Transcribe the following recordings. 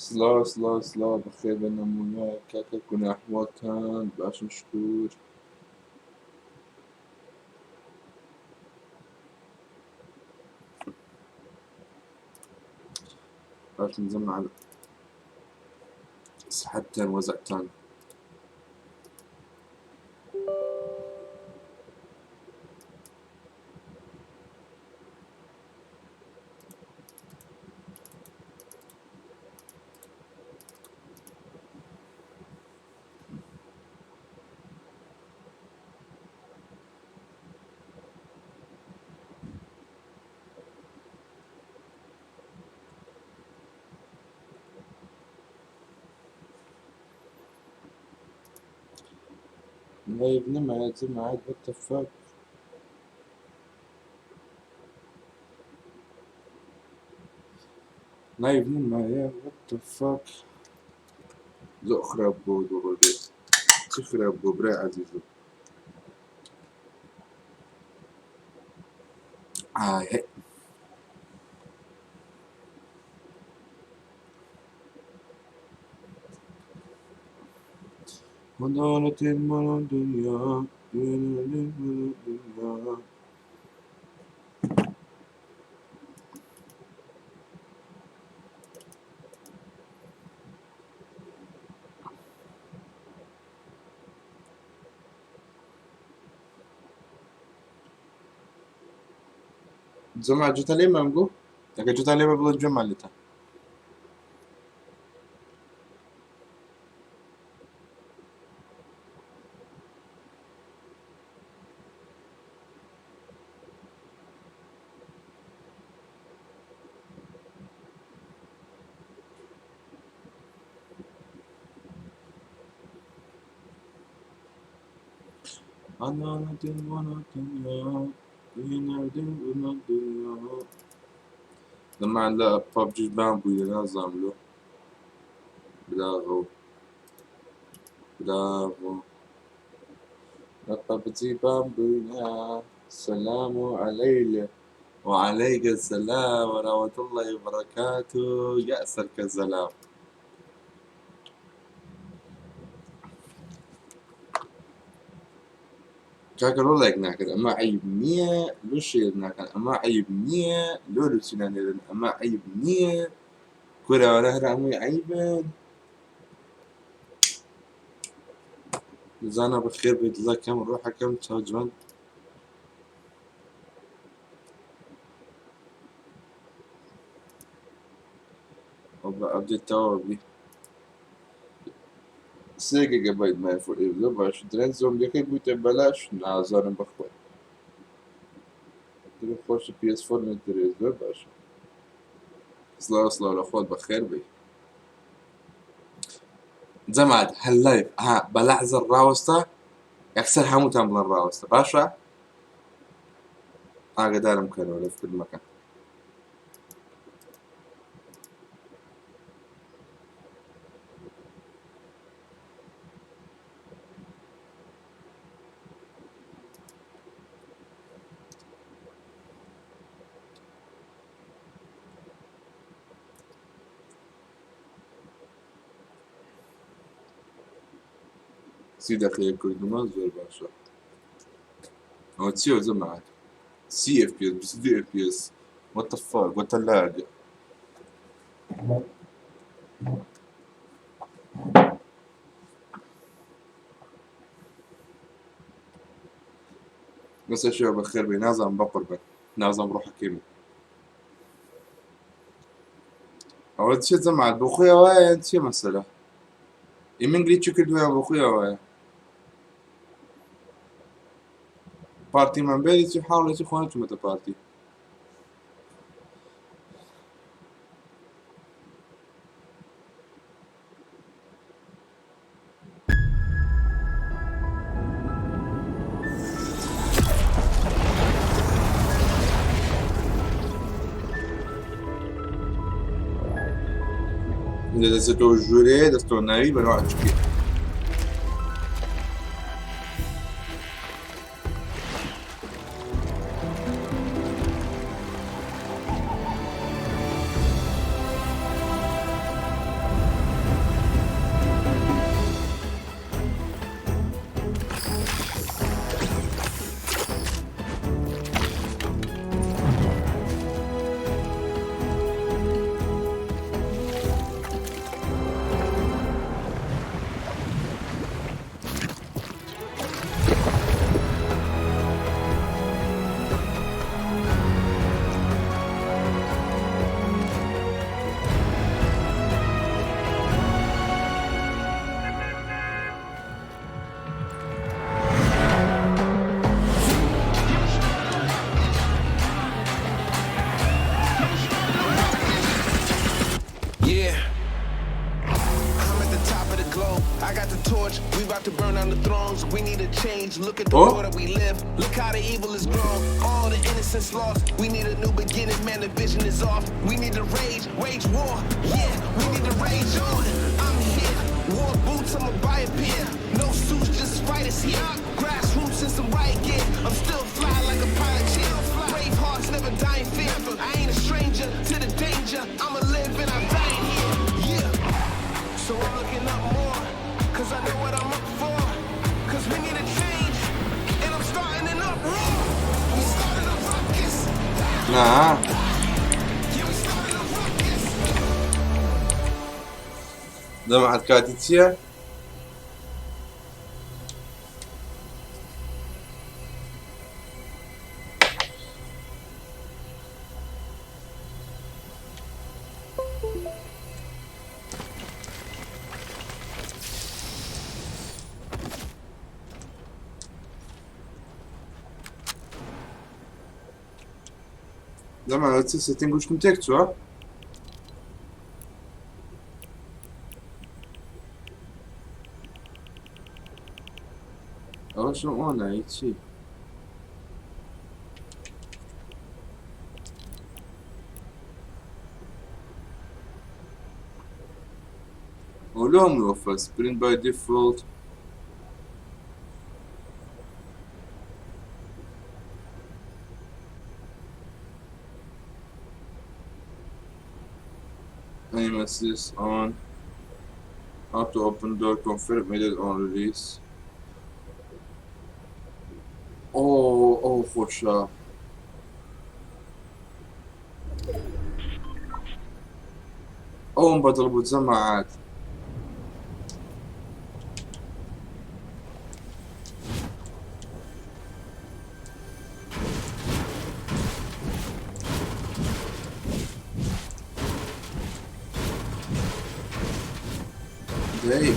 سڵاو سڵاو سڵاو، بەخێر بێن نمونە کاکە گوناحوەتان باشن شکور. باشن جمع صحتان وزعتان. لايف نما جماعة what the fuck. لايف نما يا what the fuck. زۆر خراپ بۆ دوو ڕۆژێ چ خراپ بۆ برای عەزیزم. ئای هەی. دنیا دنیا. جماعة جوتا ليه ما نقول؟ لكن جوتا ليه ما بقول جمعة اللي. لما لا ببجي بامبو نازم له بلاغو بلاغو ببجي بامبو. السلام عليك. وعليك السلام ورحمة الله وبركاته. يأسر كالسلام. کاکە ڕۆڵێک ناکرد، ئەمە عیب نییە لۆ شێر ناکەن، ئەمە عیب نییە لۆ لوسینا نێرن، ئەمە عیب نییە کورەوەرە هەر هەمووی عیبن. زانا بەخێر بێت دڵەکەم ڕۆحەکەم چاو جوان. ئەبدێت تەواو بی 3 گیگابایت مای فۆر زۆر باش. درێن زۆمبیەکەی بوویتە بەلاش نازانم بەخۆی. دڵ خۆش PS4 نەدرێ زۆر باشە. سڵاو سڵاو لە خۆت بەخێر بی. جەماعەت هەر لایڤ ها بەلەحزە ڕاوەستا، یەکسەر هەمووتان بڵێن ڕاوەستە باشە؟ ئاگدارم بکەنەوە لە فیلمەکە. 30 دقیقە کردمە زۆر باشە. ئەوە چییە جەماعەت؟ 30 FPS 22 FPS what the fuck what the lag. بس شباب بخير بي نازم بقربك نازم روحك يمي. ئەوە چیە جەماعەت بۆ خۆی وایە یان چییە مەسەلە؟ ئیمنگلی چی کردووە بۆ خۆی وایە؟ پارتیمان بێری چی حاڵێکی خۆ نەچوومەتە پارتی. دەستەوە ژوورێ دەستەوە ناوی بەرەوە ئەچکی. About to burn down the thrones. We need a change. Look at the Oh. world that we live. Look how the evil is grown. All the innocence lost. We need a new beginning, man. The vision is off. We need to rage, wage war. Yeah, we need to rage on. I'm here. War boots, I'ma buy a pair. No suits, just fighters here. Grassroots and some riot gear. I'm still fly like a pilot here. Brave hearts never die in fear. I ain't a stranger to the danger. I'ma live and I'm dying here. Yeah. So I'm looking up more, cause I know what I'm up for. Cause we need a change, and I'm starting an uproar. We started a ruckus. نا Yeah, we started a ruckus. جەماعەت کاتی چییە؟ جەماعەت چ setting گوشتم تێک چووە؟ ئەوەشم on ە هیچی. ئەو لۆ هەمووی off ە sprint by default. Aim assist on. Auto open door confirm edit on release. ئۆ ئەو خۆشە. ئەوم بەدڵ بوو جەماعەت. دەی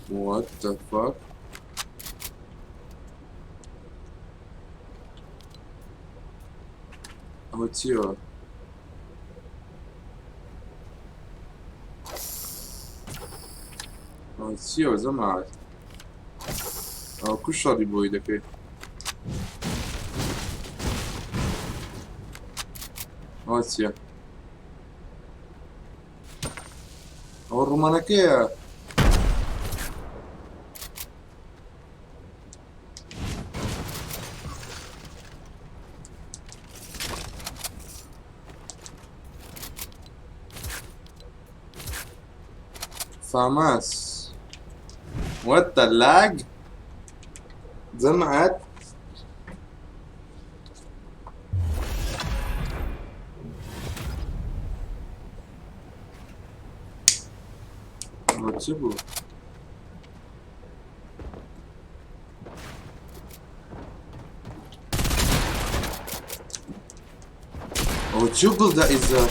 What the fuck? ئەوە چییە؟ ئەوە چییە جەماعەت؟ ئەوە کو شەڕی بۆی دەکەی؟ ئەوە چییە؟ ئەوە ڕوومانەکەیە. FAMAS. What the lag? جەماعەت ئەوە چ بوو؟ ئەوە چی گوڵدا ئیزا؟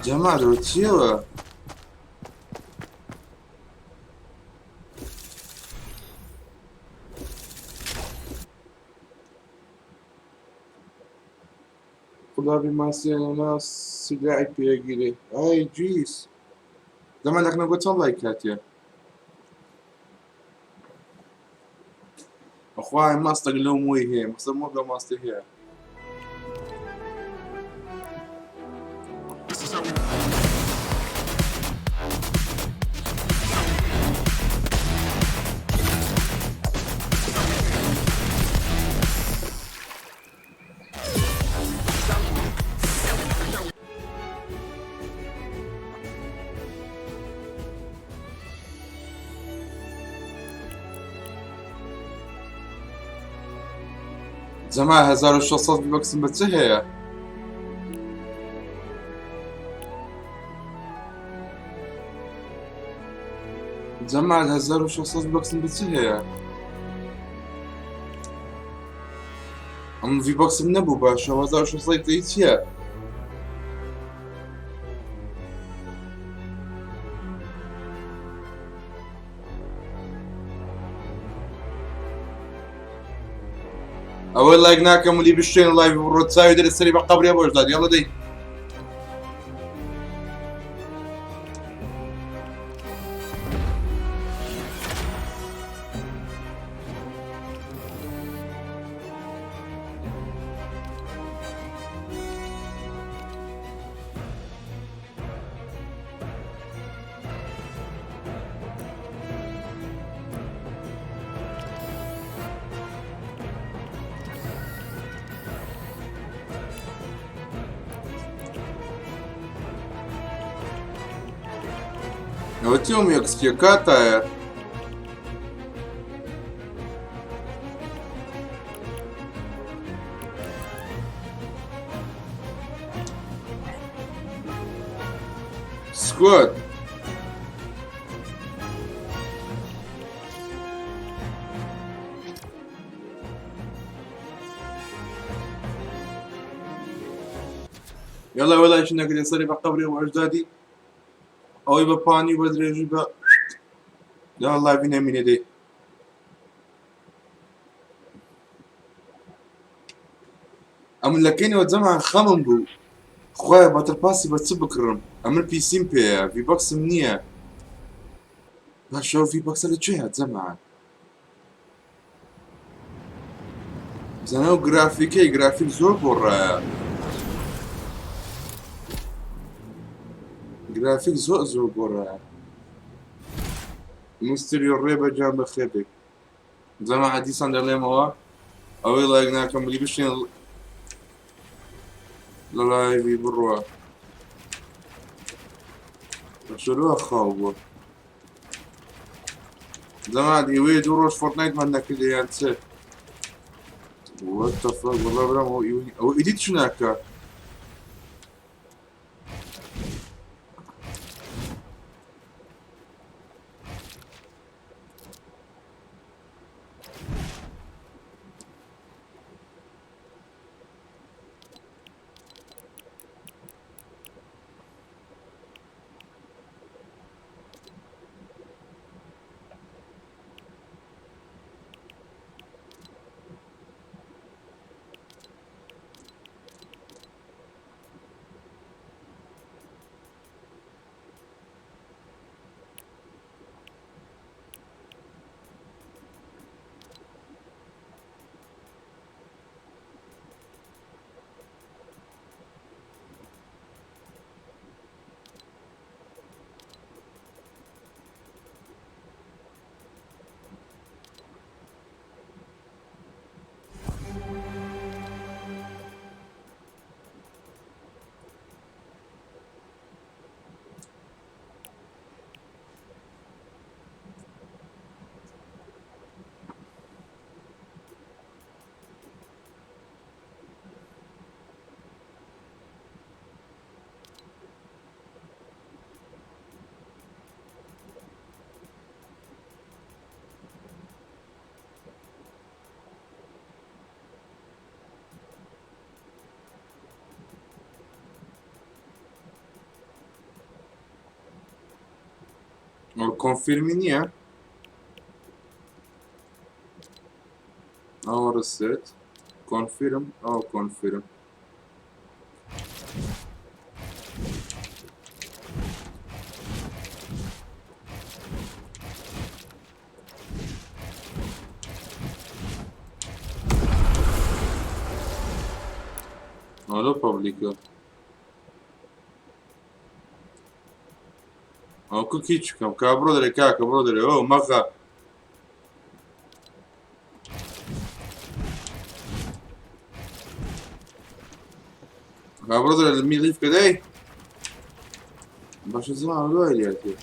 جەماعەت ئەوە چییەوە؟ قولاوی ماسی ئەنەناس سیلاحی پێگیرێ. ئای jeez. جەماعەت لەکنە بۆ چەند لایک هاتیە؟ ئەخوای ماستەک لەو مۆی هەیە مەسە مۆ لەو ماستی هەیە. جەماعەت 1600 V-Bucks م بە چ هەیە؟ جەماعەت 1600 V-Bucks م بە چ هەیە؟ ئەم V-Bucks م نەبوو باشە 1600 تێی چییە؟ ئەوەی لایک ناکەم ولی بشتێن لایڤ بڕۆ چاوی دەرە سەری بە قەبرێ بۆش داد یاڵە دەی ئەوە چی ئەم یەکسکیە کاتایە سکوات یاڵا وەلا چ نەکرێ سەری بە قەبرێ و ئەژدادی ئەوەی بە پانی و بە درێژی بە یا الله بینەمینێ دێ ئەمن لە کەینەوە جەمان خەمم بوو خوایە بەتر پاسی بە چ بکڕم ئەمن پیسیم پێیە ڤیبەکسم نییە باشە ڤیبەکسە لە کوێیە جەمان زانە و گرافیکەی گرافیک زۆر گۆڕایە گرافیک زۆر زۆر گۆڕایە مستری ڕێ بەجان بەخێر بێت جەماعەت دیسان دەڵێمەوە ئەوەی لایک ناکەم بلی بشێن لە لایڤی بڕوە شروع خاو بووە جەماعەت ئێوەیە دوو ڕۆژ فۆرتنایتمان نەکردە یان چ What the fuck والله برام ئەو ئیدیت چ ناکە کۆنفیرمی نییە ئەوە ڕسێت کۆنفیرم ئەوە کۆنفیرم ئەوە پبلیکە ئەو کوکی چکەم کا بڕۆ دەرێ کاکە بڕۆ دەرێ ئەو مەغە کا بڕۆ دەرێ لە میلیف کە دەی باشە زمان دوای لێتێ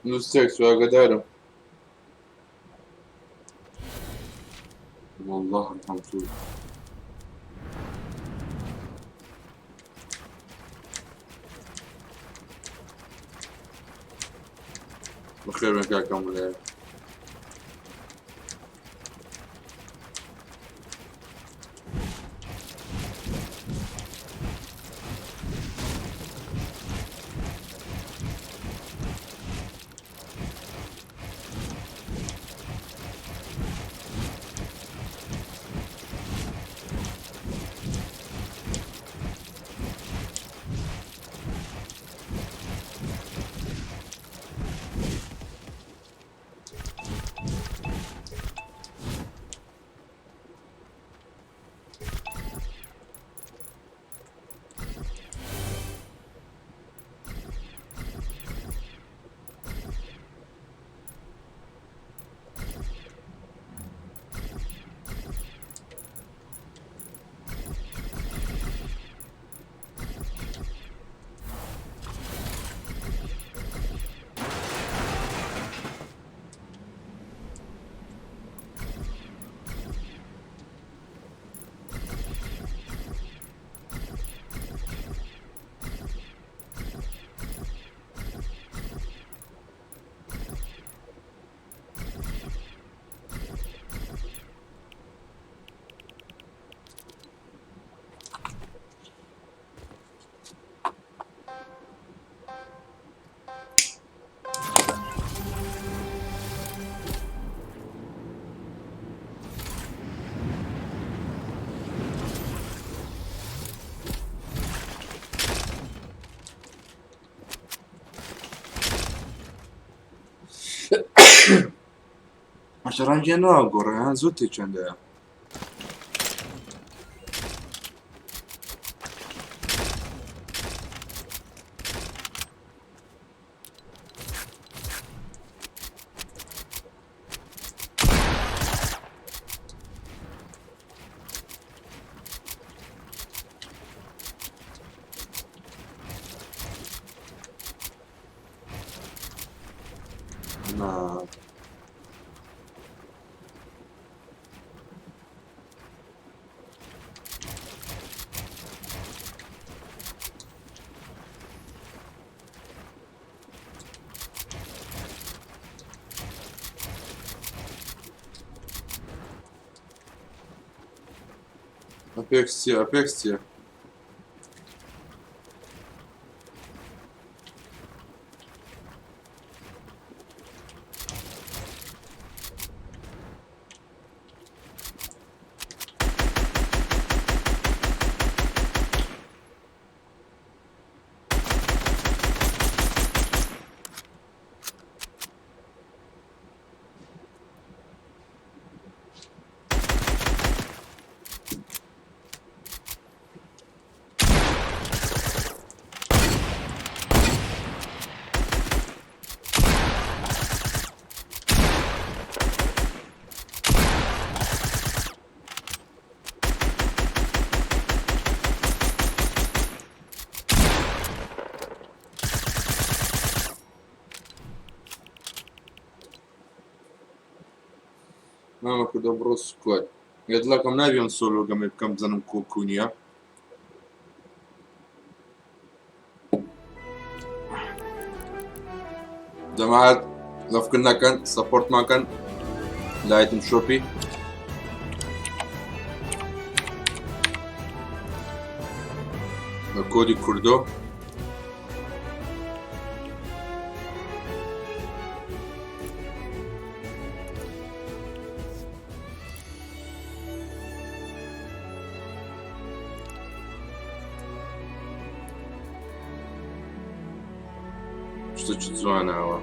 نووسێک سواگەدارم. والله الحمد. بەخێر بێن کاکەم بڵێ. ئەشە ڕەنگیان ناگۆڕێ هەن زۆر تێچەندەیە. نا. ئەپێکس چییە؟ ئەپێکس چییە؟ مامە کوردە بڕۆ سکوات. گەدڵەکەم نابێم سۆلۆ گەمێ بکەم بزانم کۆکو نییە. جەماعەت لەفکر نەکەن، سەپۆرتمان کەن لە ئایتم شۆپی. بە کۆدی کوردۆ. شتێکی جوانەوە.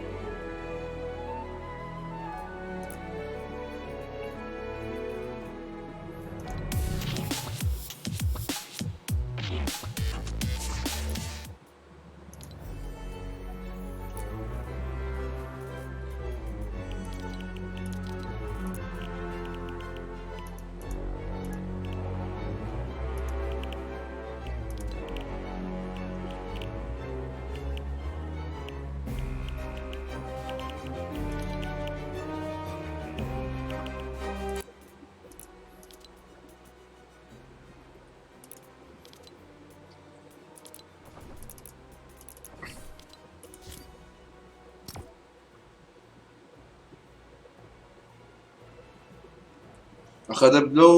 ئەخە دەب لەو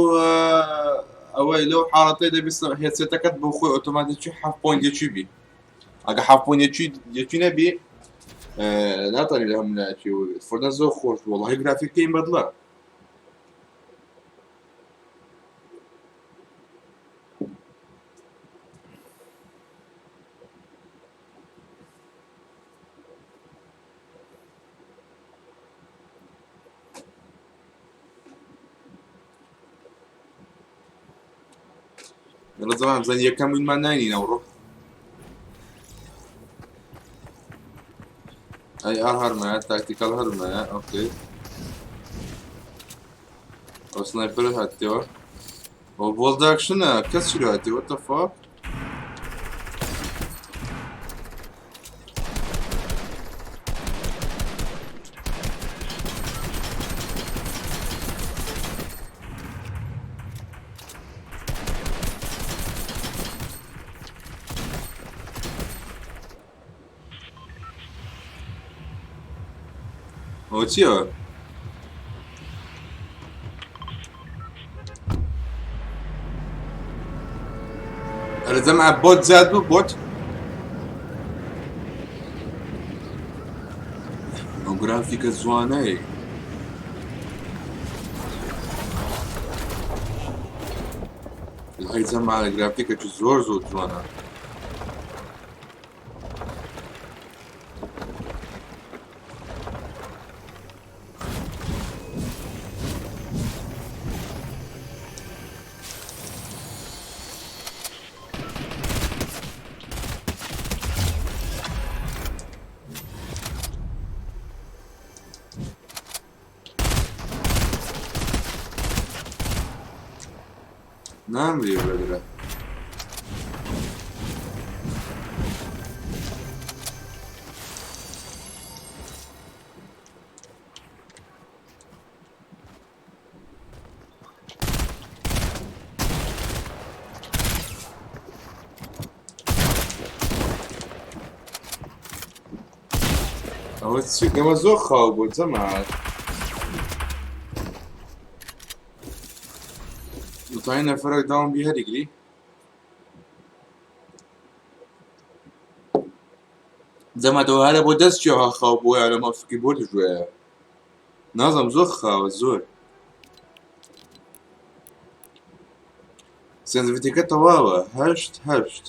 ئەوەی لەو حاڵەتەی دەبی headset ەکەت بۆ خۆی ئۆتۆماتیکی حەفت point یەکی بی ئەگە حەفت point یەکی یەکی نەبی ناتوانانی لە هەموو لایەکی وەرگرت فۆرنە زۆر خۆش بوو وەڵاهی گرافیکەی بەدڵە. لە زەمان بزان یەکەم وینمان ناینی نەوڕۆ ئەی ئار هەرمایە tactical هەرمایە okay ئەو sniper هاتیەوە ئەو bolt action ە کەس چی هاتی what the fuck. ئەوە چییە؟ ئەرە جەماعە bot زیاد بوو bot ئەو گرافیکە جوانەی هەی جەماعە گرافیکەکی زۆر زۆر جوانە. نامری بەدرە. ئەوە چی ئەوە زۆر خاو بوو جەماعەت. دەتوانین نەفەرێک داوم بی هەریگری. جەماعەت ئەوە هەرە بۆ دەست چیەوە خاو بووە لە ماوس و کیبۆرد ژوەیە نازم زۆر خاوە زۆر. sensitivity ەکە تەواوە هەشت هەشت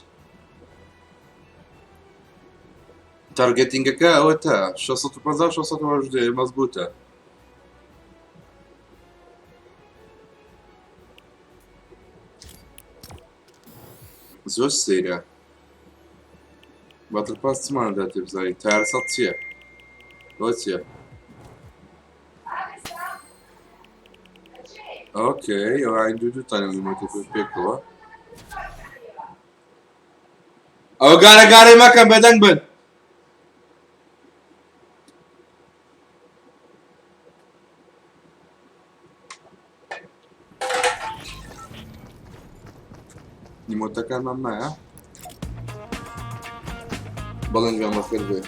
targeting ەکە ئەوە تا 650 618 مەزبوتە. زۆر سەیرە battle pass چمان داتێ بزانین تارسەد چییە؟ ئەوە چییە؟ okay ئەوە عین دوو دوو تانە emote ە پێکەوە ئەوە گارە گارەی مەکەن بەدەنگ بن. emote ەکانمان مایە بەڵێن گیان بەخێر بێ.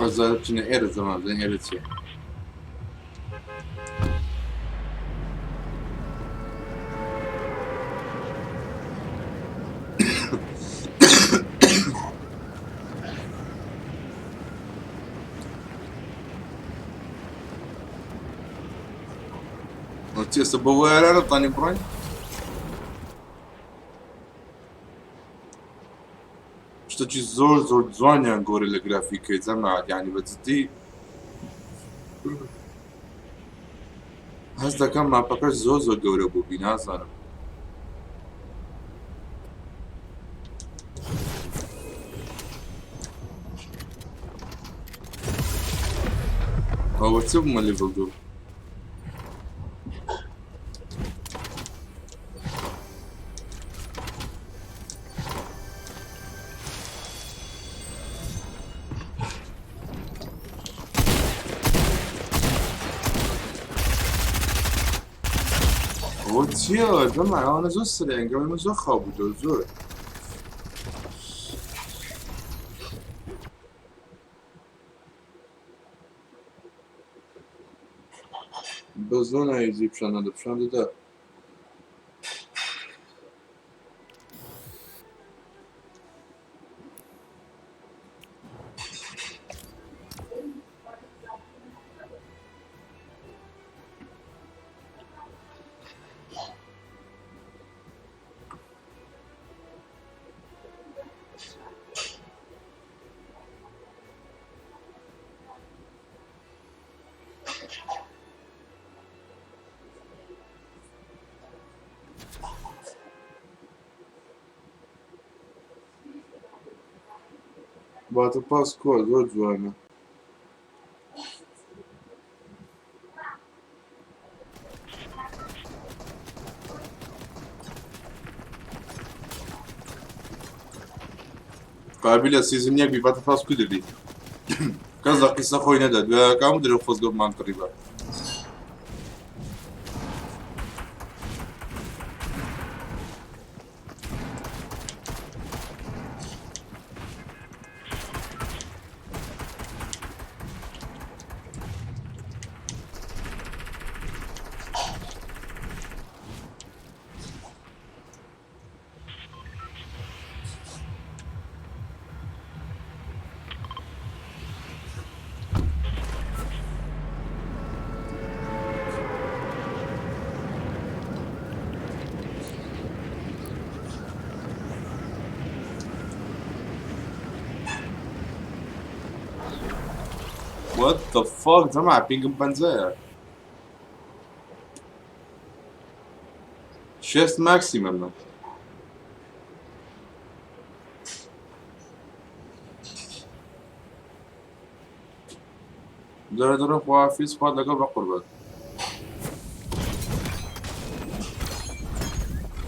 ئەزار بچینە ئێرە زەمان بزانین ئێرە چییە. ئێستا بۆ وایرانە تانی بڕۆین. شتێکی زۆر زۆر جوانیان گۆڕی لە گرافیکەی جەماعەت یعنی بە جدی هەست دەکەم map ەکەش زۆر زۆر گەورە بوو بی نازانم. ئەوە چ بوومە level دوو؟ ئەوە چییە جەماعە ئەوانە زۆر سرێن گەمەی من زۆر خاو بوو زۆر بەس زۆر ناوی پیشان نەدە پیشان دەدا. باتڵ پاس کۆ زۆر جوانە. قابلە season یەک بی battle pass کو دەبی کەس لە قیسە خۆی نەدا دوایەکان و درێ خۆزگە بمان کڕی بە. What the fuck جەماعە ping م پەنجایە شێست maximum ە. دەرە دەرە خواحافیز خوات لەگەڵ بە قوربان.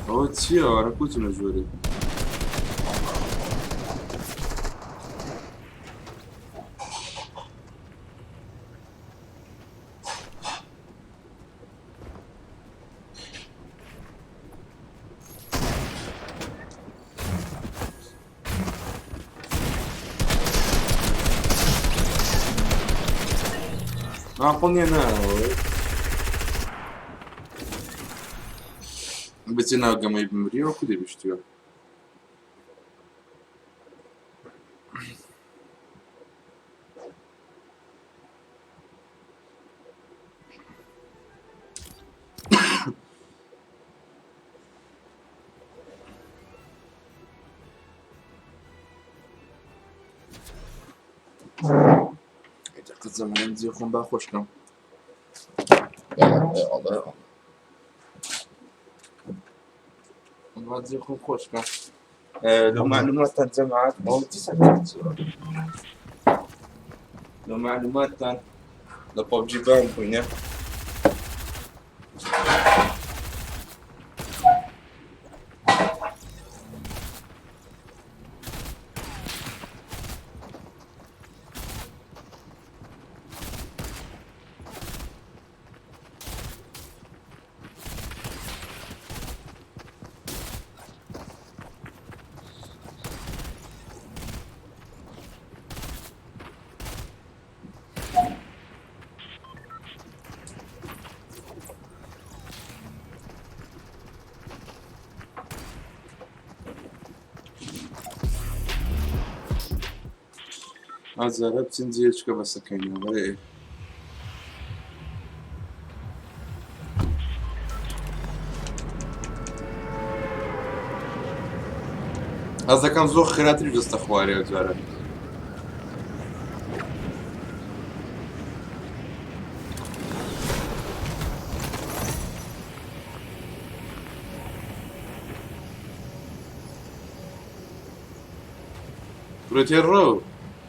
ئەوە چییە ئەوانە کوچنە ژوورێ؟ ناقڵ نییە نایەوە بچێ ناو گەمەی بمری وەکو دەبیشتووە. قەت زەمانم جێ خۆم با خۆشکەم. با جێ خۆم خۆشکەم. لو معلوماتتان جەماعەت ئەوە چی سەر لو معلوماتتان لە PUBG ban بووینە. ئازارە بچین جێچکە بەسەکەینەوە بەرێ. ئازەکەم زۆر خێراتری دەستە خوارێ جارە.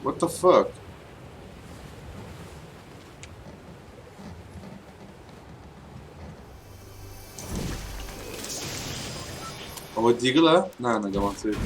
What the fuck? ئەوە دیگڵە؟ نا نا دەمانچەیە.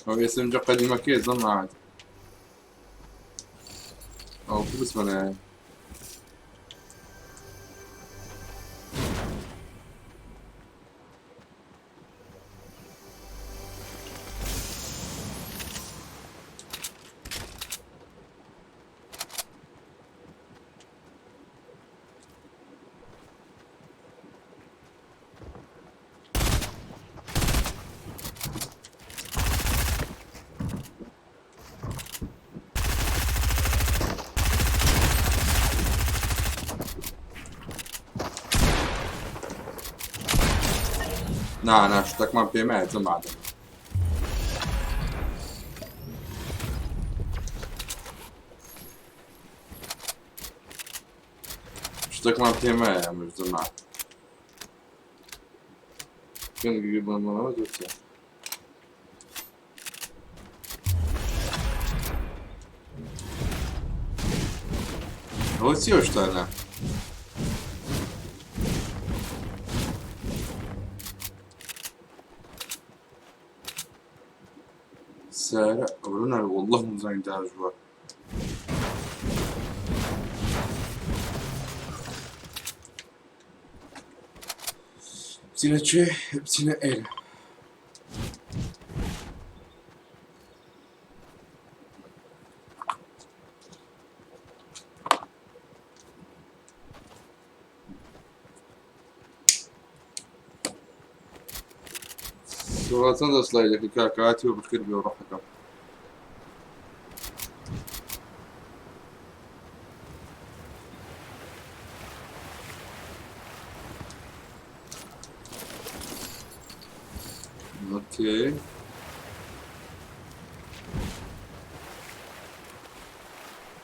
ئەو ئێسمجە قەدیمەکەی زەم عاد ئەو بسمەنایە. نا نا شتێکمان پێمایە جەماعەت. شتێکمان پێمایە ئەمەش جەماعەت. ئەوە چییە شتانە؟ سارە ئەوە والله مزانین داژوە. بچینە کوێ؟ بچینە ئێرە. سۆڕا چەند سلای دەکرد کاکاتی و بەخیر بێ ڕۆحەکەم. okay.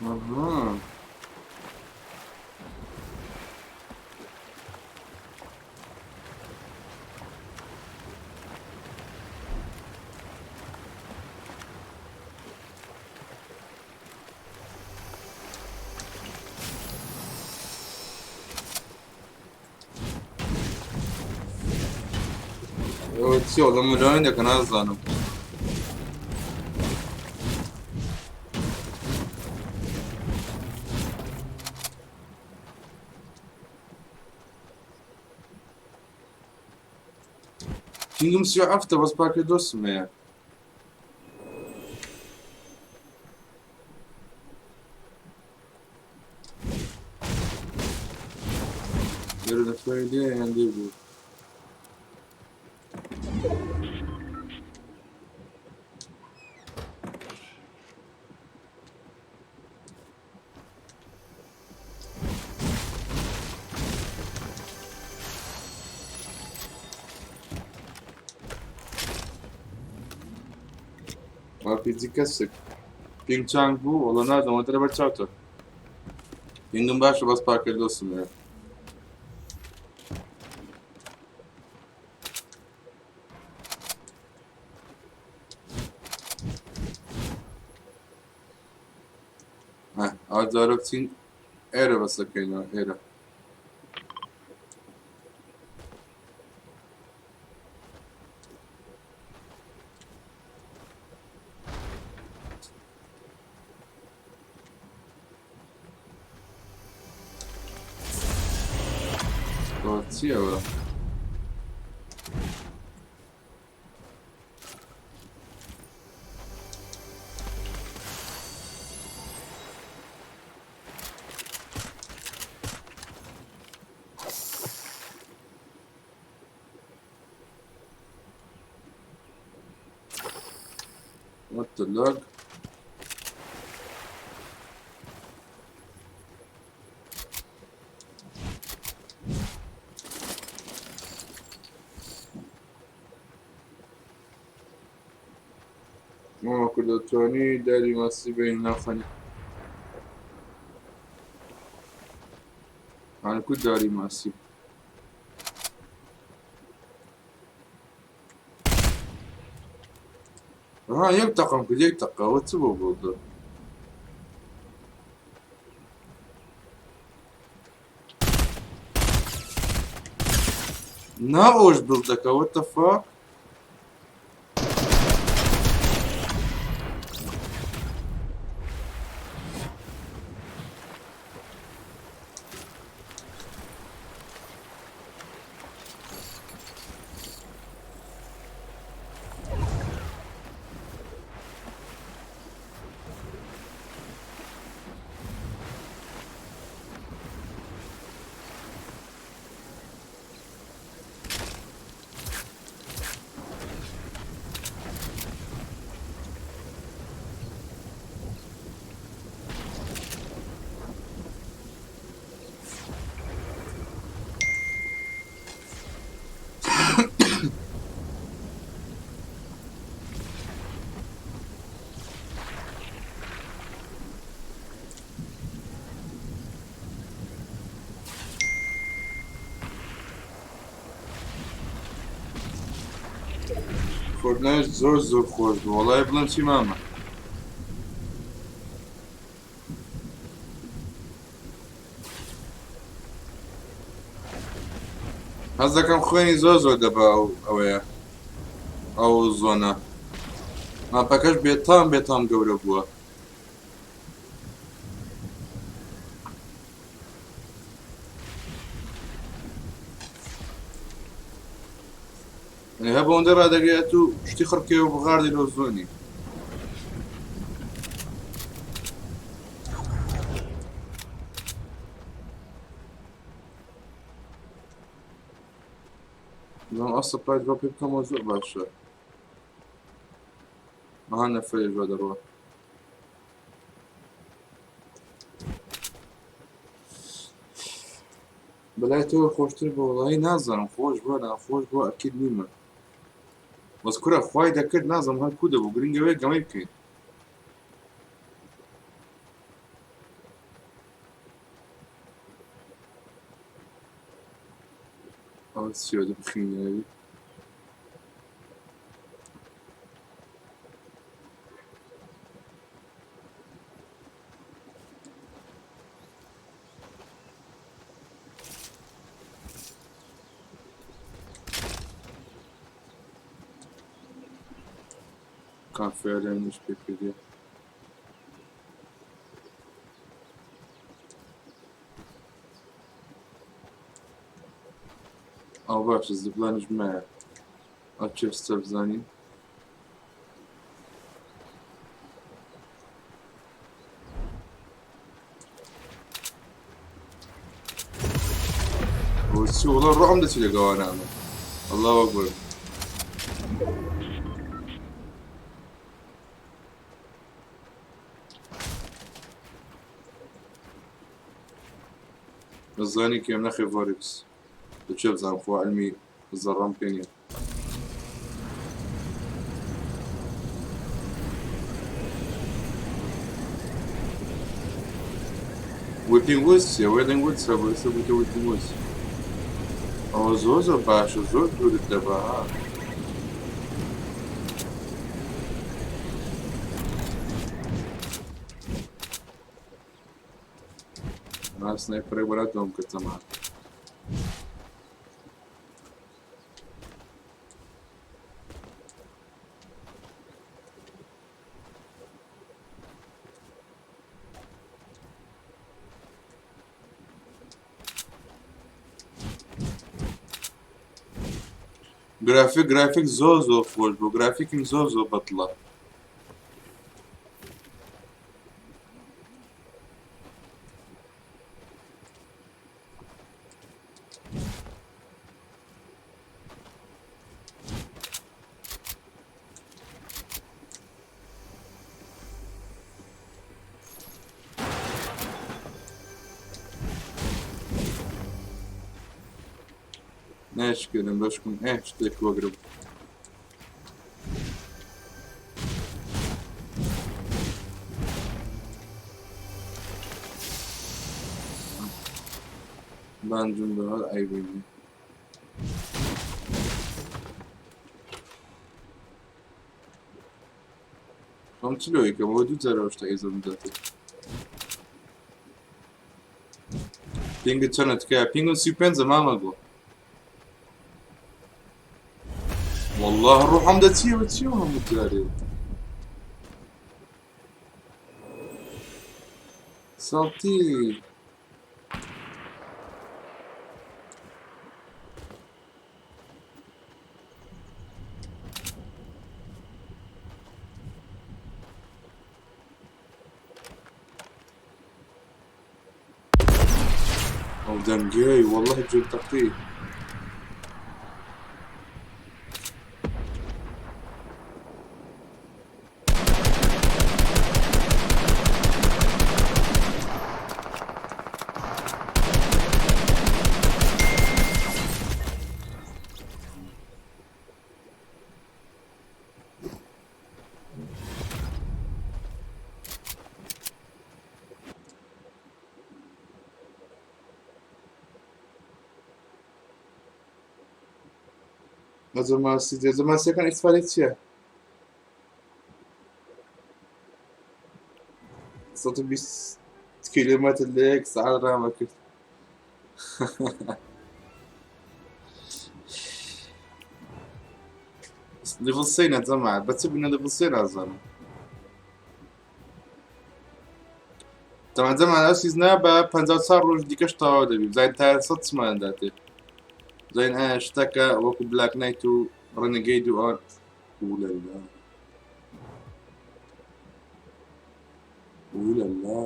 ئەها ئەوە چییە؟ وەڵا ملوانە دەکە نازانم. ping م 37 بەس پاکە دۆستم هەیە. لێرە دەتوانین لێ یان لێ بوو. RPG کەسێک ping چانگ بوو وەڵا نازانم وەتە لەبەر چاوتە. ping م باشە بەس پاکە دۆستم هەیە. ئەو جارە بچین ئێرە بەسەکەینەوە ئێرە. چیەوە؟ What the lag? ماما کوردەتوانی داری ماسی بین ناخەنی کو داری ماسی ها یەک تەقەم کرد یەک تەقە ئەوە چ بۆ بۆ نا ئەوش بڵدەکە what the fuck Fortnite زۆر زۆر خۆش بوو وەڵای بڵێم چی مامە حەز دەکەم خوێنی زۆر زۆر دەبا ئەو ئەوەیە ئەو زۆنە ماپەکەش بێتام بێتام گەورە بووە یعنی هەبە ئەوەندە ڕادەگرێت و شتی خڕکێ و بغاردی لۆ زۆنی بەڵام ئەو سەپلای درۆپی بکەمەوە زۆر باشە ئەها نەفەرێش بە دەڕۆ بەلای تۆوە خۆشتر بوو وەڵایی نازانم خۆش بووە ناخۆش بووە ئەکید نیمە بەس کورە خوای دەکرد نازم هەر کو دەبوو گرنگەوەی گەمەی بکەین ئەوە چیە بخینەوەی کافێرێنیش پێ پێدێ ئەو باشە زبلانیش مایە ئەو چێستە بزانین چی وڵا ڕۆحم دەچی لە گەوانە ئەمە الله ئەکبەر بەزانی کێم نەخێ ڤۆریکس دەچێ بزانم خوا علمی زەڕەم پێ نییە ویپینگ وودز چییە؟ وێلینگ وودز هەبوو ئێستا بوویتە ویپینگ وودز. ئەوە زۆر زۆر باشە زۆر دوورت دەبا ها. ها سنایپەرێک بەراتەوەم کرد تەمان. گرافیک گرافیک زۆر زۆر خۆش بوو گرافیکم زۆر زۆر بەدڵە. ناشکردم بەشکم ئێ شتێک وەگرم. بانجم بە هەر ئەیبینی. ئەم چ لۆیکەم ئەوە دوو جارە ئەو شتە ئیزن بداتێ. پینگت چەنە تکایە؟ پینگم 35 مامە گوڵ. والله ڕوحم دەچیەوە چیەوە هەموو جارێ. سەڵتی. ئەو دەنگەی والله جوێ تەقی. ئەزەماسی دێزەماسیەکان ئیسفادەی چییە؟ 120 کیلۆمەتر لە یەک سەعات ڕامەکرد. لیڤڵ سێ نەجەما بە چ بنە لیڤڵ سێ نازانم. تەمان جەمان ئەو سیزنە بە 54 ڕۆژ دیکەش تەواو دەبی بزانین تا سەد چمان داتێ بزانین ئایا شتەکە وەکو بلاک نایت و ڕنگەید و ئەوان ئولەلا ئولەلا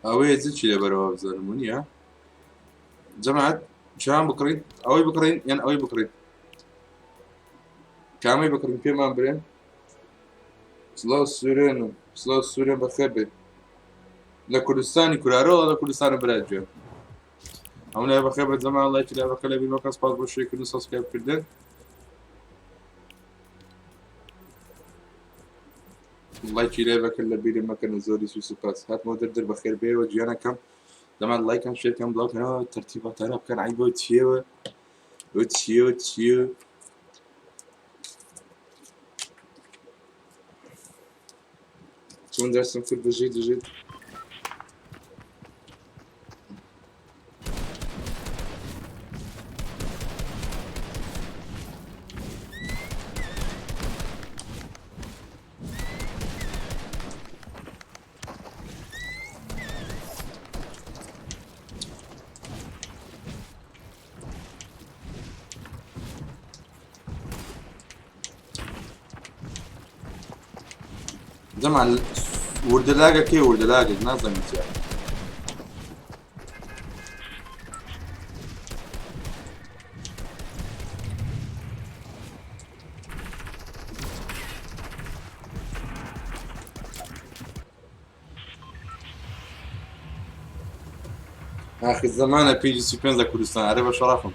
ئەوەیە چی لەبەرەوە بزانم نییە جەماعەت چیان بکڕین ئەوەی بکڕین یان ئەوەی بکڕین کامەی بکڕین پێمان برێن سڵاو سوورێن و سڵاو سوورێن بەخێر بێت لە کوردستانی کورارەوە لە کوردستانە برا گوێ ئەم لای بەخێر بە جەما لایکی لای بەخێر لە بیرمەکە سپاس بۆ شێرکردن و سەبسکرایب کردن لایکی لای بەکرد لە بیرم مەکەن زۆری سوو سوپاس هاتمەوە دەر بەخێر بێەوە گیانەکەم دەمان لایکەن شێرکەم بڵاوکەنەوە تەرتیباتانە بکەن عیبۆ چیەوە چیەوە چیە چۆن دەرسم کرد بژیت بژیت جەمال وردەلاگە کێ وردەلاگێک نازانم چیە آخر زمانە پێنج سی پێنج لە کوردستان ئەرێ بە شەڕەفم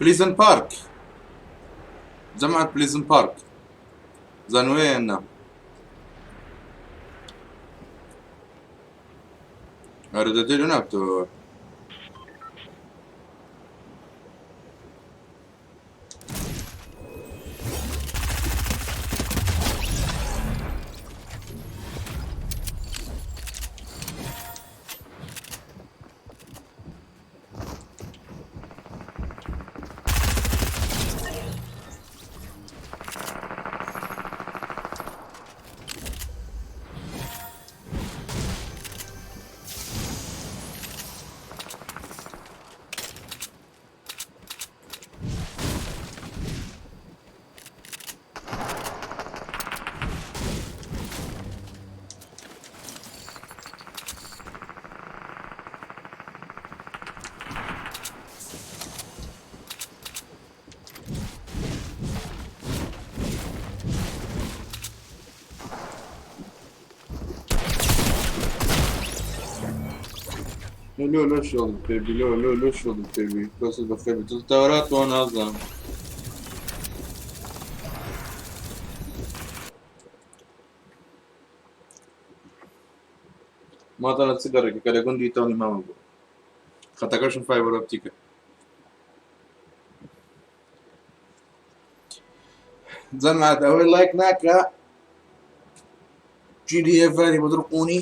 پلیزن پارک جەماعەت پلیزن پارک زانوەیە نا ئەرە دەدەی لە نابتەوە. لۆ لۆ شۆڵ پێبی لۆ لۆ لۆ شۆڵ پێبی دەست بەخێر بێت تەورات بۆ نازانم. ماتان لە چ گەڕێکە کە لە گوندی تەونی مامە بوو خەتەکەشم فایبەر ئۆپتیکە. جەماعەت ئەوەی لایک ناکە جیلی ئێڤاری بۆ دڕقونی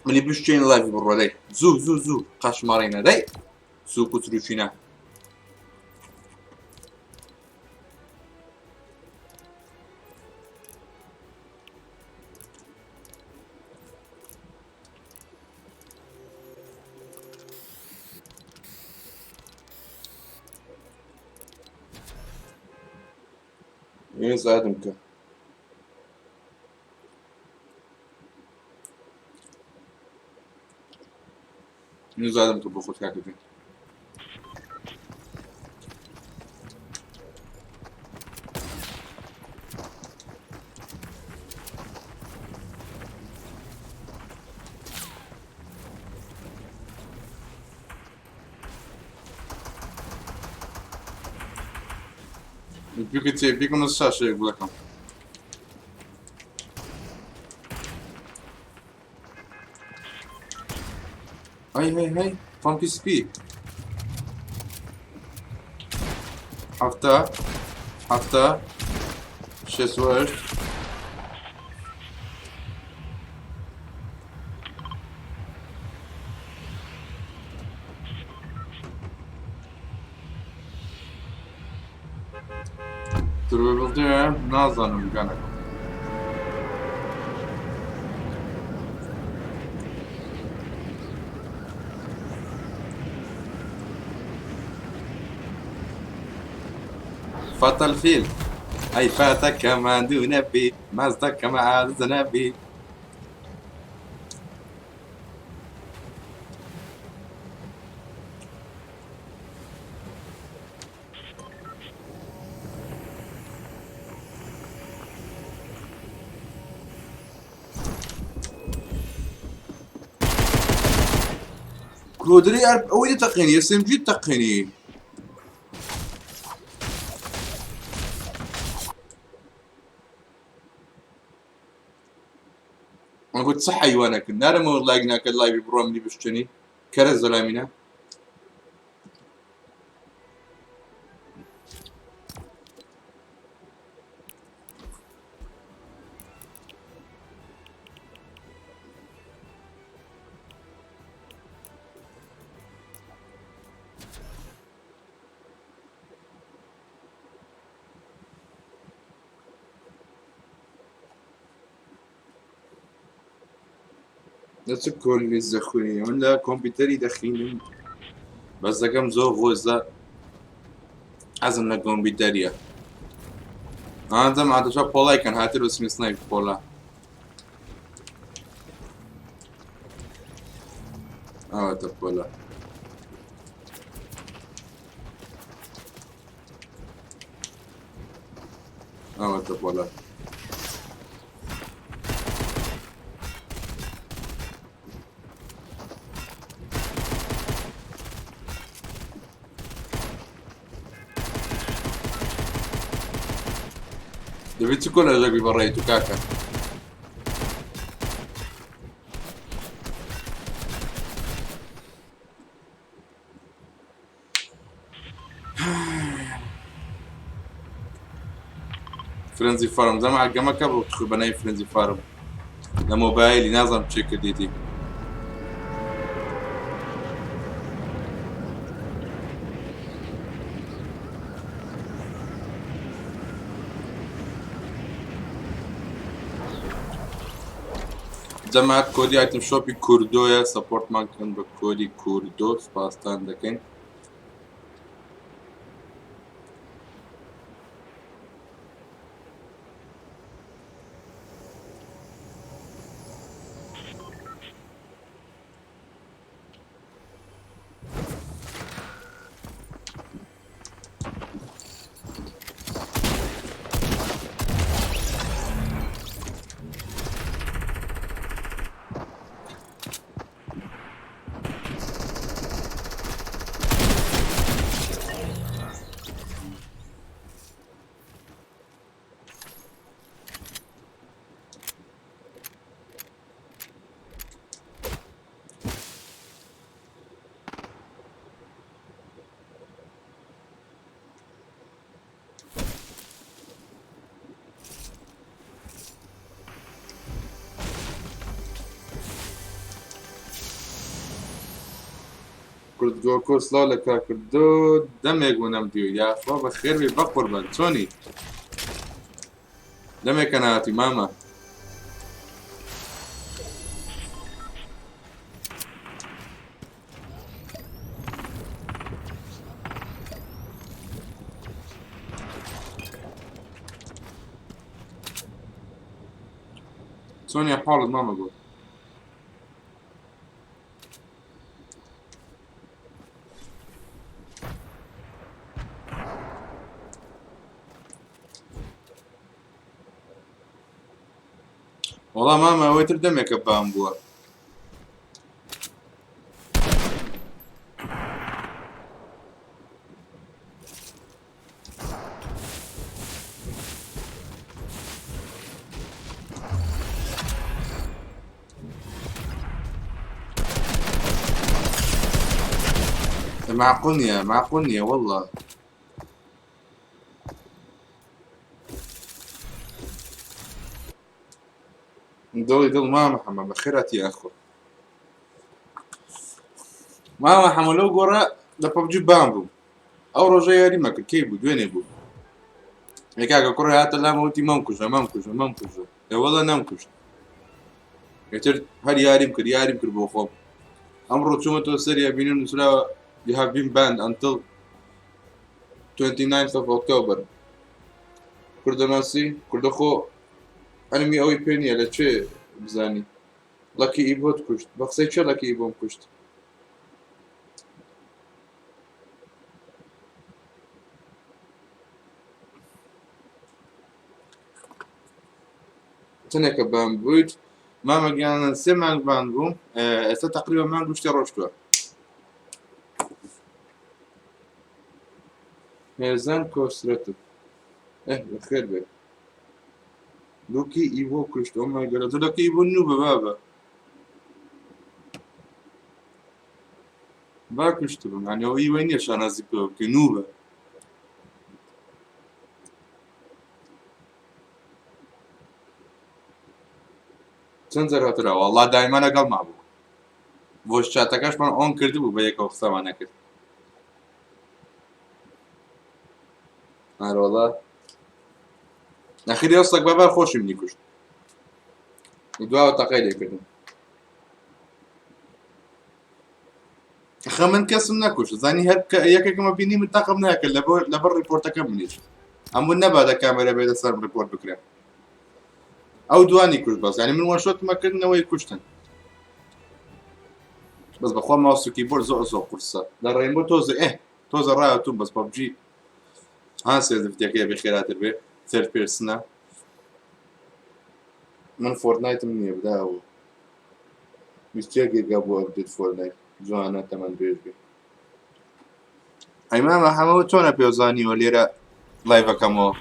منی بشتین لایڤ بڕۆ دەی زوو زوو زوو قەشمەڕینە دەی سوک و تروچینە. زادم کە زادم کە بۆ خۆت کاکە. بیکم لە شاشەیەک بڵەکەم. هەی هەی هەی پەمپی سپی 70 70 68. نازانم گەنەکەم. فات الفيل أي فاتك ما دون بي مازدك مع الزنبي. كرودري أويلي تقيني اس ام جي تقيني. أنا قلت صح حيوانك نارا مو لاقناك اللايف برو مني بشتني كرز زلامينا. لە چ کۆلی زەخوێنی من لە کۆمپیوتەری دەخینم بەس دەکەم زۆر غۆزە حەزم لە کۆمپیوتەریە. ئادەم عادەشا پۆڵای کەن هاتر بسمی سنایپ پۆلا. ئاواتە پۆلا. ئاواتە پۆلا. دەبێت چ کۆلێژێک بی بەڕێی تو کاکە؟ فرنزی فارم زەما گەمەکە بۆ تخ بەنای فرنزی فارم لە مۆبایلی نازانم چێ کردیتی. جەماعەت کۆدی item shop ی کوردۆیە support مان کەن بە کۆدی کوردۆ سپاستان دەکەین. کوردگۆکۆ سڵاو لە کاک کوردۆ دەمێک بوو نەمدیوی یاخوا بەخێربێی بەقوربان چۆنی دەمێکە ناتی مامە. چۆنی حاڵت مامە گوڵ؟ وەڵا مامە ئەوەی تر دەمێکە بام بووە. معقول نییە معقول نییە والله. دڵی دڵ مامە حەمە بەخێراتی یاخۆ مامە حەمە لەو گۆڕە لە پەبجی بان بوو ئەو ڕۆژە یاریمە کرد کەی بوو دوێنێ بوو ئێ کاکە کوڕێ هاتە لام وتی مەم کوژە مەم کوژە مەم کوژە ئێوەڵە نەم کوشت ئیتر هەر یاریم کرد یاریم کرد بۆ خۆم ئەمڕۆ چوومەتەوە سەر یابینم نووسراوە you have been banned until 29th of October کوردەناسی کوردە خۆ ئەنمی ئەوەی پێ نییە لە چێ بزانی لەکی ئیبۆت کوشت بە قسەی چێ لەکی ئیبۆم کوشت چەندێکە بان بوویت مامە گیانە سێ مانگ بان بووم ئێستا تقریبا مانگ شتێ ڕۆشتووە هێزان کۆسرەتم ئه بەخێر بێ لوکی ئیبۆ کوشت ئۆ مای گەرە تۆ لەکی ئیبۆ نوو بە بابە با کوشتبم یعنی ئەوە ئیوەی نییە شانازی پێوە بکەی نوو بە چەند جار هاترا والله دایما لەگەڵما بوو بۆش چاتەکەشمان ئۆن کردبوو بە یەکەوە قسەمان نەکرد ئارۆڵا ئەخیری ئەو سەگ بابا خۆشی منی کوشت دواوە تەقەی لێکردم خە من کەسم نەکوشت زانی هەر یەکێکمە بینی من تەقم ناکرد لەبەر ڕیپۆرتەکە منیش ئەمون نەبادە کامێرە بێتە سەرم ڕیپۆرت بکرێن ئەو دوانی کوشت بەس یعنی من وەشۆتمە کردنەوەی کوشتن بەس بەخوا ماوس و کیبۆرد زۆر زۆر قورسە لە ڕێنبۆ تۆزە ئێ تۆزە ڕایەتوم بەس پەبجی ها سێزفتەکەی بێ خێراتر بێ third person ە من فۆرتنایتم نییە بداوە 21 گێگا بۆ update فۆرتنایت جوانە تەمەن درێژ بێ ئەی مامە حەمەوە چۆنە پێوزانیوە لێرە live ەکەمەوە.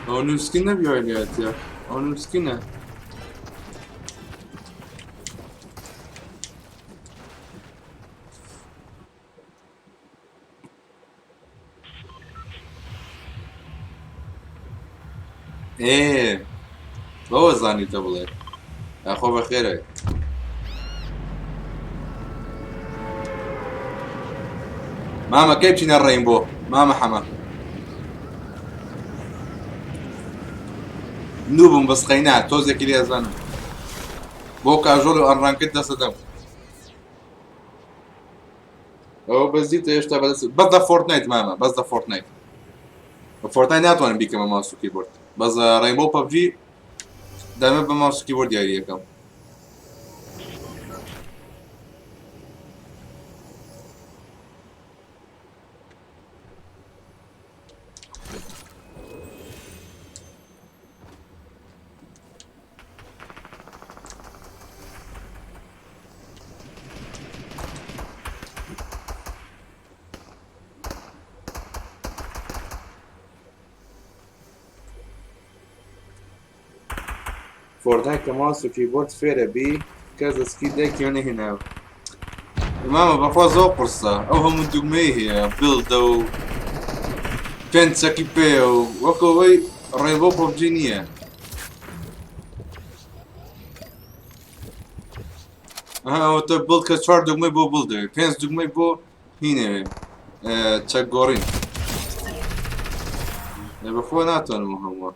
ئەوە نووسکی نەبیوای لاتە ئەو نووسکینە. ئێ بەوە زانیتە بڵێ ئاخۆ بەخێرە. مامە کەی بچینە ڕێین بۆ مامە حەمە نوبم بەس قەینا تۆزێکی لێ ئەزانم بۆ کاژۆڵ و ئەنڕانکرد دەسەدەم ئەوە بەس دیتە هێشتا بەدەست بەس لە فۆرتنایت مامە بەس لە فۆرتنایت بە فۆرتنایت ناتوانم بیکەمە ماوس و کیبۆرد بەس ڕێنبۆ پەبجی دەمە بە ماوس و کیبۆرد یاریەکەم. فۆرتنایت کە ماوس و کیبۆرد فێرە بی کەس دەستکی دایکی نەهێناوە. مامە بەخوا زۆر قورسە ئەو هەموو دوگمەی هەیە بڵدە و پێنج چەکی پێیە و وەک ئەوەی ڕێبۆ پۆبجی نییە. ئەوە تۆ بڵد کە چوار دوگمەی بۆ بڵ دەوێت پێنج دوگمەی بۆ هینەوێ چەک گۆڕین بەخۆ ناتوانم هەمووە.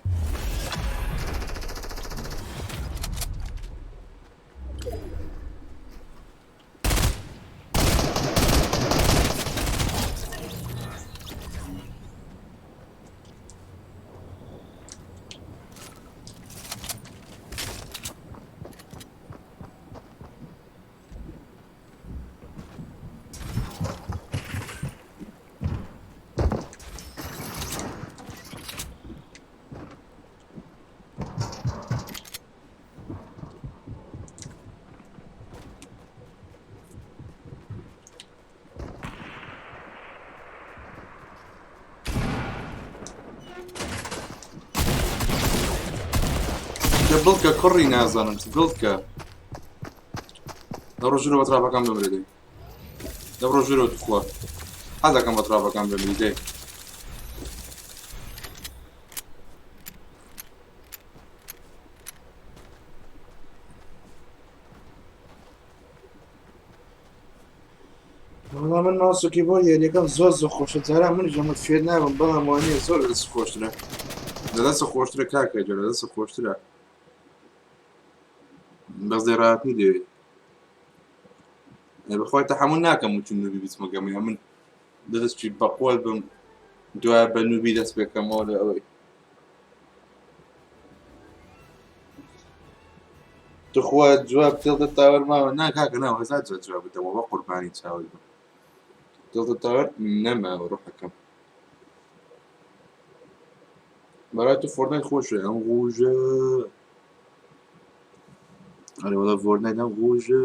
دە بڵکە کوڕی نازانم چ بڵکە دەڕۆ ژورە بە تراپەکان بمرێ دەی دەبڕۆ ژورەوە توخوا حەزەکەم بە تراپەکان بمری دەی. وەڵا من ماوس و کیبۆرد یاریەکەم زۆر زۆر خۆشە جاران منیش ئەمە فێر نابم بەڵام وانیە زۆر لە دەست خۆشترە لە دەست خۆشترە کاکە جۆ لە دەست خۆشترە بەس دێڕاتنی دەوێت بەخوای تەحەمول ناکەم و چون نوبی بچمە گەمەیە من دەستچی بەقوت بم دوای بە نوبی دەست پێکەمەوە لە ئەوەی تخوا جواب تێڵتە تاوەر ماوە نا کاکە نا هەزار جار جواب بدەمەوە بە قوربانی چاوت بم تێڵتە تاوەر نەماوە ڕۆحەکەم بەڕای تو فۆرتنایت خۆشە ئەم غوژە ئەرێ وەڵا فۆرتنایت ئەم غوژە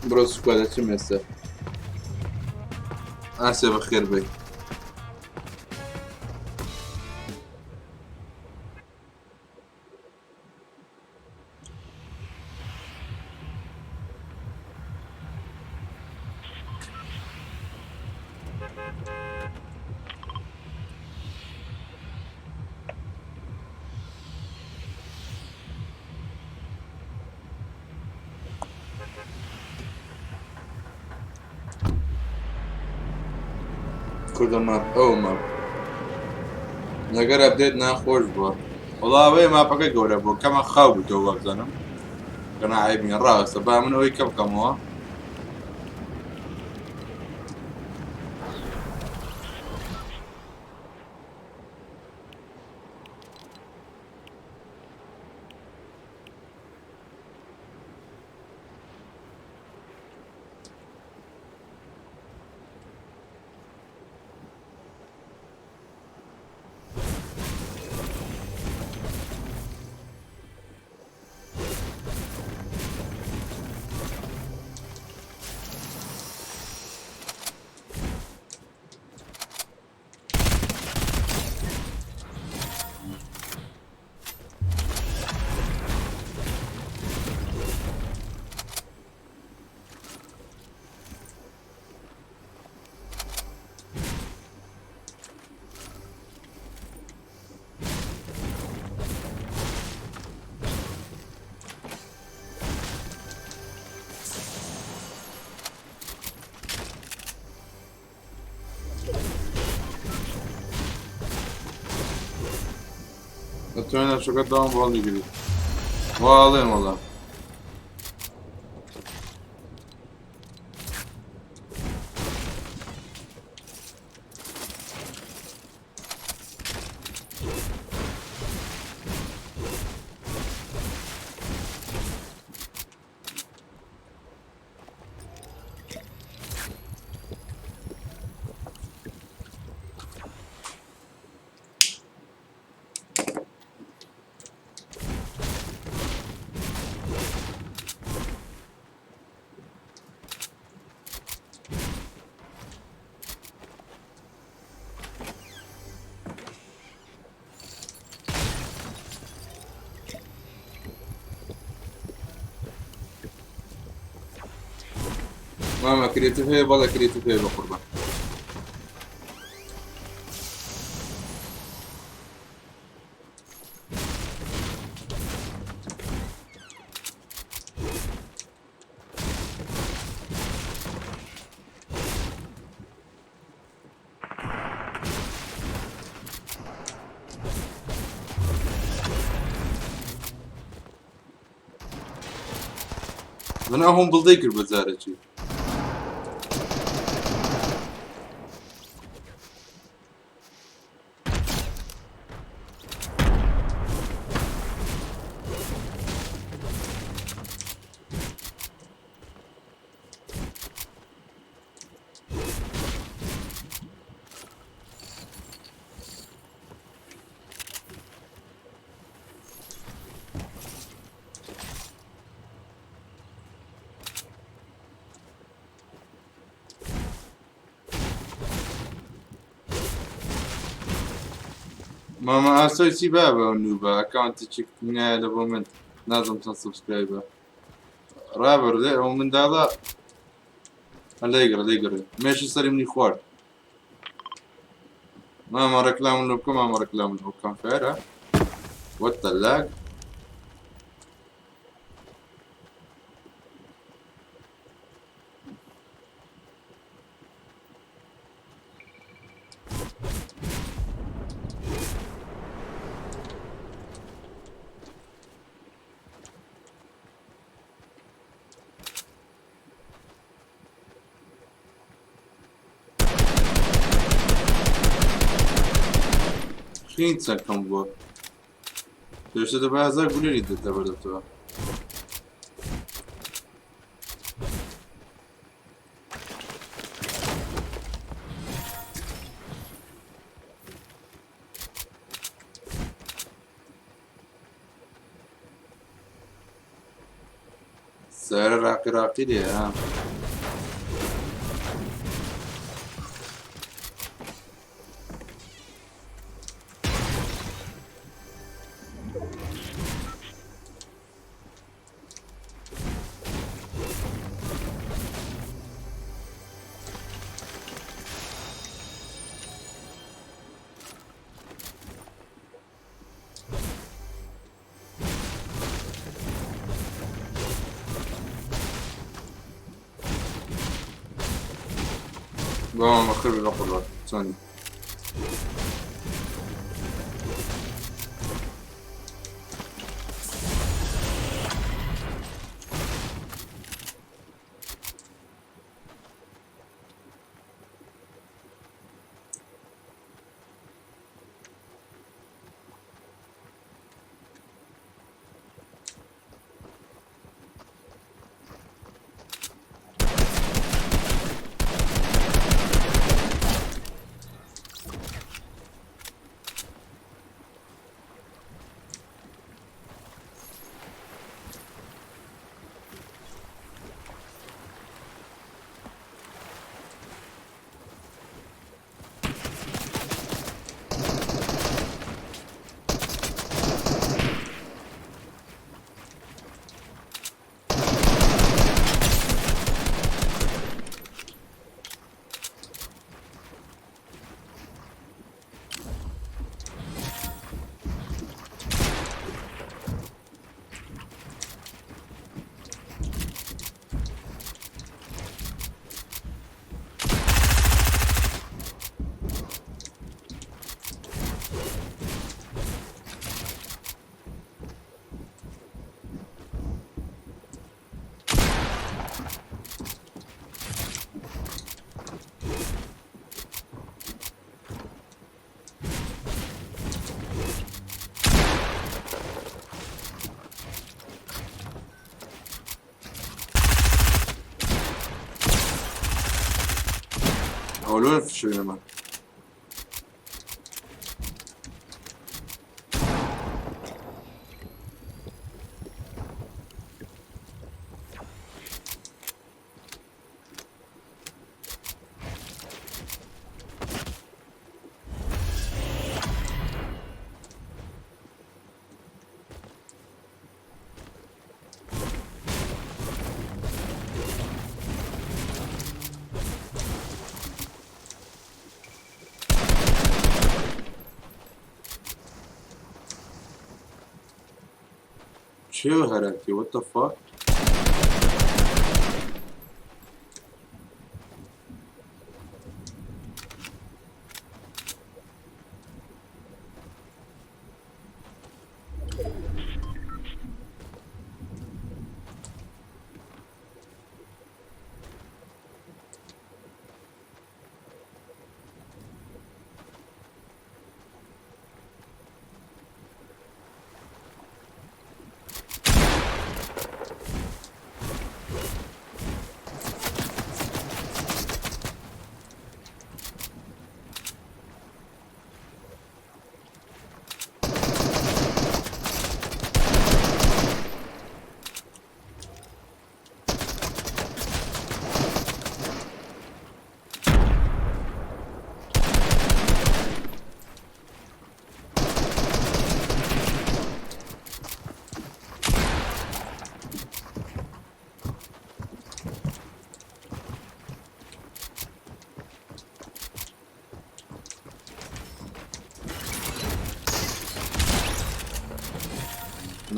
بڕۆ سوکوا دەچم ئێستا ئاسێ بەخێر بێ. کوردە ماپ ئەو ماپ لەگەر ئەپدەیت ناخۆش بووە وەڵا ئەوەیە ماپەکە گەورە بووە کەمە خاو بووتەوە وابزانم کەنا عیب نییە ڕاستە با من ئەوەی کە بکەمەوە ئەتوانێ نەخشەکە داوم بۆ هەڵیگری واڵێن وەڵا. مامە creative هەیە؟ بەڵێ creative هەیە بە قوربان. من ئەو هەم بڵدەی کرد بە جارێکی. مامە ئاسۆی چی بابە و نوبە ئەکاونتێکی نایە لە بۆ من نازم چەند subscribe ە ڕابەر لێ ئەو منداڵە لێگەڕ لێگەڕێ مێشی سەری منی خوارد. مامە ڕێکلام لۆ بکە مامە ڕێکلام لۆ بکەم فێرە What the lag؟ خین چەکەم بووە پێشتر دەبا هەزار گولەری دێتە بەردەتەوە. سەرە ڕاقی ڕاقی لێ ها. بۆ خر بە قوڕبان چۆنی؟ ئەوە لۆ فشوێنەمە. چێ هەرەتی what the fuck؟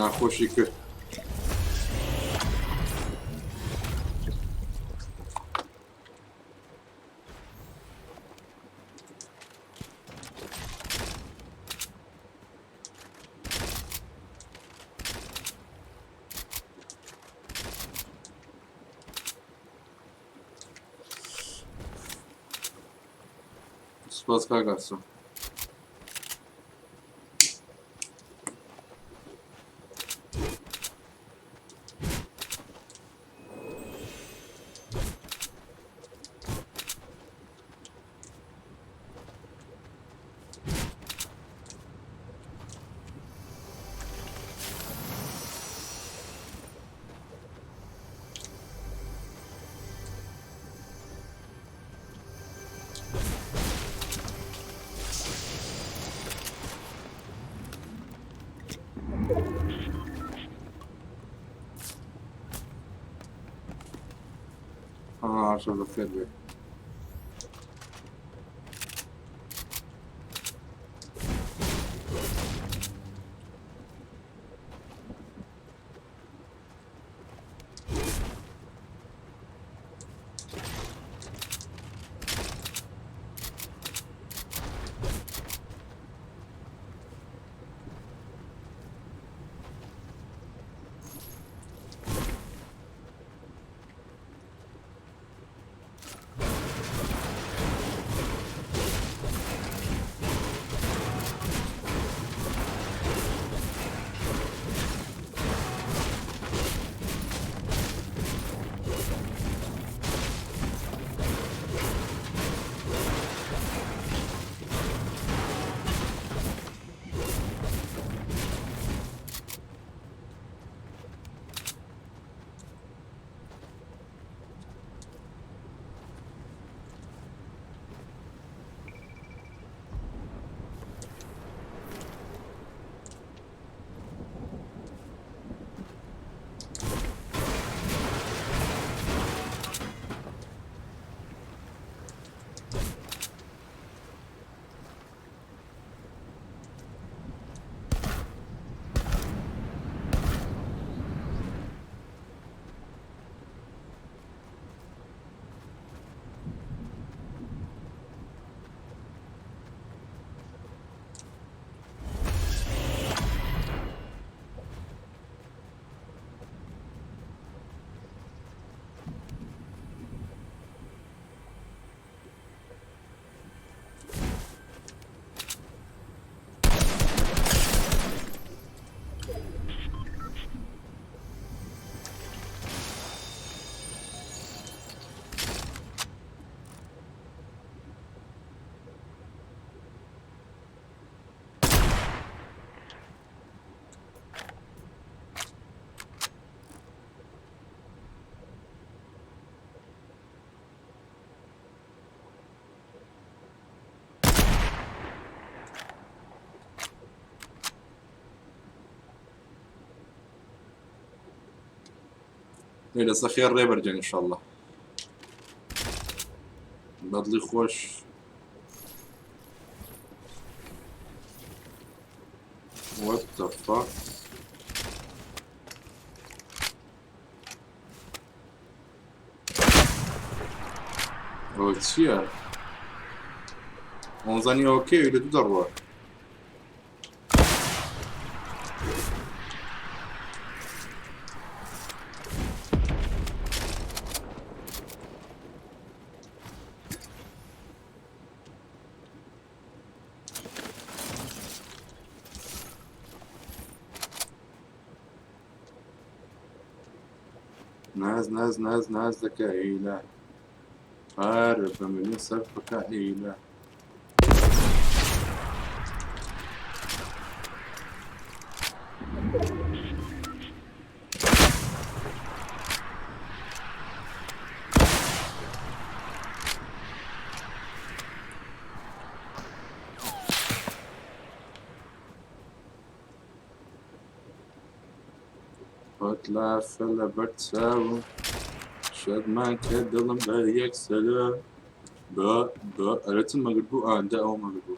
ناخۆشی کرد. سپاس کاک ئاسۆ. ئاشە بەخێر بێ. لەسە خێر ڕێبەرجان انشاءاللە بەدڵی خۆش. What the fuck? ئەوە چییە؟ ئەوزانی ئەوکەی لە دوو دەڕوە. ناز ناز ناز ناز دەکە ئەیلا هەر بە منی سەر بکە ئەیلا. خۆت لافە لەبەر چاوم شەرمان کە دڵم بەر یەک سەرە بە بە ئەرە چ مەگر بوو ئاندە ئەو مەگر بوو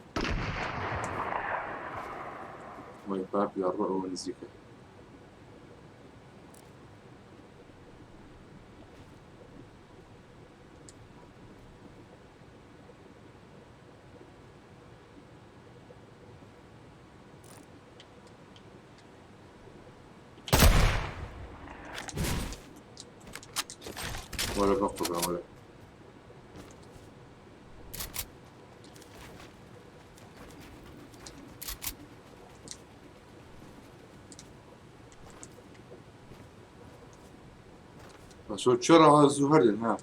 وای پاپ لە ڕۆ ئەوە نزیکە. وەرە بەقوڕا وەرە. بەسۆ چرا زوو هەردن ها.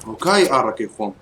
ئۆکای ئاڕەکەی خۆم.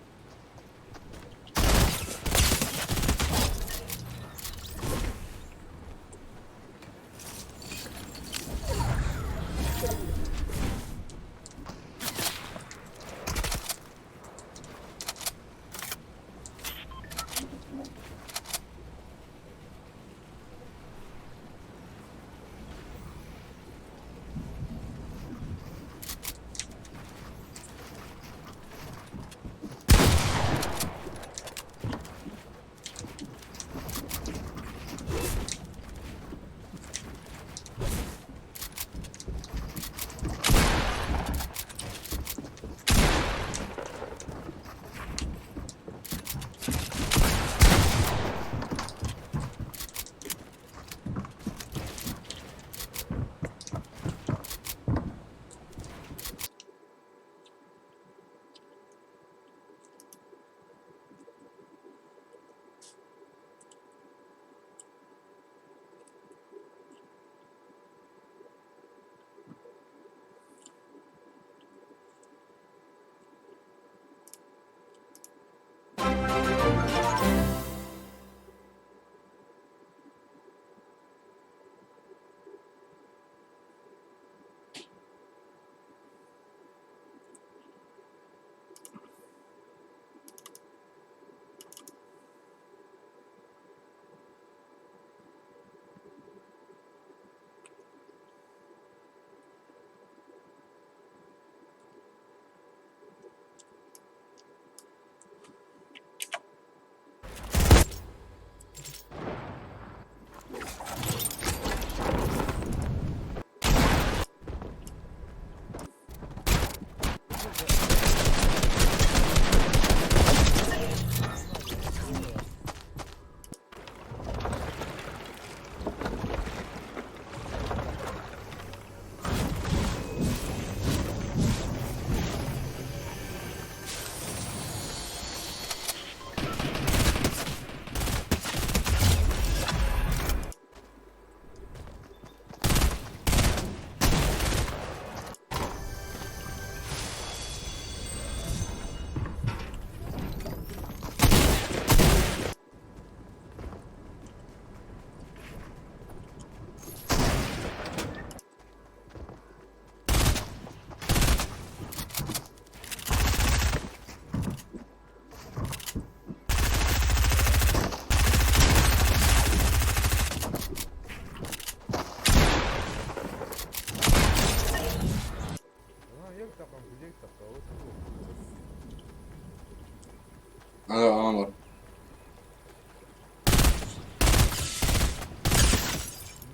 ئەلۆ عامر.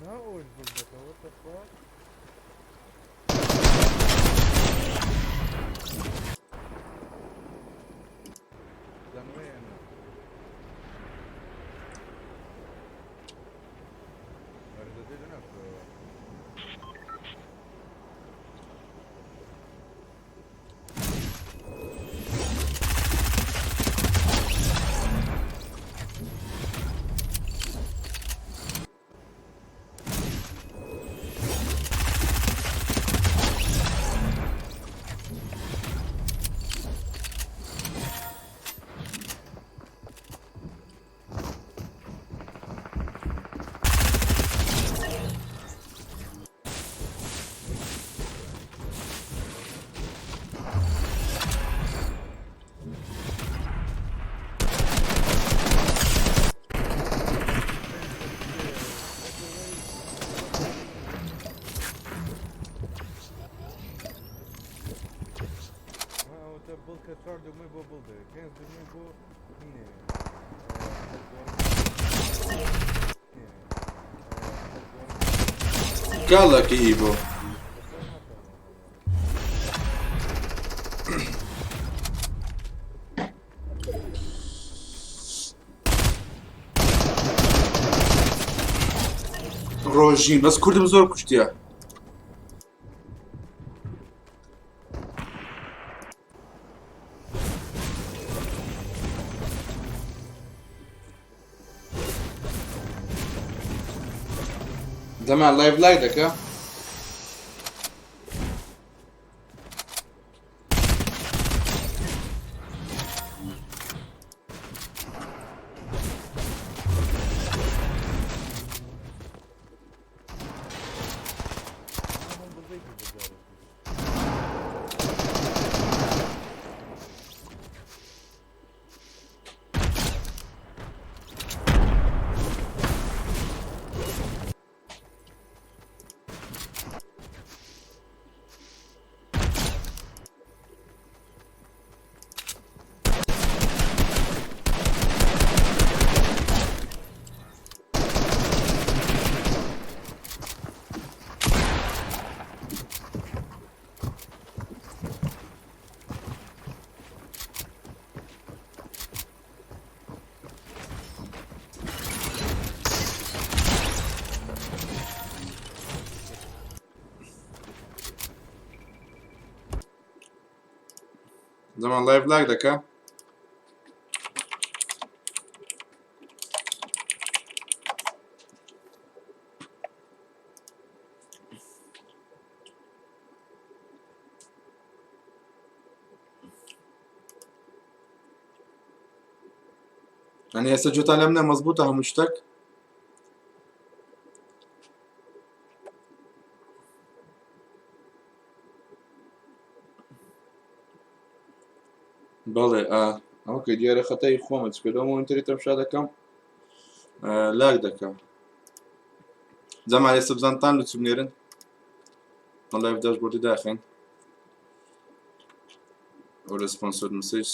نا ئەوەش بڵدەکە what the fuck. دەنوێنە. مەرزەکەی دەناسەوە. کاڵەکە ئی بۆ ڕۆژین بەس کوردم زۆر کوشتە. زەمان لایڤ لای دەکە. زەمان لایڤ لاگ دەکا. یعنی ئێستا جوتان لەم نە مەزبوطە هەموو شتێک. بەڵێ ئا ئۆکەی دیارە خەتای خۆمە چکە لەو مۆنیتەری تەمشا دەکەم لاگ دەکەم. جەمال ئێستا بزانتان لە چ بنێرن من لایڤ داشبۆردی داخێن ئەو لە سپۆنسۆر مسج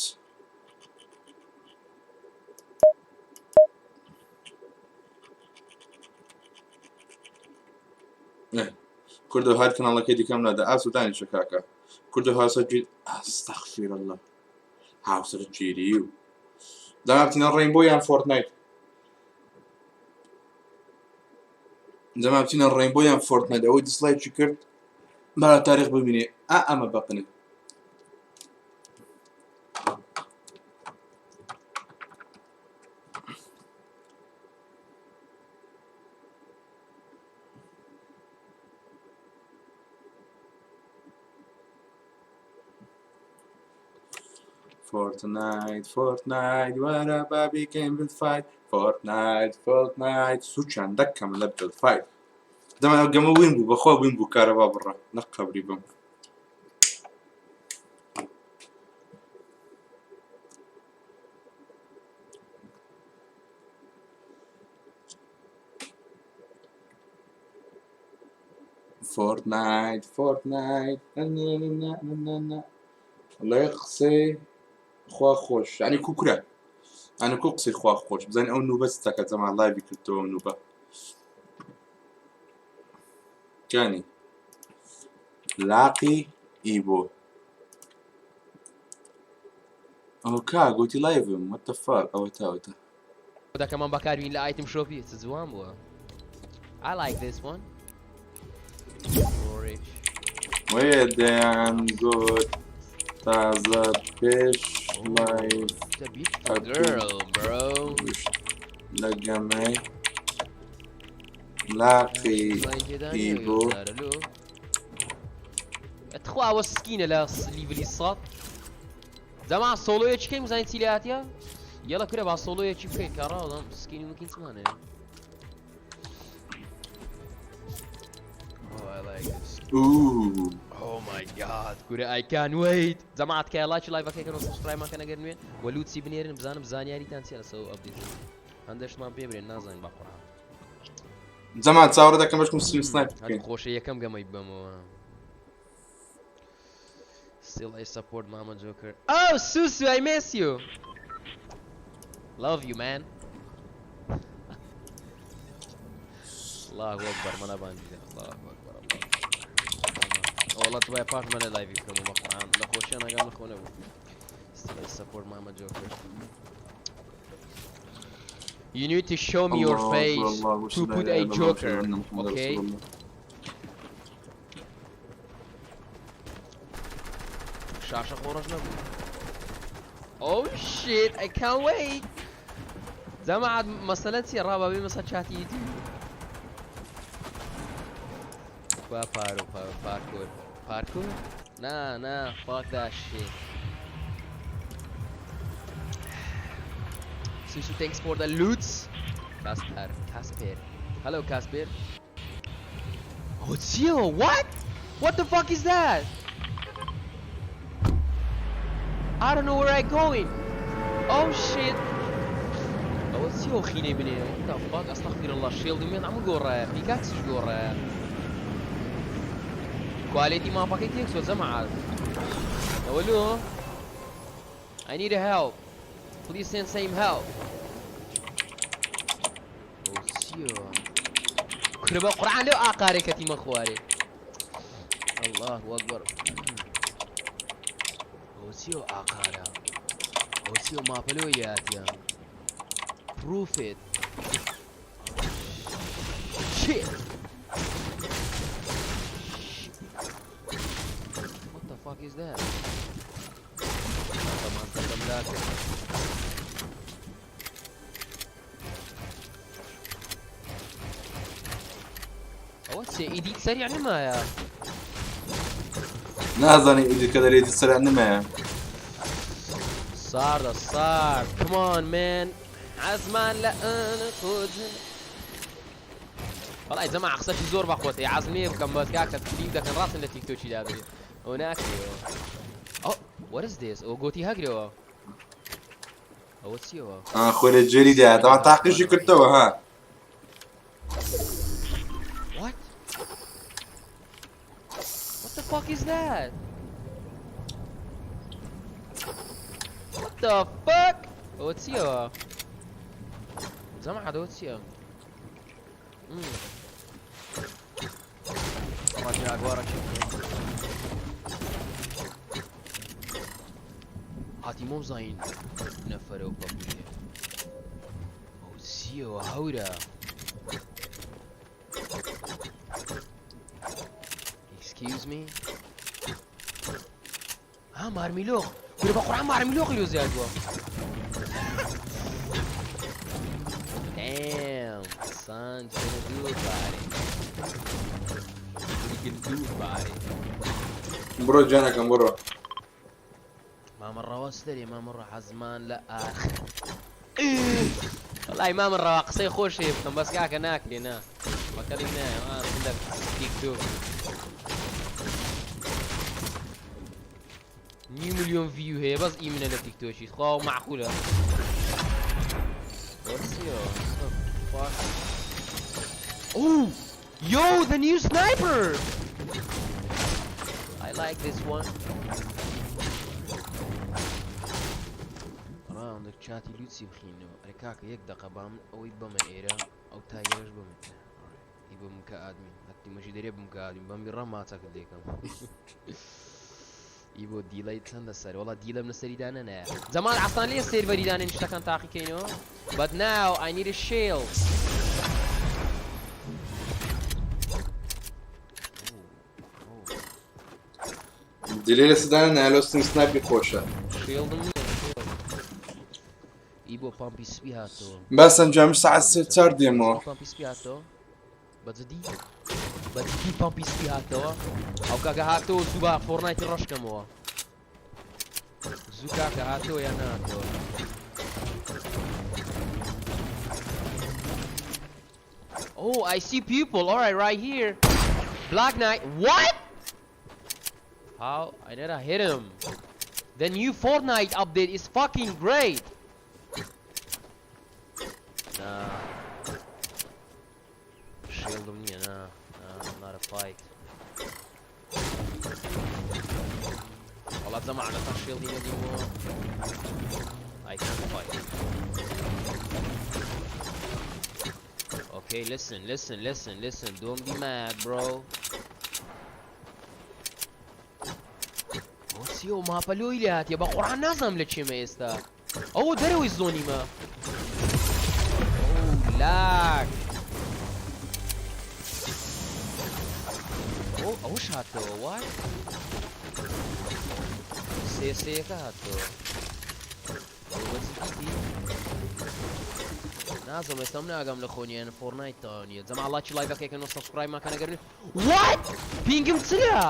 کوردە هەر کەناڵەکەی دیکەم لادا ئاسو دانیشە کاکە کوردە هاوسەر گیر ئەستەغفیر اللە هاوسەر گیری و دەما بچینە ڕەینبۆ یان فۆرتنایت دەما بچینە ڕەینبۆ یان فۆرتنایت ئەوەی دیسلایکی کرد با تاریخ ببینێ ئا ئەمە بەقنێ. فۆرتنایت فۆرتنایت وەرە با بیکەین بلفایت فۆرتنایت فۆرتنایت سوچیان دەکەم لە بلفایت دەما گەمە وین بوو بەخوا وین بوو کارەبا بڕە نە قەبری بم. فۆرتنایت فۆرتنایت وڵی قسەی خوا خۆش ینی کوکرە. ئەنە کو قسەی خوا خۆش بزانین ئەو نوبە ستەکە زەمان لایڤی کردەوە نوبە کانی لاقی ئیبۆ ئەو کا گوتی لایڤم what the fuck ئەوە تا ئەوە تا دەکەمان بەکاربین لە ئایتم شۆپی چ جوان بووە I like this one. Storage. وێ دەیان گوت تازە پێش لایڤ It's a beautiful girl, bro. لە گەمەی لاقی ئیبۆ تخوا ئەوە سکینە لە لیڤلی سەد جەما سۆلۆیەکی کەین بزانین چی لێهاتیە یەڵە کورە با سۆلۆیەکی بکەین کاڕاوڵم سکینی ممکن چمانەیە Oh, I like this. Ooh. Oh my god کورە I can't wait. جەماعەت کە ڵایکی لایڤەکەی کەن و سبسکرایبمان کەن ئەگەر نوێن و لوتسی بنێرن بزانم زانیاریتان چیە لەسەر ئەو ئەپدەیت هەندێشمان پێ برێن نازانین بە قورعان. جەماعەت چاوەڕێ دەکەم بەشکم ستریم سنایپ هەر بکەین. خۆشە یەکەم گەمەی ببەمەوە. Still I support Mama Joker. Oh, Susu, I miss you. Love you, man. الله أكبر مەلا بانجی الله أكبر الله أكبر. والله دوای پاش مەلە لایڤی بکەم و بە قورعان لە خۆشیان ئاگام لە خۆ نەبوو. Still I support Mama Joker. You need to show me your الله أكبر، face الله أكبر، to لا put إله a إلا الله، joker. أشهد أن محمد Okay. رسول الله. شاشە خۆڕەش نەبوو. Oh shit, I can't wait. جەماعەت مەسەلە چییە ڕابا بێ مەسە چاتی یوتیوب. با پارو پارو پارکۆر پارکۆر؟ نا نا fuck that shit. Susu thanks for the loots. Kasper, Kasper. Hello Kasper. Oh چییە؟ What? What the fuck is that? I don't know where I going. Oh shit. ئەوە چی ئەو خینەی بنێ؟ What the fuck? ئەستەغفیر الله شێڵدی من هەموو گۆڕایە پیکاکسیش گۆڕایە. کوالێتی ماپەکەی تێکچووە جەماعەت. ئەوە لۆ؟ I need a help. Please send same help. ئەوە چییە؟ کورە بە قورعان لەو ئاقارێک کەتیمە خوارێ. الله أكبر. ئەوە چییە ئەو ئاقارە؟ ئەوە چییە ئەو ماپە لەوەی لێهاتیە؟ Proof it. Shit. What the fuck is that? طبعا تقدم ئەوە چیە ئیدیت سەریع نمایە. نازانی ئیدیت کە دەرێ ئیدیت سەریع نمایە. ساردە سارد Come on man عەزمان لە خود وەڵای جەماعە قسەکی زۆر بەخۆتە عەزم نییە بکەم بەس کاکە فلیم دەکەن ڕاستن لە تیک تۆکی دابنێ ئەوە ناکرێەوە ئەو what is this ئەوە گۆتی هەگرەوە ئەوە چیەوە خۆی لە جێری دایە تەوا تاقیشی کردەوە ها. What? What the fuck is that? What the fuck? ئەوە چیەوە؟ جەماعەت ئەوە چییە؟ ڕەجا گۆڕەکی هاتی مۆم زین نەفەرە و پەپولێ ئەو چیەوە هەورە Excuse me ها مارمیلۆخ کورە بە قورعان مارمیلۆخی لۆ زیاد بووە Damn, son, what you gonna do about it? What you gonna do about it? بڕۆ گیانەکەم بڕۆ. مامە ڕەوا چ دەرێ مامە ڕە حەزمان لە ئاخ وەڵای مامە ڕەوا قسەی خۆش هەیە بکەم بەس کاکە ناکرێ نا مەکەڵی نایە لە تیک تۆک نیو ملیۆن ڤیو هەیە بەس ئی منە لە تیک تۆکی خوا و معقولە What's your fuck? Oh, yo, the new sniper! I like this one. لە چاتی لوچی بخینەوە. ئەرێ کاکە یەک دەقە با من ئەوەی بەمە ئێرە ئەو تایگەرەش بەمە. ئی بۆ بمکە ئادمین هەتی مەژی دەرێ بمکە ئادمین بەم بیڕە ماچەکە دێکەم. ئی بۆ دیڵەی چەند لەسەر وەڵا دیلەم لەسەری دانەنایە جەمال عەسان لێ سێرڤەری دانێن شتەکان تاقیکەینەوە But now I need a shield. دیلێ لە سدانە نالۆ سن سناپی خۆشە. شیڵدم نییە شیڵد. ئی بۆ پامپی سپی هاتەوە. بەس ئەنجامی سەعات سێ چار دێمەوە. پامپی سپی هاتەوە. بەجدی بەجدی پامپی سپی هاتەوە. ئەو کاکە هاتەوە زوو با فۆرنایتی ڕەشکەمەوە. زوو کاکە هاتەوە یان نهاتەوە؟ Oh, I see people. All right, right here. Black Knight. What? How? I never hit him. The new Fortnite update is fucking great. Nah. Shieldم نییە نا. Nah, not a fight. والله جماعة لەسەر شیڵدی نەدیمەوە. I can't fight. Okay, listen, listen, listen, listen. Don't be mad, bro. ئەوە چییە و ماپە لۆی لێ هاتیە بە قورعان نازانم لە کێمە ئێستا ئەوە دەرەوەی زۆنیمە لاک ئەو ئەوش هاتەوە وای سێ سێیەکە هاتەوە نازم ئێستا من ئاگام لە خۆ نییە فۆرنایت تەواو نییە جەما ڵاکی لایڤەکەیکەن و سەبسکرایب ماکەن ئەگەر وات پینگم چرا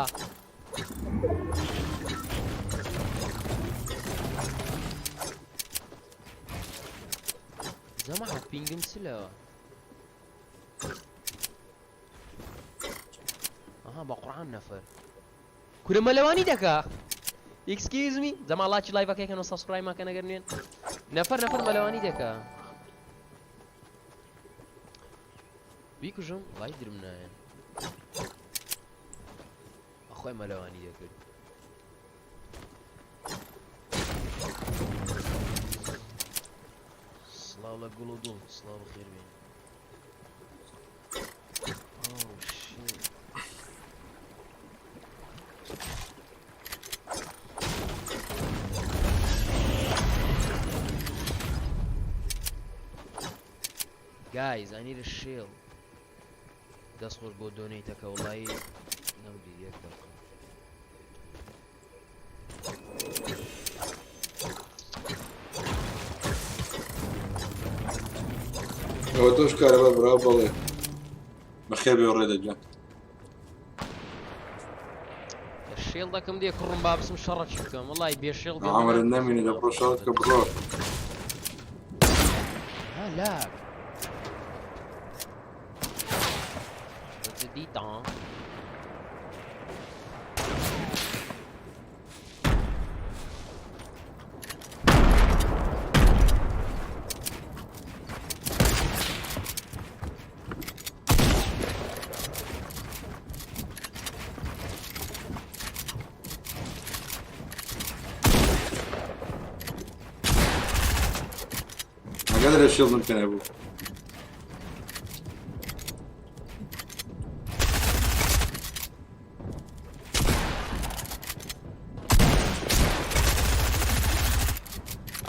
جەماعە پینگم چلەوە ئەها بە قورعان نەفەر کورە مەلەوانی دەکا ئێکسکیوز می جەما ڵاکی لایڤەکەیکەن و سەبسکرایب ماکەن ئەگەر نوێن نەفەر نەفەر مەلەوانی دەکا بیکوژم وای درم نایەن ئەخۆی مەلەوانی دەکرد سڵاو لە گوڵ و دڵ سڵاو بەخێر بێن Oh shit. Guys, I need a shield. دەست خۆش بۆ دۆنەیتەکە وڵی نەمدی یەک دەقە. ئەوە تۆش کارەبا برا بەڵێ بەخێر بێ ڕێدە گیان. شێڵ دەکەم دێ کوڕم با بچم شەڕەکی بکەم وەڵی بێ شێڵ بێ عمرت نەمێنێ دە بڕۆ شەڕت کە بڕۆ. ها لاک بەجدی تا ئاگادارە شێڵم پێ نەبوو.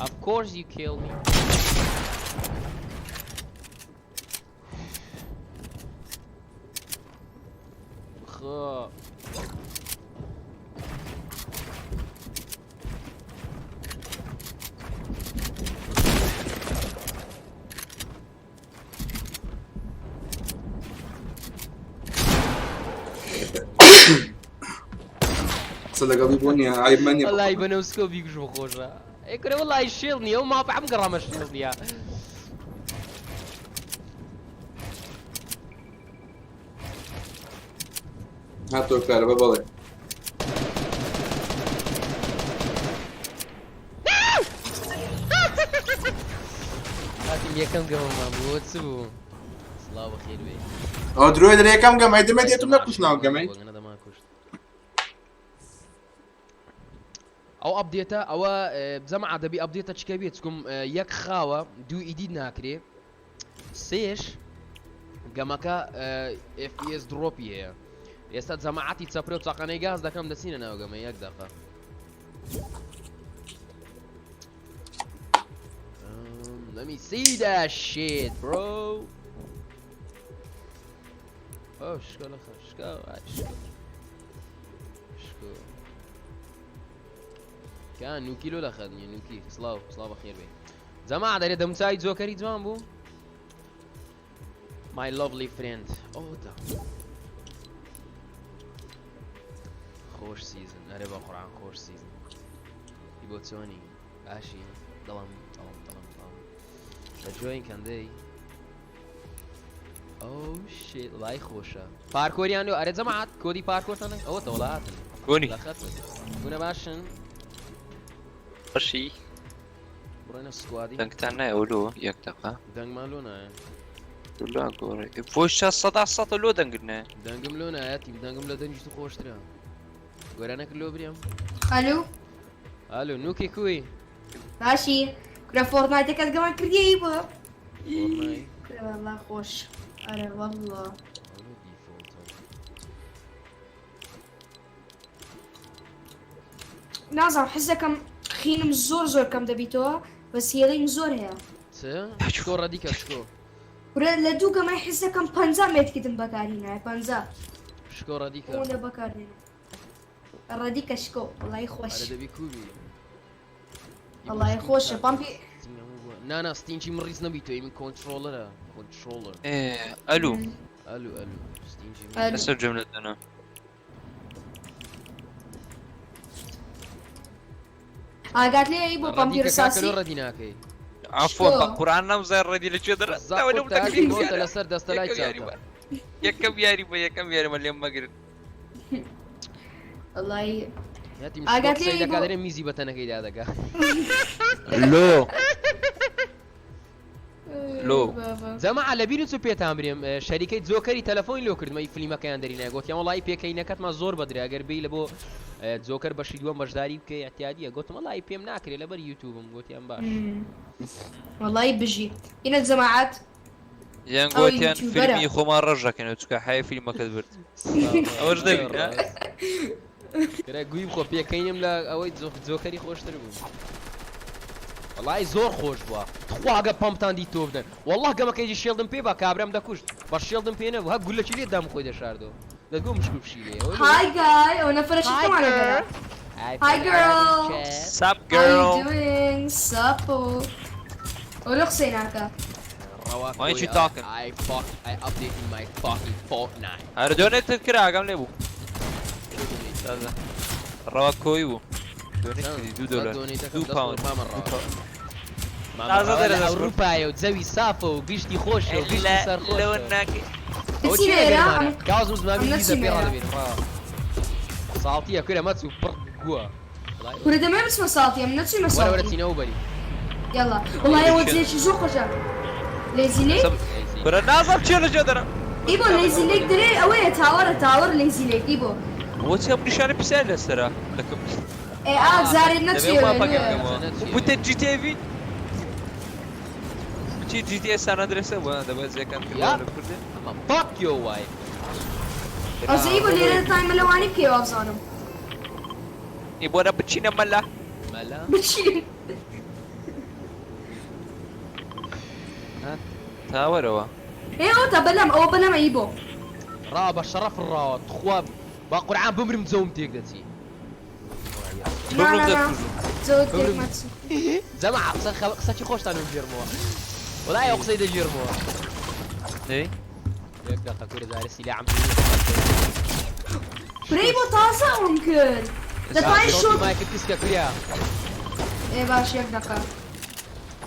Of course you kill me. خ قسە لەگەڵی بۆ نییە عیبمان نییە. وەڵی بە نەوسکۆ بیگوژم خۆشە ئەی کورە وەڵی شێڵ نییە و ماپە ئەم گەڕامە شێڵ نییە. هاتۆ کارەبا بەڵێ. هاتیم یەکەم گەمەمان بوو چ بوو؟ سڵاو بەخێر بێی. ئەوە درۆی دەرێ یەکەم گەمەی دەمێ دێتم نەکوشت ناو گەمەی. دەمان کوشت. ئەو update ە ئەوە جەماعە دەبی update ە چکە بێت چکم یەک خاوە دوو edit ناکرێ سێش گەمەکە FPS drop ی هەیە ئێستا جەماعەتی چەپرە و چاقانەی گاز دەکەم دەچینە ناو گەمە یەک دەقە Let me see that shit, bro. Oh, شکۆ لە شکۆ شکۆ شکۆ کە نوکی لۆ لە خەت نیە نوکی سڵاو سڵاو بەخێر بێ جەماعە دەرێ دەموچاوی جۆکەری جوان بوو My lovely friend Oh the خۆش season ئەرێ بە قورعان خۆش season ی بۆ چۆنی باشی دڵم دڵم دڵم دڵم لە join کەندەی Oh shit وڵای خۆشە پارکۆریان لۆ ئەرێ جەماعەت کۆدی پارکۆرتان ئەوە تەوەڵا هاتن کۆنی لەخەت بوونە باشن باشی بڕۆینە squad ی دەنگتان نایە لۆ یەک دەقە دەنگمان لۆ نایە لۆ گۆڕێ voice chat سەدا سەدە لۆ دەنگت نایە دەنگم لۆ نایە تیم دەنگم لە دەنگی تو خۆشترە گۆرانەکە لۆ بریم ئەلو ئالو نوکی کوی باشی کورە Fortnite ەکەت گەمان کردیەی بۆ Fortnite کورە والله خۆش ئەرێ والله ئەولۆ default ە. نازانم حەز دەکەم خینم زۆر زۆر کەم دەبیتەوە بەس healing زۆر هەیە چ شکۆ ڕەدیکە شکۆ کورە لە دوو گەمای حەز دەکەم 50 medkit م بەکارهینایە 50 شکۆ ڕەدیکە ئەوەندە بەکاردێنم ڕەدیکە شکۆ وەڵای خۆش ئەرێ دەبی کوبی وەڵای خۆشە پامپی نا نا ستینجی من ڕیز نەبی تۆ من controller ە controller ئێ ئەلو ئەلو ئەلو ستینجی من ئەلو. لەسەر جملە دەنا ئاگات لێ بۆ پامپی ڕەدیکە کاکە ڕساسی لۆ ڕەدی ناکەی عفوا شکۆ. بە قورئان نەمزای ڕەدی لە کوێ دەرە زاقۆ تاکی بۆتە لەسەر دەستەلای یەکەم یاری چاوتە بە یەکەم یاری بە یەکەم یاریمە لێم مەگرن وەڵای هاتیم ئاگات شکۆ قسەی لێی دەکا بۆ- دەرێ میزی بەتەنەکەی دادەکا لۆ لۆ. بابا. جەماعە لە بیرت چ پێتان برێم شەریکەی جۆکەری تەلەفۆنی لۆ کردمە ئی فلیمەکەیان دەرینە گوتیان وەڵی پێکەینەکەتمان زۆر بەدرێ ئەگەر بێی لە بۆ جۆکەر بەشی دووەم بەشداری بکەی اعتیادیە گوتم وەڵی پێم ناکرێ لەبەر یوتیوبم گوتیان باش مم. وەڵای بژی ئینە جەماعەت یان ئەو گوتیان یوتیوبەرە. فیلمی خۆمان ڕەش دەکەنەوە چونکە حەیە فیلمەکەت برد ئەوەش دەبی نا؟ کرا گوی بخۆ پێکەینم لە ئەوەی جۆکەری خۆشتر بوو وەڵی زۆر خۆش بووە تخواگە پەمپتان دی تۆ بدەن والله گەمەکەی shield م پێ با کابرام دەکوشت بە shield م پێ نەبوو هە گولەکی لێ دام خۆی دەشاردەوە دەگۆ مشک و پشیلێ Hi guy ئەو نەفەرە Hi شتمانە girl. گەرە Hi, girl. Sup How you girl doing? Sup? ئەو لە قسەی ناکە Why ain't you talking? I fuck I updated my fucking Fortnite. ئەرە donate ت کرا ئاگام لێ بوو تازە ڕەوا کۆی بوو donate کردی دوو دۆلار دوو پاوند تازە دەرە دەست کرد. ئەوروپایە و جەوی سافە و گشتی خۆشە و گشتی سەرخۆشە. لەوە ناکەی ئەوە چی چییە لێرە؟ گەرمانە؟ کاوز زمانی ئەم دیزە نەچی پێ لێرە. ڕادەبێنم ڕاوە. ساڵتیە کورە مەچوو پڕ گووە. کورە دەمێ بچمە ساڵتی ئەم نەچوومە وەرە وەرە ساڵتی چینەوە بەری. یاڵا وەڵای ئەوە جێکی زۆر خۆشە لێزی لێک کورە نازانم چیە لە جێ دەرە ئی بۆ لێزی لێک درێ ئەوەیە tower ە tower لێزی لێک ئی بۆ بۆ چی ئەم نیشانە پیسیان لەسەرە دەکەم ئێ ئاک زارێت دەبێ نەچێ ماپەکە بکەمەوە نەچێ. بوتە جی تی ڤی بچی جی تی سان ئەندرێسە بوو دەبێت زیەکان یا. کردەوە لە کوردی ئەمە fuck your wife. ئەوزە ئی بۆ لێرە دەتوانین مەلەوانی بکەی وابزانم ئی بۆ نە بچینە مەلا مەلا بچین تاوەرەوە ئێ ئەوە تا بەلەم ئەوە بەلەمە ئی بۆ ڕا بە شەڕەف ڕاوە تخوا با قورعان بمرم جەوم تێک دەچی. نا بمرم نا نا دەکوژم زۆر تێک بمرم. مەچی جەماعە قسە قسەکی خۆشتان دەگێڕمەوە. وەڵای ئەو قسەی دەگێڕمەوە. ئەی یەک دقە کورە جارێ سیلاحم کورە ئی بۆ تازە ئەوم کرد دەتوانین شۆ مایکت کسکە کوریا. ئێ باش یەک دقە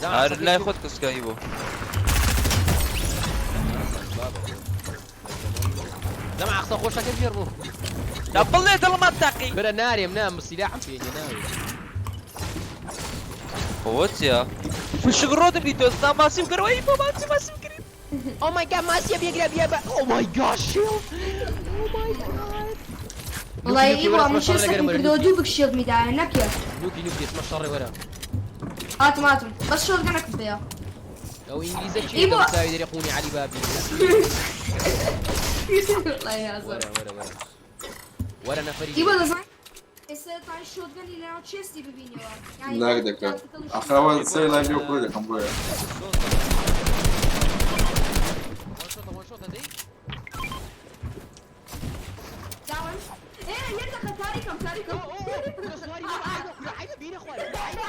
جەماعە هەر قسەکەی لای خۆت کەسکە ئی بۆ جەماعە قسە خۆشەکە گێڕمەوە. لا بڵێ دڵمان تاقی برا نارێم نام سیلاحم پێ نییە ناوێ. ئەوە چییە فشک ڕۆدم دی تۆ ماسیم کردەوە ئی بۆ ماسی ماسیم کرد Oh my god, ماسیە بێگرە بیا بە Oh my god, shield. Oh my god. وەڵای نوکی، ئیبۆ وەرە من سمە شەڕ chest ەکم لەگەرم وەرە کردەوە نوکی. دوو big shield میدایە نەکێ. نوکی نوکی سمە شەڕێ وەرە. هاتم هاتم بەس shotgun ەکم پێیە. ئەو ئینگلیزە چیە ئیبۆ. دەم چاوی دەرێ قوونی عەلی بابی. وەڵای نازانم. وەرە وەرە وەرە وەرە نەفەری. ئیبۆ دەزانی ئێستا دەتوانی shotgun ی لەناو chest ی ببینیەوە. یانی lag دەکات. tactical ی ئاخر ئەوە سەری live ی خۆی دەکەم بۆیە. one shot ە one shot ە دەی. داون. ئێ یەک دەقە تاریکم تاریکم. کورە سواری بوو، عەیبە کورە عەیبە بینە خوارێ عەیبە.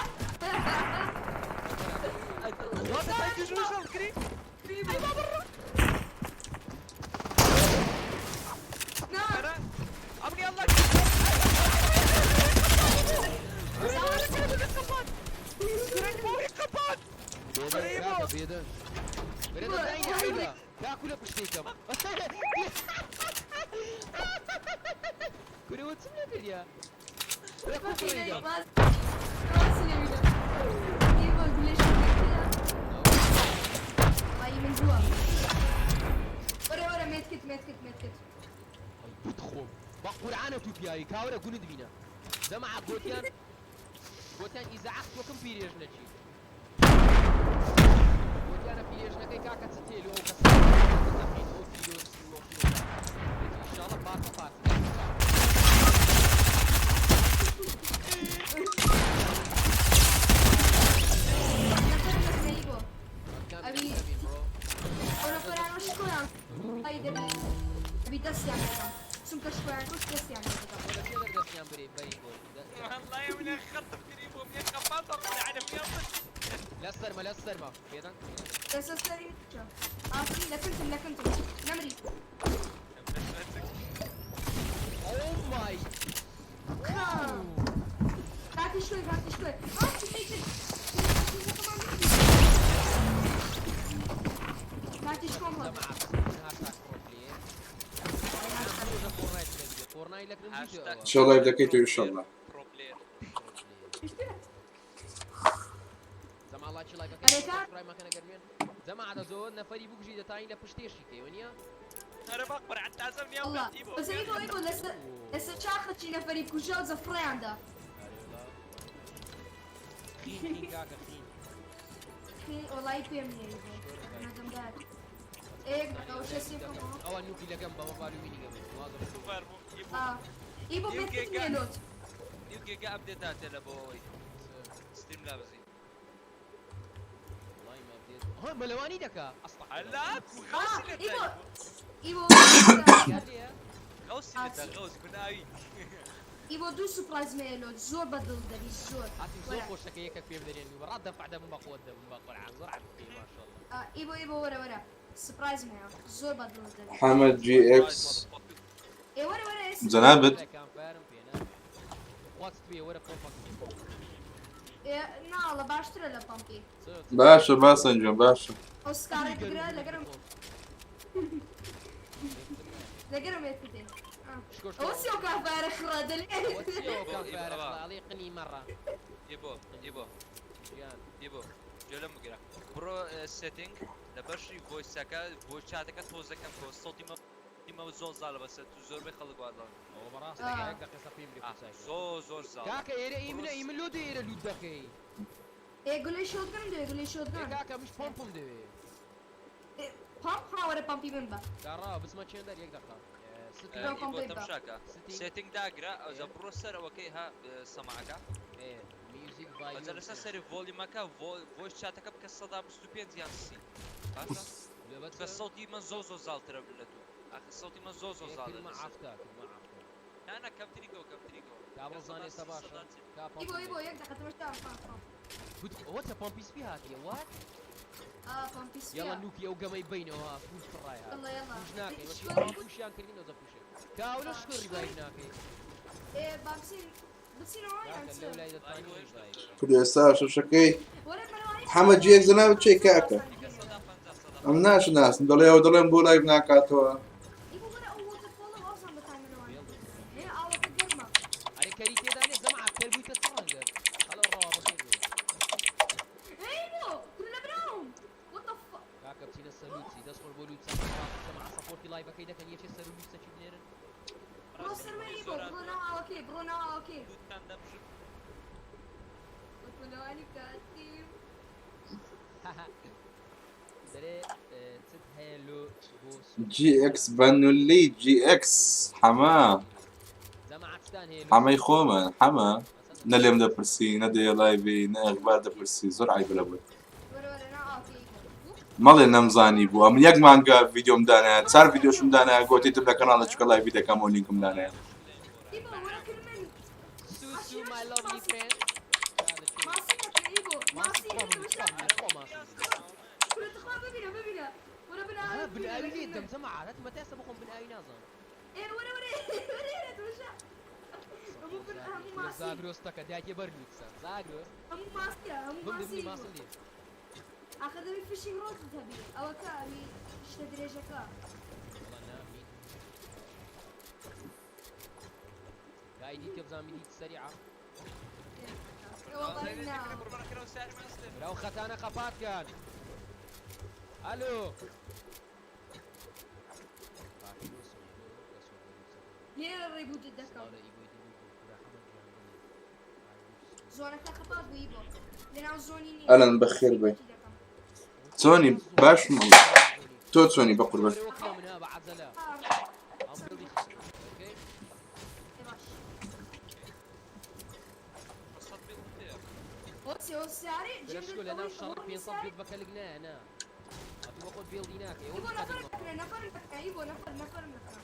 نا. بێدەنگ کاکە بێدەنگ. بەرە دەزانی عەیبە. کاکو لە پشتێکم. کورە وە چم لێ کردیا؟ کورە کو فڕێیدەم. باز نەبینم. ئیبۆ گولەی shotgun پێیە. وەڵای من بووە. وەرە وەرە medkit medkit medkit. ئەی بتخۆم بە قورعانە تو پیاوی کاورە گونت بینە. جەماعە گۆتیان گۆتیان ئیزعاق وەکم پیرێژنەکی. گۆتیانە پیرێژنەکەی کاکە چ تێل و ئەو کەسە تەقین ئەو تیرۆریست و ئەو تیرۆرە. ئینشاڵڵا پارچە پارچە. نەفەرم لەکنە ئیبۆ. ئەوی ئەو نەفەرانەوە شکۆیان ئەی دەبی دەبی دەستیان لێدەم. چونکە شکۆیان کوشت دەستیان لێدەدەم. دەستیان بری بەری بۆ. لە سەرمە لە سەرمە بێدەنگ. لەسەر سەری چە. ئافرین لەکنتم لەکنتم. نەمری. Oh my کاتی شوێ کاتی شوێ. ئا چی کاتی شکۆم هەڵ. جەماعە هاشتاگ pro player. فۆرنایت لەگرێ. فۆرنایت لەکرم دیتەوە. ئینشاڵڵا live دەکەیتەوە ئینشاڵڵا. جەماعە ڵایکی ڵایکەکەی ئەرێ کاک. subscribe مەکەنە گەرمێن. جەماعە دە زۆر نەفەری بکوژی دەتانی لە پشتێشی کەی وەنیە؟ وەڵا. بەس ئیبۆ ئیبۆ لەسەر لەسەر چاخەکی نەفەری بکوژە و زەفڕیاندا. خین خین کاکە خین. وەڵای پێم نییە ئیبۆ. نەدەم داد. ئێ یەک دەقە ئەو chest ی بکەمەوە. ئەوە نوکی لەگەم بەمە بالومینی گەم. ئا. ئیبۆ medkit نییە لۆت. وەڵای ما بدێت. ها مەلەوانی دەکا. ئەستا. ئا ئیبۆ ئیبۆ ئیبۆ دوو surprise مەیە لۆت زۆر بەدڵ دەبی زۆر. هاتیم زۆر وەرە. خۆشەکە یەکەک پێ بدەرێن و بەڕات دەفع دەبم بە قوت دەبم بە قورعان زۆر عەب پێی ماشاءالله. ئا، ئیبۆ ئیبۆ وەرە وەرە surprise مەیە زۆر بەدڵ دەبی. حەمەد جی ئێکس ئێ وەرە وەرە ئێستا. جەنابت campfire م پێ نا. خوات پێ وەرە پۆمپەکە. ئێ ناڵە باشترە لە pump ی. باشە باسەن گیان باشە. ئەو SCAR ە بگرە لەگەرم لەگەرم medkit ێ. ئەوە چی ئەو campfire ە خڕە دەلێ. campfire ە خڕە ئەڵێ قنی مەڕە. ئیبۆ ئیبۆ گیان. ئیبۆ جۆلەم بگرە بڕۆ setting لە بەشی voice ەکە voice chat ەکە تۆزەکەم کۆ سەوتی مە زۆر زاڵە بەسەر تو زۆربەی خەڵک وا دەڵێن. ئەوە بەڕاست ئا. یەک دەقیقە سەپیم برێ ئا، کوسای. زۆر زۆر زاڵە. کاکە ئێرە ئی منە ئی من لۆ دێ ئێرە لوت دەکەی. ئێ گولەی shotgun م دەوێ گولەی ئێ shotgun. کاکە مش pump م دەوێ. ئێ pump ها وەرە pump ی من بە. داڕاوە بچمە چێندەر یەک دەقە. setting بڕۆ ئیبۆ pump ی بە. تەمشاکە setting setting داگرە ئەوجا بڕۆ سەر ئەوەکەی ها سەماعەکە. ئێ music ئەوجا لەسەر volume سەری volume ەکە voice chat ەکە بکە 125 یان 30. باشە؟ چونکە سەوتی من زۆر زۆر زاڵترە لە تو. ئاخر سەوتی من زۆر زۆر زاڵە کردمە لەسەر. عەفتا کردمە عەفتا. نا نا کەمتری کەوە کەمتری کەوە. کابڕ بکە زانێ 130 سە باشە. 140. کا ئیبۆ pump م ئیبۆ دەوێ. یەک دەقە تەماشا pump pump. گوت ئەوە چە pump ی سپی هاتیە what؟ ئا pump ی سپیە. یاڵا نوکی ئەو گەمەی بینەوە فوش فڕای هات. یەڵا یەڵا. پوش ناکەی وەکی شکۆری pump پوشیان کردین ئەوجا پوشێ. کاولە شکۆ revive ناکەی. ئێ با بچین بچینەوە یان کاکە چ؟ لەو لای دەتوانی revive. کوری ئێستا شەشەکەی وەرە مەلەوانی حەمەد جی ئێکس جەنابت چی کاکە؟ بکە 150 150. ئەم ناشناسم دەڵێ ئەو دەڵێم بۆ live ناکاتەوە. ئیبۆ وەرە ئەو waterfall ە وازان بەتای مەلەوانی. ئێ ئاوەکە گەرمە. ئەرێ کەری تێدا نییە جەماعە کەر بوویتە چ ڕەنگە؟ هەڵۆ ڕەوا بەخێر بێ. ئێ ئیبۆ کورە لە براوم. What the fuck؟ کاکە بچینە سەر لوتسی دەست خۆش بۆ لوتسی جەماعە support ی live ەکەی دەکەن یەکێ سەر لوتسەکی بنێرن. بڕۆ سەرمەی بۆ بڕۆ ناو ئاوەکەی بڕۆ ناو ئاوەکەی دووتان دەمژم. وەکو کاتیم. دەرێ چت هەیە لۆ بۆ جی ئێکس بەنولی جی ئێکس حەمە جەماعەتتان هەیە لۆ حەمەی خۆمە حەمە نە لێم دەپرسی نە دێ لایڤی نە ئەخبار دەپرسی زۆر عیبە لە بۆت. وەرە وەرە ناو ئاوەکەی مەڵێ نەمزانی بوو ئەمن یەک مانگە ڤیدیۆم دانایە چار ڤیدیۆشم دانایە گۆتیتم لە کەناڵە چکە لایڤی دەکەم و لینکم دانایە. ئیبۆ وەرە کرد من سوسو my lovely friend. ماسی دەکە ئیبۆ ماسی دەکە خۆ ماسی. کورە تخوا ببینە ببینە وەرە بن ها ئاوی بن ئاوی لێ ببینە. دەم جەماعەت مەتە ئێستا بخۆم بن ئاوی نازانم. ئێ وەرە وەرە وەرە تۆشە هەموو بن هەموو ماسی. زاگرۆستەکە داکێ بەر لوتسە زاگرۆس. هەموو ماسیە هەموو بم ماسی ببنی ئیبۆ. ماسل لێ. ئاخر دەبی fishing rod ت هەبی ئەوەکە ئەوی شتە درێژەکە. والله نامین. قايدي تبزان مديت سريعة. والله نا لو ختانة قفات كان. الو. لێرە reboot ت دەکەم zone ەکە خەپات بوو ئیبۆ لەناو zone ی نییە. ئەلەن بەخێر بێ. چۆنی باشم تۆ چۆنی بەقوربان؟ ئێ باش. ئۆسێ ئۆسیارێ شكو لنا الشرط 500 بيض بكلقنا انا اتوقع بيلديناك ئیبۆ نەفەر نەکرێ نەفەر نەکرێ ئیبۆ نەفەر نەفەر نەکرێ.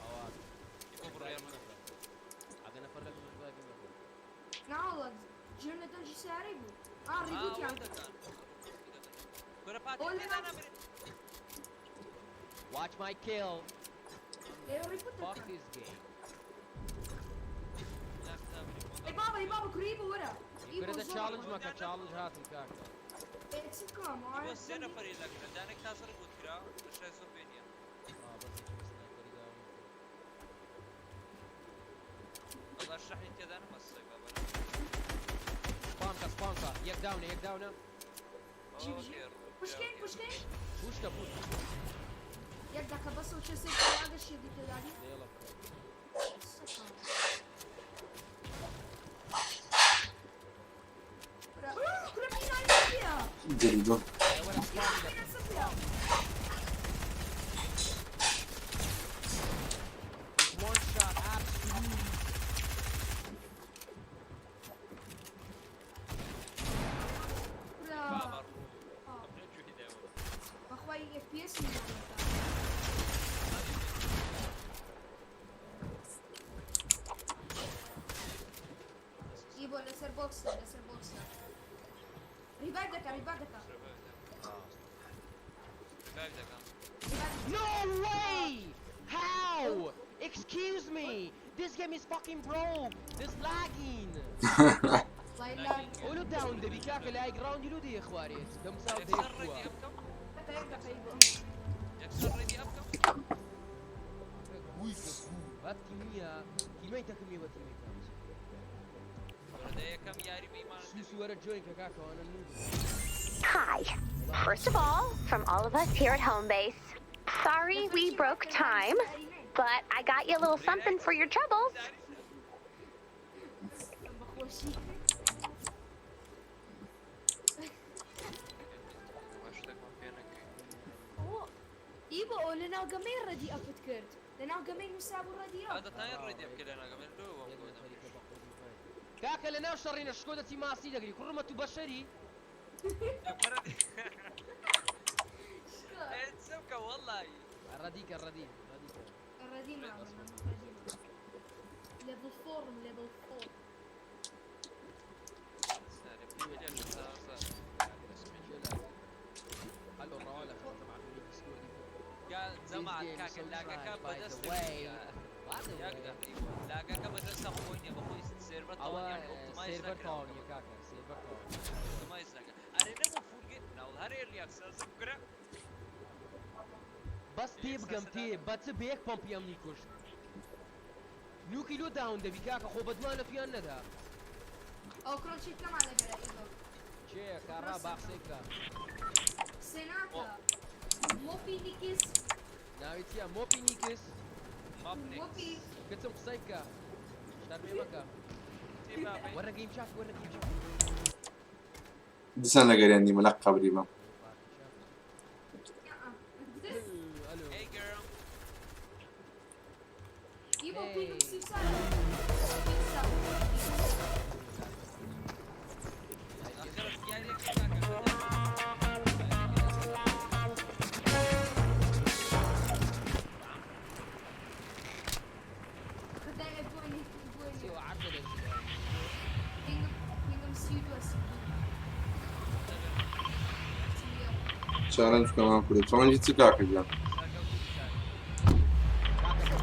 ناوەڵە جێم لە دەنگی سیارەی بوو ئا reboot یان کورە پاتی تێدا نەمرێت. Watch my kill. ئێ reboot Fuck دەکەن. this game. ئەی بابا ئەی بابا کوڕی ئیبۆ وەرە ئیبۆ كرة زۆر challenge ما كان challenge هاتم كاكا. ئێ چ بکەم بۆ سێ نەفەری لەکرا دانێک تازە reboot کرا شای زۆر بێنیە. اه بس هيك بس sniper اذا وەڵا شەحنی تێدا نەمەسەی بابا. سبانكا سبانكا يك داونه يك داونه. پشکین پشکین. بوشكا بوشكا. یەک دقە بەسەوە چێ سێ ئەگەر شێدی تێدانی. يلا. کورە پینانی جەریدۆ. ولا پینە سفرە. One shot absolutely. کورە بابا ڕوو ئەمنە گوێی داوە. بەخوای FPS ئیبۆ لەسەر بۆکسە لەسەر بۆکسە revive دەکا revive دەکا. revive دەکەم. No way! How? Excuse me! This game is fucking broke! This lagging! وای لا. قولوا down دبي كاكا لايك راوند يلودي يا اخواني دم ساو یەکسەر دي ready up کەم. دقە دقە ئیبۆ. یەکسەر ready up کەم. هات كيمياء تيميتك كمية وتيميتك. وەرە دە یەکەم یاری مەیمان. سوسو ورا join كاكا وانا noob. Hi. First of all, from all of us here at Home Base, sorry we broke time, but I got you a little something for your troubles. بەخۆشی. شتێکمان پێ نەکەی. ئیبۆ ئەو لەناو گەمەی ready up ت کرد لەناو گەمەی نووسابوو ready up. دەتوانین ready بکەی لە ناگەمێن لۆ وەم گۆدەم. کاکە لە ناو شەڕینە شکۆ دەچی ماسی دەگری کوڕمە تو بەشەری. سمكة والله. ڕەدیکە ڕەدی ڕەدیکە. ready ما ready level 4 level 4. حلو الروالة تبع ديسكورد. جماعة کاکە lag ەکە بەدەست lag ەکە بەدەستە خۆی نییە بەخۆی سێرڤەر ئەوە تەواو optimize سێرڤەر نەکراوە. تەواو نییە کاکە سێرڤەر تەواو. optimize نەکرا. ئەرێ نەبوو full game ناوڵ هەر early access کورە. بەس تێ بگەم تێ بەچ بە یەک pump ی ئەمنی کوشت نوکی لۆ down دەبی کاکە خۆ بەدوانە تویان نەدا. ئەو کوڕە چێکەمان لەگەرە ئیبۆ. چێ کارا باقسەی بکە. سێناکە مۆپی نیکس. ناوی چییە؟ مۆپی نیکس. مابنێکس. وەپی کچم قسەی بکە شەرمێ مەکە. تی بابەی. وەرە گەیم چاک، وەرە گەیم چاک. دیسان لەگەریان نیمە لە قەبری بم. ئەلۆ. Hey girl. ئیبۆ Hey. پینگم 34 33. ئاخر یاریەکە کاکە. خدای بۆنی بۆنی. سی و عەرزە لە پینگم پینگم 32 32. چالنج بکەمان کورە، چاڵنجی چ کاکە گیان؟ سەرکەوتوو کاکە. کاکە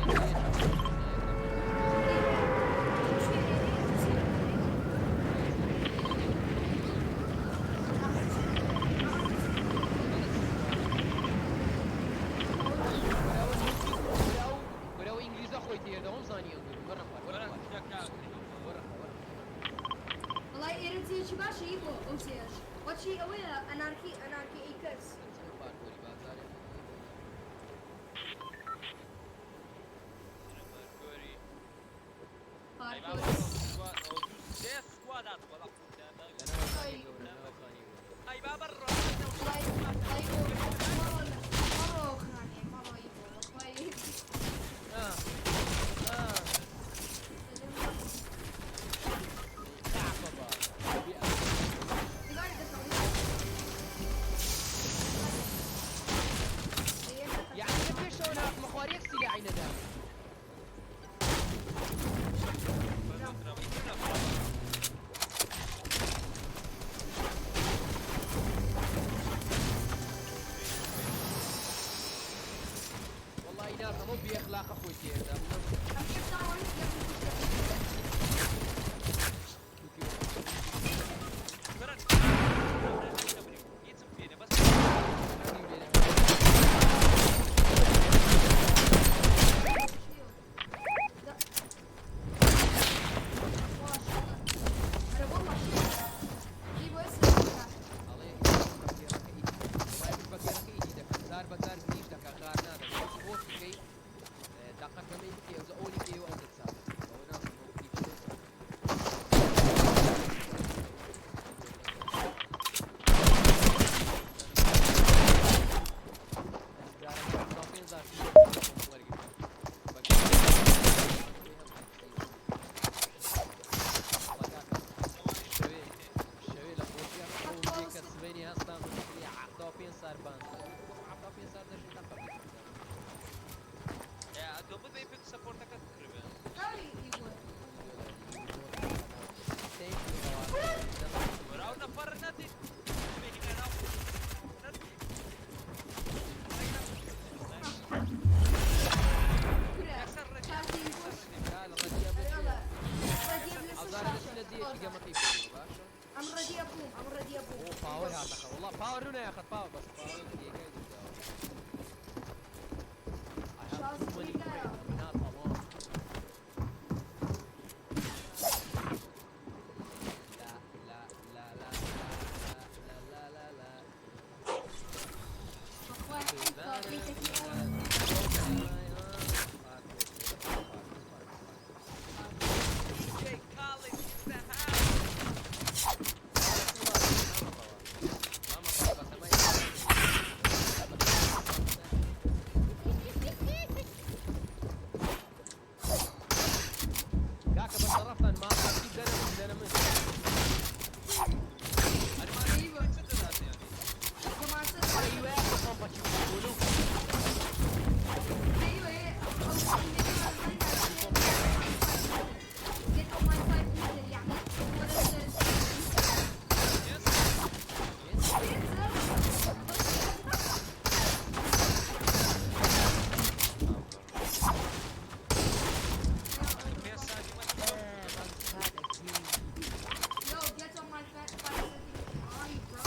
کورە ئینگلیزە خۆی تێردەوەم زانی ئەنگور. وەرە خوار، وەرە وەرە خوار، کاکە. وەرە خوار، وەرە. وەڵای ئێرە جێیەکی باشە ئیبۆ ئەو جێیەش وەچی ئەوەیە ئەنارکی ئەنارکی ئەیکەرس. پارکۆری بازارێ. پارکۆری. ئەی پارکۆر. بابە سکواد ئەوە دوو سێ سکواد هات وەڵا قوتە. ئەی بابە ڕۆ. وەڵای وەڵای ئیبۆ مەڕۆ مەڕۆ خانێ مەڕۆ ئیبۆ بەخوای. دیواری دەکەم. يعني لە پێشەوە ناتمە خوار، یەک سیلاحی نەدام. والله نازم ئەو بێئەخلاقە خۆی تێردام. ئەم شتاوان وەرە هیچم پێ نییە بەس. ئەرە والله ئیبۆ ئێستا ئەڵێ بەگێڕەکە ئیدی دەکەم زار بە زار گریش دەکا غار نادەم بۆ بکەی دەقەکەمەی بکەی ئەوزە ئەولی کەی و ئەو دەچات ئەوە نازم ئەو بکەی. شەوێ لە خۆشیان کە سبەینی هەستان 75 سار 5 75 سار دەژی تەقە. تۆ ببێ پێک سەپۆرتەکەت کردبێ. ئیبۆ وەرە ئەو نەفەر نەدی. کورە چاردین بۆش. ئەرێ ڕەدیە لەسەر شاشە. ئەم ڕەدیە بووم، ئەم ڕەدیە بووم. باوەر هاتەخە والله باوەر نایەخەت باوە بەس باوەر جێگای دەداوە. I have too many friends. I'm not alone. لا لا لا لا لا لا لا لا. بەخوای حەیفە بەیتەکی ئەوە. DJ Khaled in the house. کاکە بەشەڕەفتان ماڵی دەرە دەرە من. ئیبۆ چ دەدات یانی؟ تەماشا. پەمپەچی بوو. ئەیوە ئەو Get on my 5 meter يعني ولا پێ ساتی مەتر. Yo, get on my 5 centimeter. Are you, bro?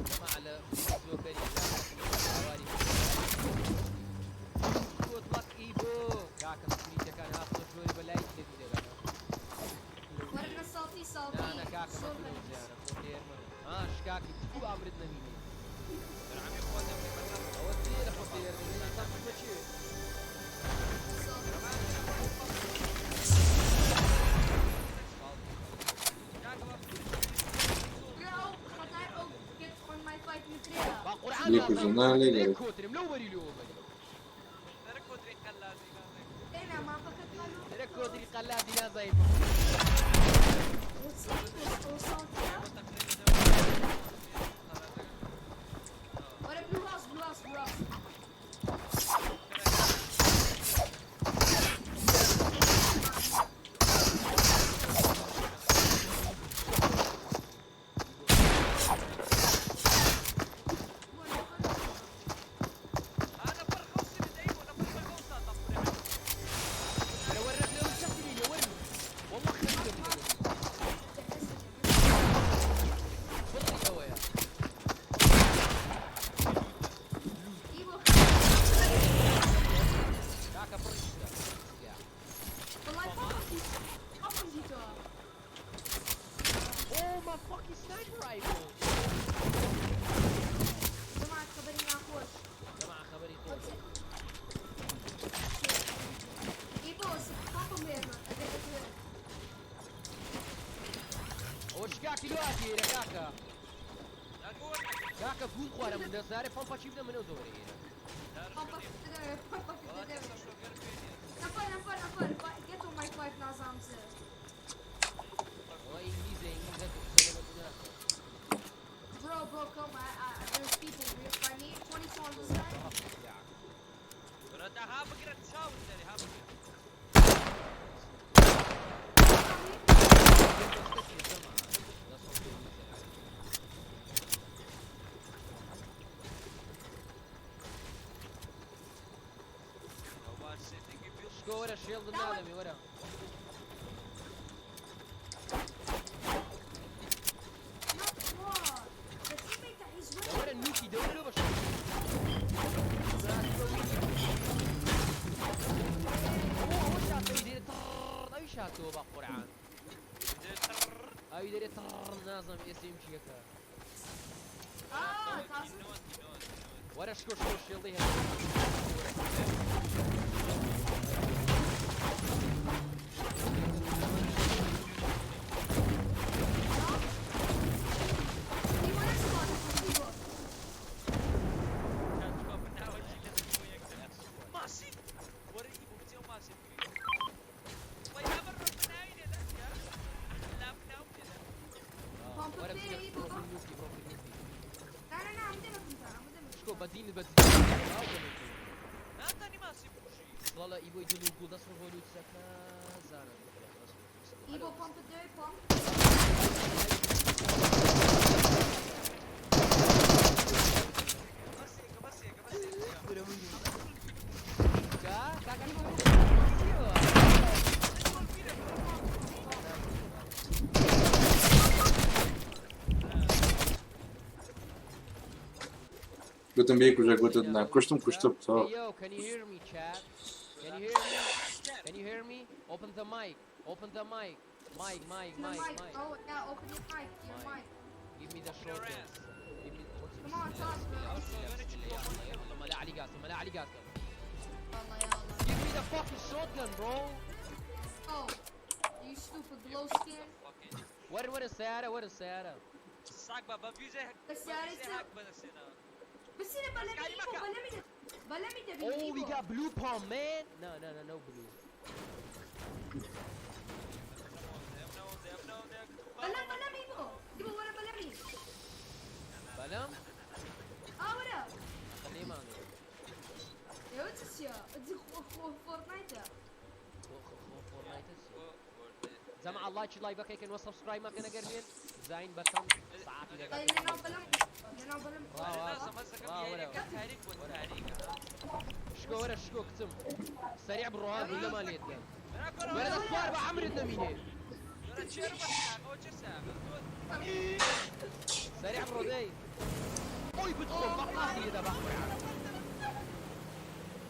جماعة لە زۆکەری هاواری Good luck ئیبۆ کاکە سکریتەکان هاتنە ژۆری بە لای لێ دەگەن. ورنا صوتي صوتي. نا کاکە مەترۆ زیانە خۆ تێر مەنە ها شکاکی تو ئامرت نەمینێ. عەمی خۆ دەمێ بەتە. ئەوە چی لە خۆت لێ تا بچمە چێ؟ برا ئەو خەتای ئەو get on my fight مترەیە. با قورعان لێ کوژم، نا لێ گەڕێ. کۆترم لەو بەری لۆ بەری. دەرە کۆتری قەلازی نازێ. ئێنا مافەکەت مالو. دەرە کۆتری قەلازی نازانیت. ئەو ساڵتە. وەرە blue house, blue house, blue house. أنا فرخوصي بدأي وأنا فرخوصة طب. دەرە وەرە لەو شەکلی لێ وەرن. والله خەریکە بکەم. بڕی ئەوەیە. ئیبۆ. کاکە بڕی شتە. یا. وەڵای پاپم دیتەوە. Oh my fucking sniper rifle. جەماعەت خەبەری ناخۆش. جەماعە خەبەری خۆش. ئیبۆ پاپم هێنە ئەگەر دەتوێت. ئەوە شکاکی لۆ هاتیێرە کاکە. کاکە گوون خوارە من دەزارێ پەمپەچی بدە منەوە زۆرە ئێرە. پامپەکە دەدەوێ، پامپەکە دەدەوێ. نەفەر نەفەر نەفەر get on my fight نازانم چ. ئەوە ئینگلیزە، ئینگلیزە قسە لەگەڵ تو ناکات. Bro, bro, come. There's people here by me. 22 on this guy. یا. ها بگرە چاوت دەرێ ها بگرە. شتەکی جەماعە. دەست خۆش ئینگلیزە. ئەوە setting ی بیڵ. شکۆ وەرە shield نادەمی وەرە. No, what? The teammate that he's with. وەرە نوکی دەوەرە لۆ بەش. ئەوە شاتەوی دێرێ تڕ ئەوی شاتەوە بە قورعان. ئەوی دێرێ تڕ نازانم ئێسێم چیەکە. Ah, تازە. وەرە شکۆ شکۆ shield ی هەیە. He went spawn. He ماسی وەرە ئی بۆ بچێ و ماسی بگری. وەی ها بەر بناوی لێدا لا بناو لێدا. وەرە بچێ بڕۆ نوکی بڕۆ نوکی. لا لا لا عم دمك انت عم دمك. شکۆ بەدین بەدین. ناتانی ماسی بکوژی. وەڵا ئیبۆی دڵ و گوڵ دەست خۆش بۆ لوتسەکە زانم. Evo pump it there, pump. بەسێکە بەسێکە بەسێکە. جا کاکە گوتم بێکوژە گوتت نا کوشتم کوشتم تەواو. Hey yo, can you hear me, chat? Can you hear me? Can you hear me? Open the mic. Open the mic. Mic, mic, Your mic, mic. mic. Oh, yeah, open your mic. Your mic. Give me the shotgun. Give me. Come on, talk, bro. يا الله ما لا علي قاسم ما لا علي قاسم. الله يا الله. Give me the fucking shotgun, bro. Oh, you stupid glow skin. وين وين السيارة؟ وين السيارة؟ ساق بە فیوزێ السيارة هاک بەدەسێنەوە. بس انا بلمي ايبو بلمي بلمي دبي. Oh, we got blue pump, man. No, no, no, no blue. بلم بلم ايبو ايبو ورا بلمي. بلم؟ اه ورا. خليه معنا. يا وتسيا ادي خو فورتنايت. فورتنايت. جماعة الله لايفك كان و subscribe ما كان قربين زين بتم ساعات. طيب لنا بلم لنا بلم. تاریک بۆ تاریکە. شكو ورا شكو كتم سريع بالرهاب ولا ما ليتنا ولا الصوار بعمر النمينة. سريع بالردي اوي بدخل بقاسي اذا بقى.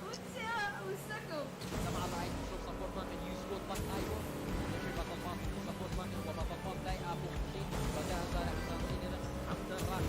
وتسيا وسكو. جماعة الله عايز تشوف سبورت ما كان يوز كود بق ايوه ليش بطل باص سبورت ما كان وبطل باص داي ابو خمسين بدأ زارع زارعين عم راح.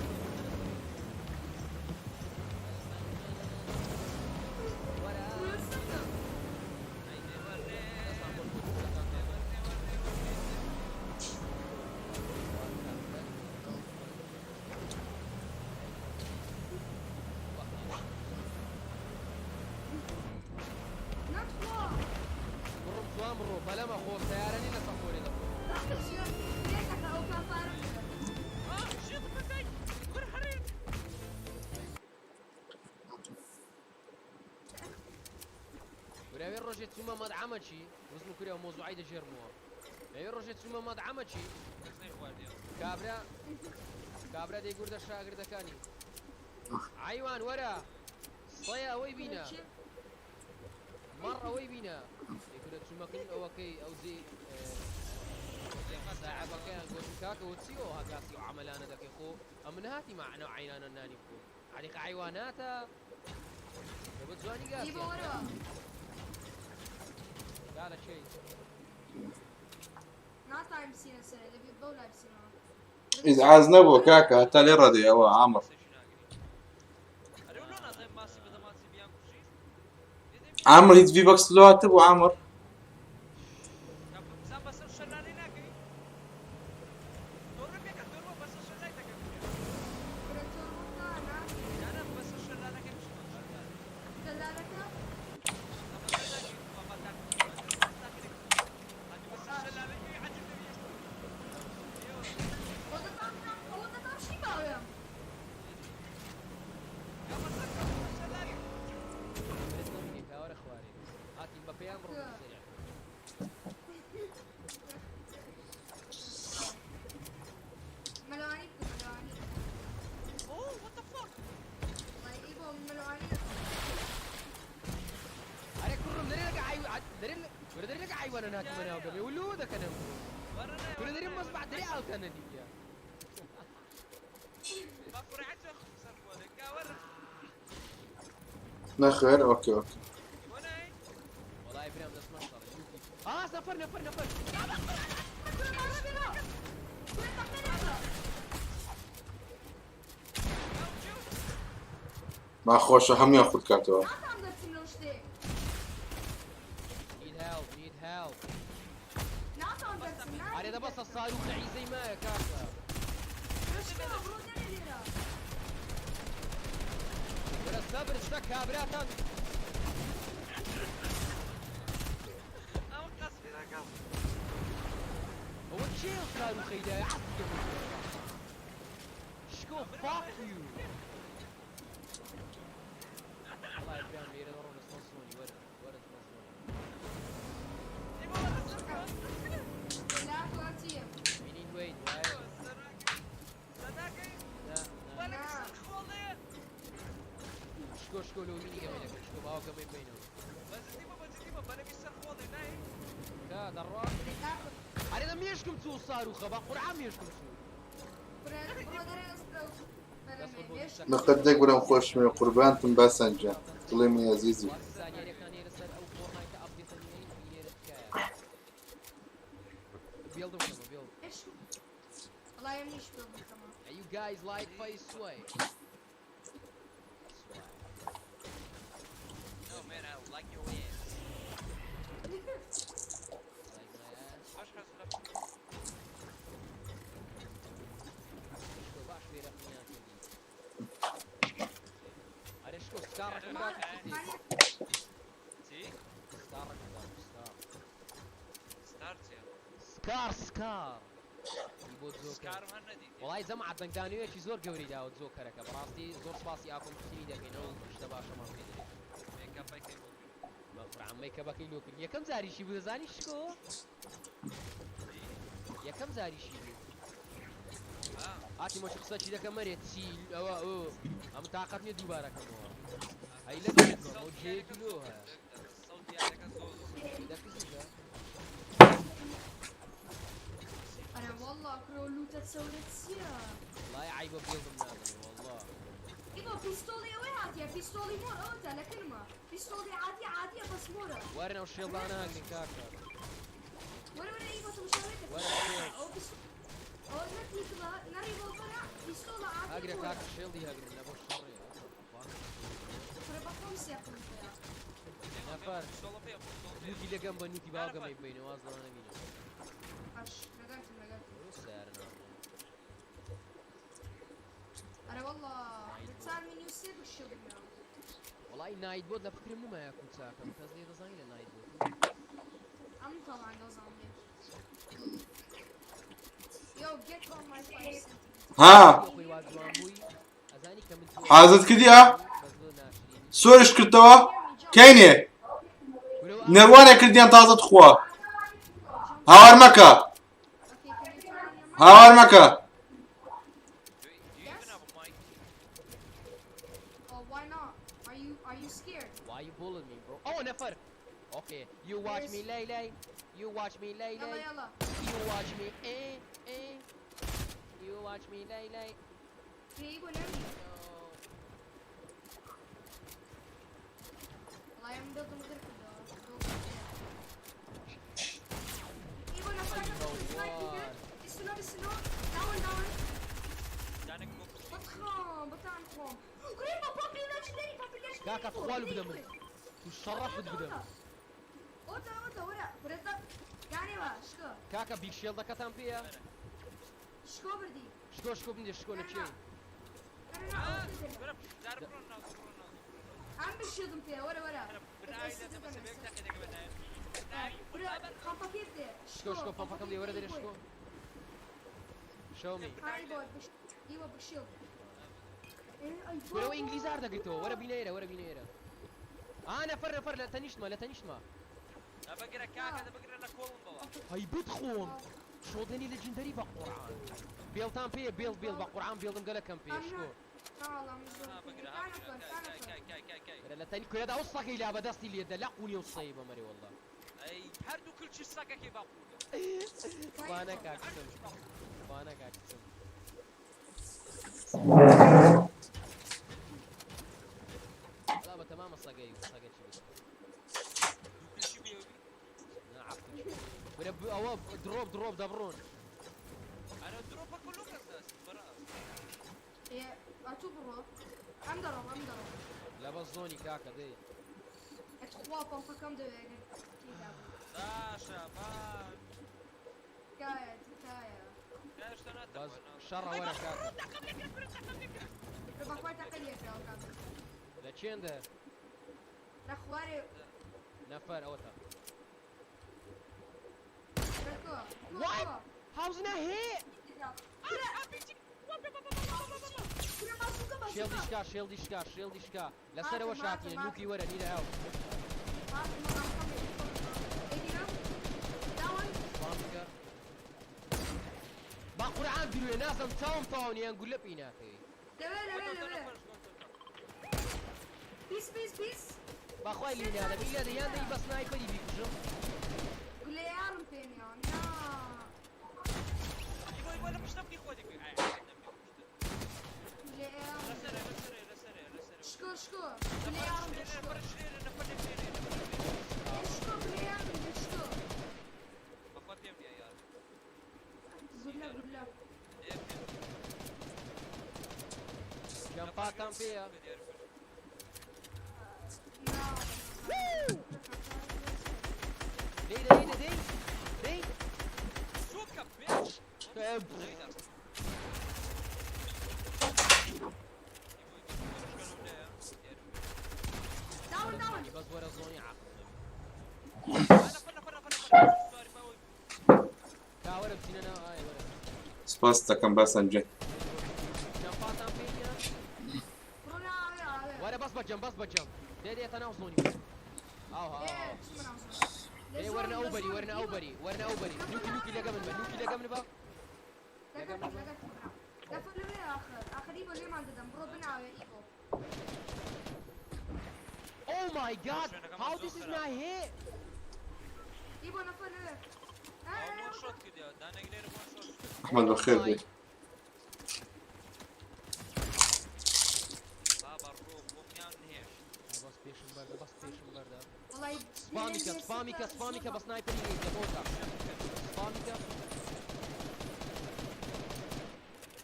ڕۆژێ چوومە مەدعەمەکی وزم کورێ ئەو مۆزوعەی دەگێڕمەوە. دەوێ ڕۆژێ چوومە مەدعەمەکی کەس نەیخواردیە. کابرا کابرا دەیگوردە شاگردەکانی عەیوان وەرە سەیە ئەوەی بینە مەڕ ئەوەی بینە دەیکورە چوومەکن ئەوەکەی ئەو جێ ساعەبەکەیان گۆتم کاکە وە چی ئەوها گاسی و عەمەلانە دەکەی خۆ ئەمن هاتی مەعنە و عەینانە نانی بخۆ عەریقە عەیواناتە دە بە جوانی ئیبۆ گاسیان وەرەوە. کالە کێی ناتوانین بچینە سەرێ دەبێت بەو لای بچینەوە. ئیزعاج نەبووە کاکە هەتا لێ ڕادێ ئەوە عامر قسەشی ناگری. ئەرێ لۆ نازانم ماسی بەدە ماسی بیان کوژی؟ عامر هیچ ڤی بەکس لۆ هاتبوو عامر بزان بەسەر شەلالەی ناکەوی؟ تۆڕە پێکە تۆڕ بەسەر شەلای دەکەوی. کورە تۆڕ بکە نا نانا بەسەر شەلالەکە بچمە. دەلالەکە ئەوە دەتان ئەوە دەتان چی باوێم برێت نەمینێ کاوەرە خوارێ هاتین بە پێیان بڕۆ سەریع. مەلەوانی بکە مەلەوانی. وەڵای ئیبۆ مەلەوانی دەکەم. ئەرێ کوڕم دەرێ لەگە عەی دەرێ کورە دەرێ لەگە عەیوانە ناتمە ناو گەمێ و لۆ دەکەنم کورە دەرێ مەزبع دەرێ ئاوتان نەدیتە. نەخێر okay okay. وەڵای برام دەستمە شەڕ یوتی ئا نەفەر نەفەر نەفەر کورە باوەڕ بێنەوە. کورە تەقە لێکە. با خۆشە هەموویان خورد کاتەوە. ناتوانم دەرچم لەو شتێ. Need help need help. ناتوانم دەرچم ئەرێ دە بەسە ساروخە عیزەی مایە کاکە. کورە شکەوە بڕۆ دەرێ لێرە. کورە سەبر شتە کابراتان ئەوە کێ ئەو ساروخەی دایە عەفو دەمت شکۆ fuck you. وەڵای برام لێرە دەڕۆنە سمە سۆنی وەرن وەرن سمە سۆنی. لا تواتیم. We need wait right? نا نا نا شکۆ شکۆ لۆ مینی گەمەی دەکەن شکۆ باوە گەمەی بینەوە. کا دەڕوا کاکە ئەرێ دە مێشکم چوو ساروخە بە قورعان مێشکم چوو. کورە بڕۆ دەرێ ئەسترە و دەست بەرەمێ بۆ مێشک. نەقەدێک برام خۆشمێ قوربانتم باسەنجە دڵی منی ئەزیزی. واز زانیاریەکان لەسەر ئەو فۆرنایتە ئەپدەیتە نوێی بینێرە تکایە. بێڵدم بکەمە بێڵ. مێشک. وەڵای منیش بێڵ بکەمە. You guys like face sway. Sway. No man, I like your ass. Like my ass. شکۆ باش بێرەقی ناکردی. ئەرێ شکۆ سکاڕەکەم ما داکە چی مانی سکاڕەکەم داکە سکار. سکار سکار. ی بۆ جۆکەر. وەڵای جەماعەت دەنگدانەوەیەکی زۆر گەورەی داوە جۆکەرەکە بەڕاستی زۆر سپاسی ئاکۆم پشتیوانی دەکەین ئەو شتە باشەمان پێ دەدەیت. بە قورعان مەیکەپەکەی لۆ کرد یەکەم جاریشی بوو دەزانی شکۆ یەکەم جاریشی بوو. هاتی مۆچ قسەکی دەکەم مەرێ چی ئەوە ئەو ئەم تاقەت نییە دووبارەکەمەوە. ئەی لە ئەو جێیەکی لۆ هەیە. دەکزیشە. ئەرێ وەڵا کورە لوتە چەورە چییە؟ وەڵای عەیبە بێڵم نادەنێ وەڵا. ئیبۆ پیستۆڵی ئەوەی هاتیە پیستۆڵی مۆر ئەوەتە لە کنمە پیستۆڵی عادیە عادیە بەس مۆرە. وەرن ئەو شێڵدانە هەگرن کاکە. وەرە وەرە ئیبۆ تەماشاوێتە. وەرە شێڵ. ئەو پیستۆ ئەوە نە تیکڵە نە ڕیڤۆڵڤەرە پیستۆڵە عادیە هەگرە مۆرە. کاکە شێڵدی هەگرن لە بۆ شەڕێ. کورە بە خۆم سێقم پێیە. نەفەر نوکی لەگەم بە نوکی باوە گەمەی بینەوە واز لەوە نەبینە. باش لەگەڵتم لەگەڵتم. سەر ناڕۆ. ئەرێ وەڵا لە چار مینی و سێ بشێڵ بناوە. وەڵای نایت بۆت لە فکرم نمایە کوچاکەم کەس لێ دەزانی لە نایت بۆت. ئەم تەڵان دەزانم لێ. Yo, get on my 5 centimeters. ها خۆی وا جوان بووی ئەزانی کە من تۆ حازت کردیە؟ بەس لۆ ناشرینی. سۆرش کردەوە کەینێ کورە نەروانێ کردیان تازە تخوا هاوار مەکە Okay, can you turn on your mic? هاوار مەکە Do you even have a mic? Oh, why not? Are you scared? Why you bullying me, bro? Oh, nefer. Okay, you watch me, lay lay. You watch me, lay Yalla lay. yalla. You watch me, eh eh. You watch me, lay lay. Hey, Ibo نمي. No. والله يا مدوق مدرك ايبو نفر نفر سنايبر السنو السنو داون داون. دانك بو بتخام بتان خام. قريبا بابي ليجندري بابي ليجندري. كاكا تخوالو بدمه. وشرفت بدمه. اوتا اوتا ورا برتا يعني وا شكو كاكا بيك شيلد كتان بيا. شكو بردي. شكو شكو بندي شكو لتشي. انا برا دار برا ناو برا ناو. عم بشيلدم فيها ورا ورا. بناي لا بس بيك تاخذ بناي. ورا خامبا كيف دي. شكو شكو بابا كم دي ورا دي شكو. Show me. هاي بو ايوه بشيلد. ولو انجليزي هردقتو ورا بينيرا ورا بينيرا. انا فر فر لا تنشما لا تنشما. بقرا كاكا بقرا لكولن بابا. هاي بتخوم شو دني ليجندري بقران بيلتان بي بيل بيل بقران بيلدم قال كم بي شكو. بقرا كاي كاي كاي كاي. لا تاني كل هذا وصك الى بدستي اليد لا قوني وصيبه مري والله. اي هردو كل شيء ساكا كي باقول. وانا كاكسم وانا كاكسم. لا تمام الصقي الصقي كل شيء بيوبي. نعم ورب اواب دروب دروب دبرون. انا دروب كله كذا برا. ايه اعتبره عم ضرب عم ضرب. لا بزوني كاكا دي. اتخوا بامبا كم دو باشا ما كايا كايا. بس شر ورا كاكا. ربع خوار تقلية في أوكا. لا تشينده. رخواري. نفر اوتا. ركو. What? How's not hit? شيل ديشكا شيل ديشكا شيل ديشكا. لا سر وشاتي نوكي ورا نيد هيلب. با قرآن دروي نازم تاون تاون يان قول لبينا اخي. لا لا لا لا. بيس بيس بيس. با خوي لي هذا بيلا يان دي بس سنايبر يبيكجو. قول لي يا رم فين يا نا. يبغى يبغى مش نبني خواتك. شكو شكو قول لي يا رم شكو. شكو قول لي يا رم شكو. قول له قول له. جنباتان بيا. دي دي دي دي. سوكا بيتش. داون داون. بس ورا زوني عقل. ورا بسينا هاي ورا. سپاس دەکەم باسەنجێ. جنباتان بيا. ورا بس بجنب بس بجنب. دي دي تناو زوني. او او. ايه ورنا اوبري ورنا اوبري ورنا اوبري. نوكي نوكي لقى من با نوكي لقى من با. لقى من با. اخر اخر ايبو ليه ما عندهم برو بناو يا ايبو. Oh my god, how this is not hit? ايبو نفر ليه. أحمد بخير بي. والله سباميكا سباميكا سباميكا بسنايبر يا بوتا. سباميكا.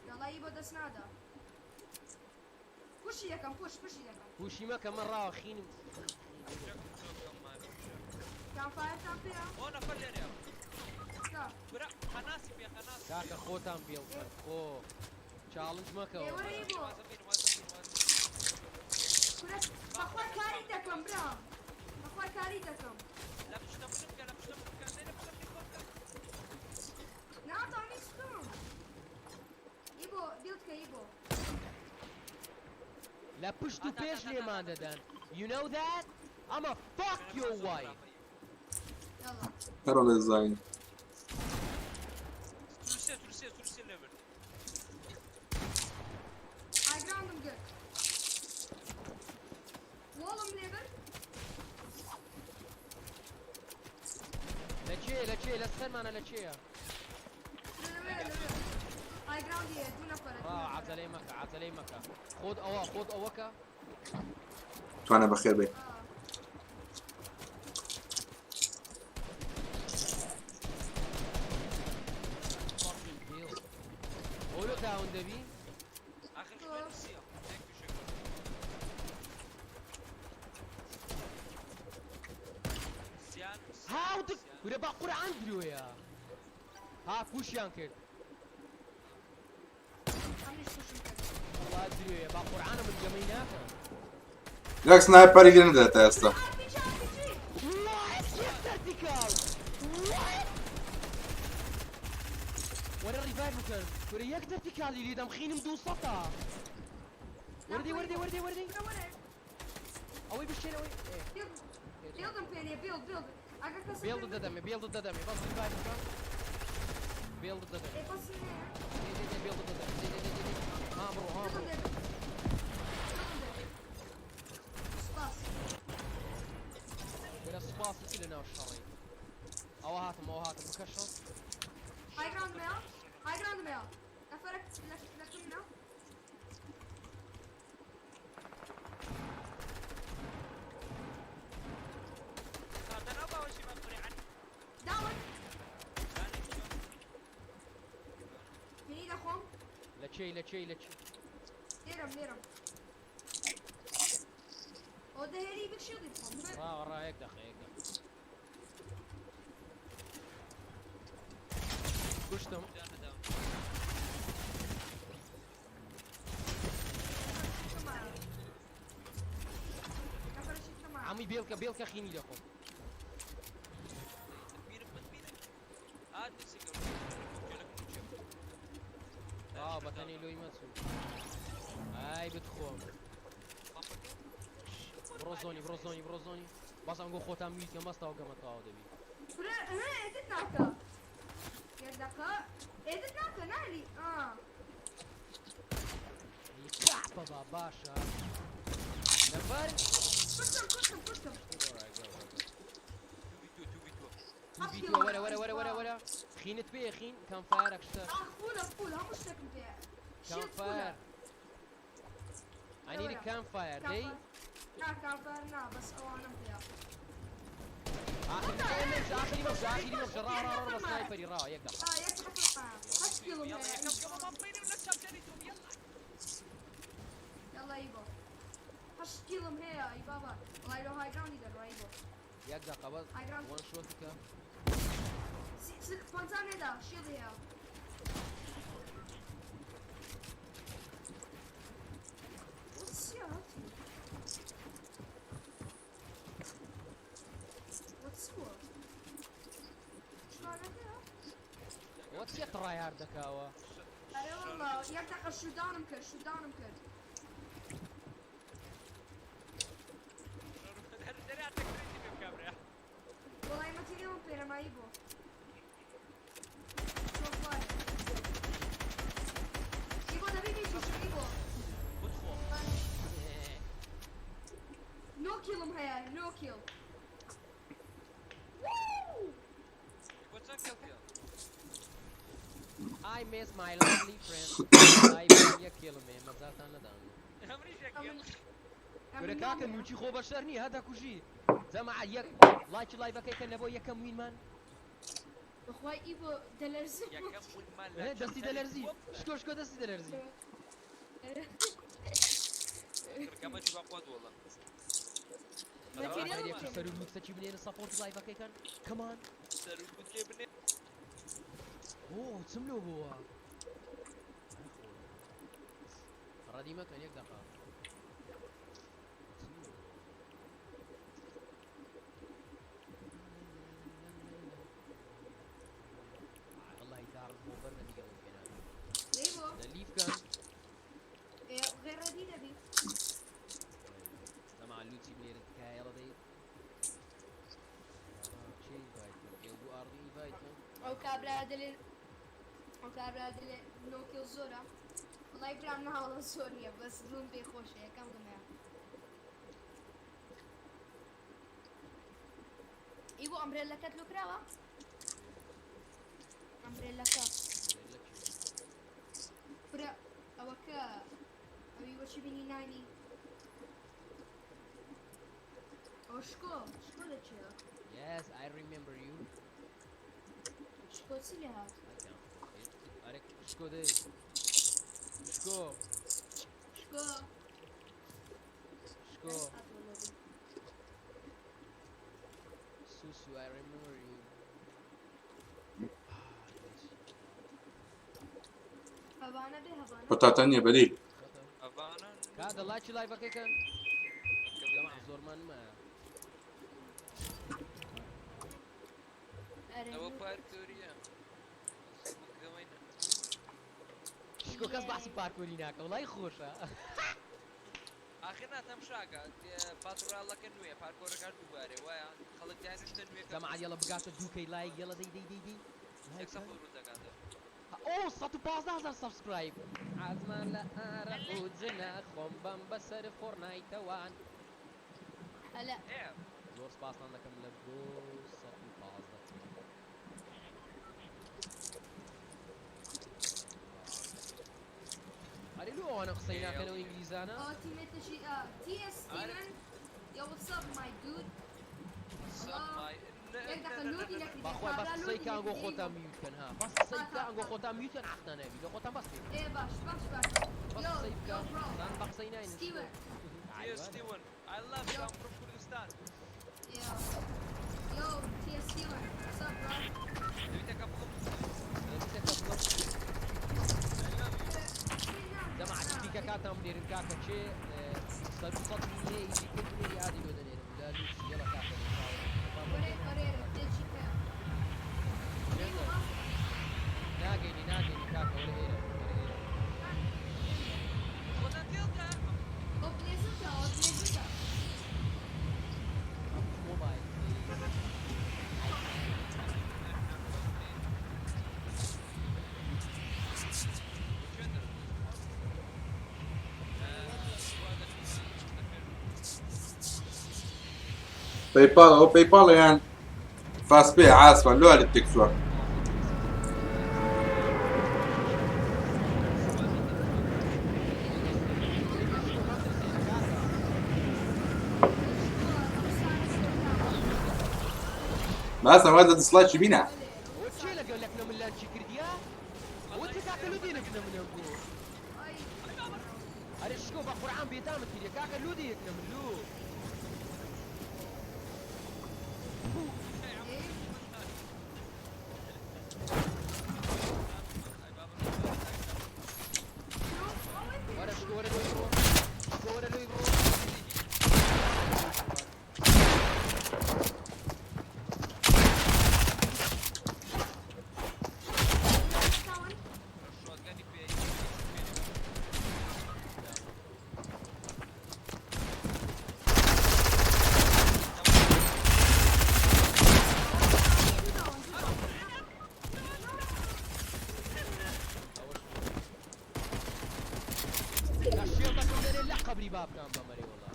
يلا ايبو دسنادا. بوشي ياكم بوش بوشي ياكم. بوشي ما كمان راه خين. كان فاير كان فيها. وانا فلر يا. برا خناسي بيا خناسي. كاكا خوتان بيل خو. تشالنج ما كو. بخوار كاري دكم برا. بخوار كاري دكم. لا مش نبنك لا مش نبنك لا مش نبنك. نعطوني شكون. ايبو بيلتك ايبو. لا push to page لي man دان. You know that? I'ma fuck your wife. يلا. هەرۆ لە زین. تروسێ تروسێ تروسێ لێبرد. هاي جراوندم گرت. وۆڵم لێبرد. لە چێ لە چێ لە سەرمانە لە چێیە؟ لەوێ لەوێ. هاي جراوندی هەیە دوو نەفەرە. ڕا عەجەلەی مەکە عەجەلەی مەکە. خۆت ئەوە خۆت ئەوەکە. توانە بەخێر بێ. Fucking kill. ئەولۆ داون دەبی؟ ئاخر خوێن سیە. Thank you شکر. سیان هاو دک کورە با قورئان درۆیە. ها کوشیان کرد. ئەمنیش کوشم کرد. وەڵا درۆیە با قورئانە من گەمەی ناکەم. یەک سنایپەری لێ نەدات تا ئێستا. RPG RPG. What? یەک vertical. What? وەرە revive بکەن. کورە یەک vertical ی لێدەم خینم دوو سەتا. وەردی وەردی وەردی وەردی. کورە وەرە. ئەوەی بشێن ئەوەی. ئێ. build م پێ نییە build build. ئەگەر کەس build دەدەمێ build دەدەمێ بەس revive بکە. build دەدەمێ. ئێ بەس نییە. دێ دێ دێ build دەدەمێ دێ دێ دێ دێ. ها بڕۆ ها build م بڕۆ. لێ build م لێ. سوپاس. کورە سوپاسی چی لەناو شەڕی. ئەوە هاتم ئەوە هاتم بکە شەڕ. high ground مەیە high ground مەیە. نەفەرەک لە منە. دەناو باوەشی بە قورئان. down. دانێ. هینی دەخۆم. لە چێی لە چێی لە چێ؟ لێرەم لێرەم. ئەو دەهێری بک shield ی بخۆم. ڕا ڕا یەک دەقە یەک دەقە. کوشتم. دانە down. نەفەرەکی کەمایە. عەمی بێڵکە بێڵکە خینی دەخۆم. بیرم من بیرم. هات نسیکە. گەلەک موچێ. ئا بەتەنێ لۆی مەچوو. ئای بتخۆم. بڕۆ zone ی بڕۆ zone ی بڕۆ zone ی. بەس ئەنگۆ خۆتان mute کەم بەس تاو گەمە تەواو دەبی. کورە ها edit ناکە. یەک دەقە edit ناکە نالی. ئا. ئەی قەحپە با باشە. نەفەر. کوشتم کوشتم کوشتم. Alright, go, go, go. 2v2 2v2. 2v2 وەرە وەرە وەرە وەرە وەرە. خینت پێیە خین campfire ەک شتە. ئاخ full ە full ە هەموو شتێکم پێیە. shield full ە. Campfire. I need a campfire. دەی؟ نا campfire نا بەس ئەوانم پێیە. آخری مەبشە آخری مەبشە آخری مەبشە ڕا ڕا ڕا بە sniper ی ڕا یەک دەقە. ئا یەک نەفەر مایە. هەشت kill م يلا هەیە. يا كم كم ما بيني ولا شابتريتهم يلا. يلا ئیبۆ. هەشت kill م هەیە ئەی بابا. وەڵای لۆ high ground ی دەڕوا ئیبۆ. یەک دەقە بەس high ground. one shot بکە. 50 نێدا shield ی هەیە. What's your What's what? شوانەکەیە؟ وە چیە tryhard دەکاوە؟ ئەرێ والله یەک دەقە shoot down م کرد shoot down م کرد. دەرێ تەکریتی بێ کابرا. وەڵای material م پێنەمایی بۆ. زۆر ئیبۆ دەبی بیکوژم ئیبۆ. بتخۆ. نۆ kill م هەیە نۆ kill. بۆ چەند kill پێ؟ I miss my lovely friend. I یەک kill م هەیە مەزاتان نەدام. هەمریش یەک kill. کورە کاکە نوچی خۆ بەشەر نییە هەتا کوژی. جەماعە یەک like live ەکەی کە لەبۆ یەکەم win مان. بەخوای ئیبۆ دەلەرزم. یەکەم win مان ئێ، دەستی دەلەرزی. شکۆ شکۆ دەستی دەلەرزی. کەمە چی بەقوت وەڵا. material م یەک پێ سەر و لوکسەکی بنێنە support live ەکەی کەن. Come on. سەر و لوتێ بنێ. ئۆ چم لۆ بووە؟ ڕەدی مەکەن یەک دەقە. چم لۆ بووە؟ والله دار بۆ بەر نەدیگە من پێ نابێ. ئیبۆ لە leave کەن. ئێ غێر ڕەدی دەبی. جەماعە لوچی بنێرە تکایە ڕەدەی. چی invite. دەلێ ئەو کابرا دەلێ no kill زۆرە. وەڵای برام ناوەڵە زۆر نییە بەس دڵم پێی خۆشە یەکەم گەمەیە. ئی بۆ umbrella کەت لۆ کراوە؟ umbrella کە فرە ئەوەکە ئەوی وەچی بینی نانی ئەو شکۆ شکۆ لە چێوە؟ Yes, I remember you. شکۆ چی لێ هات؟ I can't forget. ئەرێ شکۆ دەی. شکۆ شکۆ شکۆ هاتووە lobby. Susu, I remember you. Ah, yes. هەوانە بێ هەوانە. پەتاتە نییە بەلی. ئەڤانە کاکە لایکی live ەکەی کەن. جەماعە زۆرمان مایە. ئەرێ ئەوە parkour یە شکۆ کەس باسی parkour ی ناکە وڵی خۆشە. ئاخر ناتەم شاکە battle royale ەکە نوێ parkour ەکە دووبارێ وایە خەڵک دانیشتە نوێ جەماعە یەڵە بگاتە دووکەی لایک یەڵە دەی دەی دەی دەی. لایک یەکسە کەن. خۆ دەکاتەوە. ئۆ 115,000 subscribe. عازمان لە ئارە و جنە خۆم بەم بەسەر Fortnite ەوان. هەلا ئێ زۆر سپاسان دەکەم لە بۆ 115. ئەرێ لۆ ئەوانە قسەی ناکەنەوە ئینگلیزانە؟ ئەوە teammate ەشی TS Steven. Yo, what's up, my dude? یەک دەقە loot ی نەکردی. بەخوای بەس کابرا قسەی loot ی کان گۆ نەکردی. خۆتان mute کەن ها بەس قسەی کان گۆ خۆتان mute کەن عەقتان نەبی لە خۆتان بەس پێ ئێ باش باش باش. بەس Yo, قسەی yo, بکە bro. زان بە قسەی ناینن. Steven. Yes, Steven. I love you. I'm from Kurdistan. Yo. Yo, TS Steven. What's up, bro? دەبیتە کەپڵم. جەماعە تیکەکاتان بنێرن کاکە چێ سەر و سەد هەیە ئیشی کردنی add ی لۆ دەنێرم لە لوسی یەڵە کاکە. وەرێ وەرێ تێچی کە. ناگەینی ناگەینی کاکە وەرە ئێرە وەرە ئێرە. خۆتان تێڵدا. ئەو پلێزتە ئەو پلێزتە. مۆبایل. PayPal ئەو PayPal یان فاست پێ عاسمان لۆ لە تێکسوە. ماسە وا لە دسڵاکی بینە. ئەوە چێ لەگەڵ لەکنە من لانچی کردیا؟ ئەوە چێ کاکە لۆ دێنەکنە منە بۆ؟ ئەرێ شکۆ بە قورعان بێتامت کردیە کاکە لۆ دێیەکنە من لۆ. وەرە شکۆ وەرە لۆی بڕۆ. شکۆ وەرە لۆی بڕۆ. shotgun ی پێ لە shield ەکەم دەرێ لە قەبری بابکان بەمەرێ وەڵا.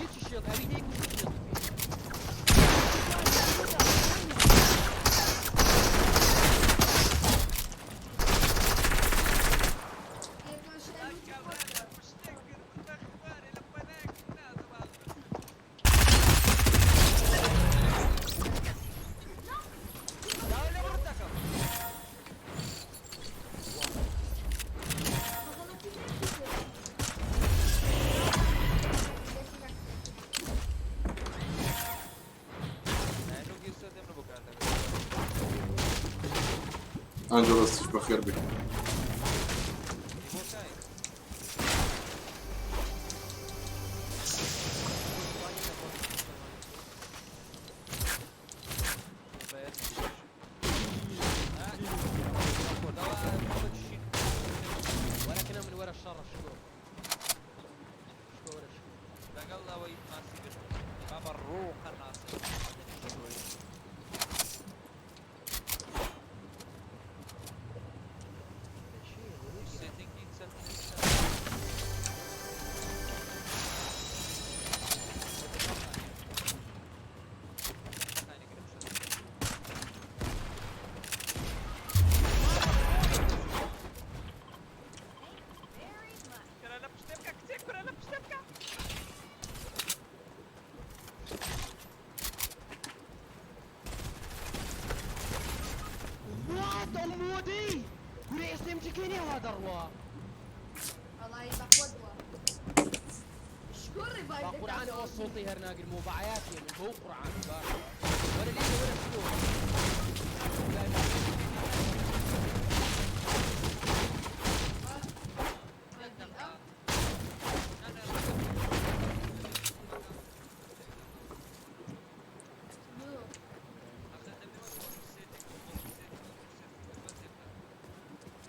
یەکی shield ئەوی دەیکوشت shield ی پێ. داوای لە بڕ دەکەم. نوگی سەدەم لە بۆ کارتەکە. ئەنجەڵستیش بەخێر بێ. بۆ کای. وەرەکنە من وەرە شەڕە شکۆ. شکۆ وەرە شکۆ. لەگەڵ ئەوەی ماسی گرت بابە ڕۆ قەناسە. وا دەڕوا؟ وەڵای بەخۆت بووە. شکۆ ڕیڤایڤ با قورعان دەکاتەوە. ئەوە سوڵتەی هەر ناگرمەوە بە عیاتی من بەو قورعان باشە وەرە لێرە وەرە شکۆ.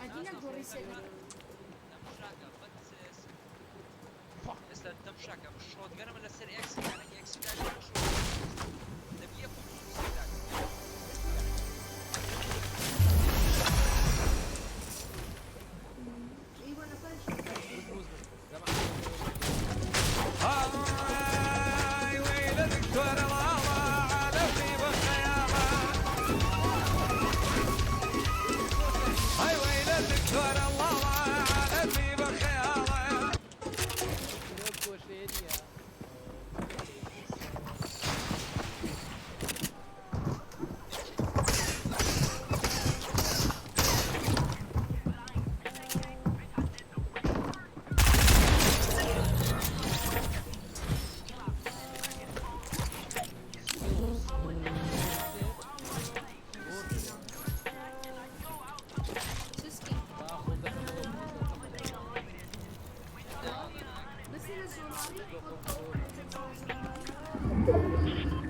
ئەدینا گۆڕی سێ. ئێستا تەمشاکە شۆتگەرمە لەسەر ئێکس یانێک ئێکس دەبیە ئیوە نەفەرش. لەو گۆشەیە نییە. سسکی. با خۆم دەکەمەوە. بەسینە زۆناڵی خۆت. بەسینە زۆناڵی.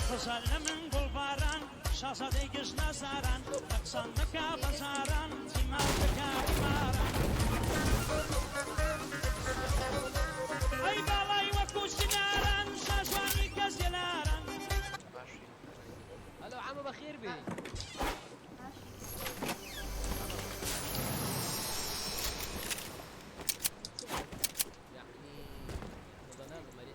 خزان لە من گوڵباران شازادەی گشت نازاران تەقسان دەکا بەزاران تیمار دەکا بیماران ئەی باڵای وەکو چناران شاژوانی کەس لاران. هەلۆ عەمە بەخێر بێ. یعنی وەڵا نازم ئەرێ.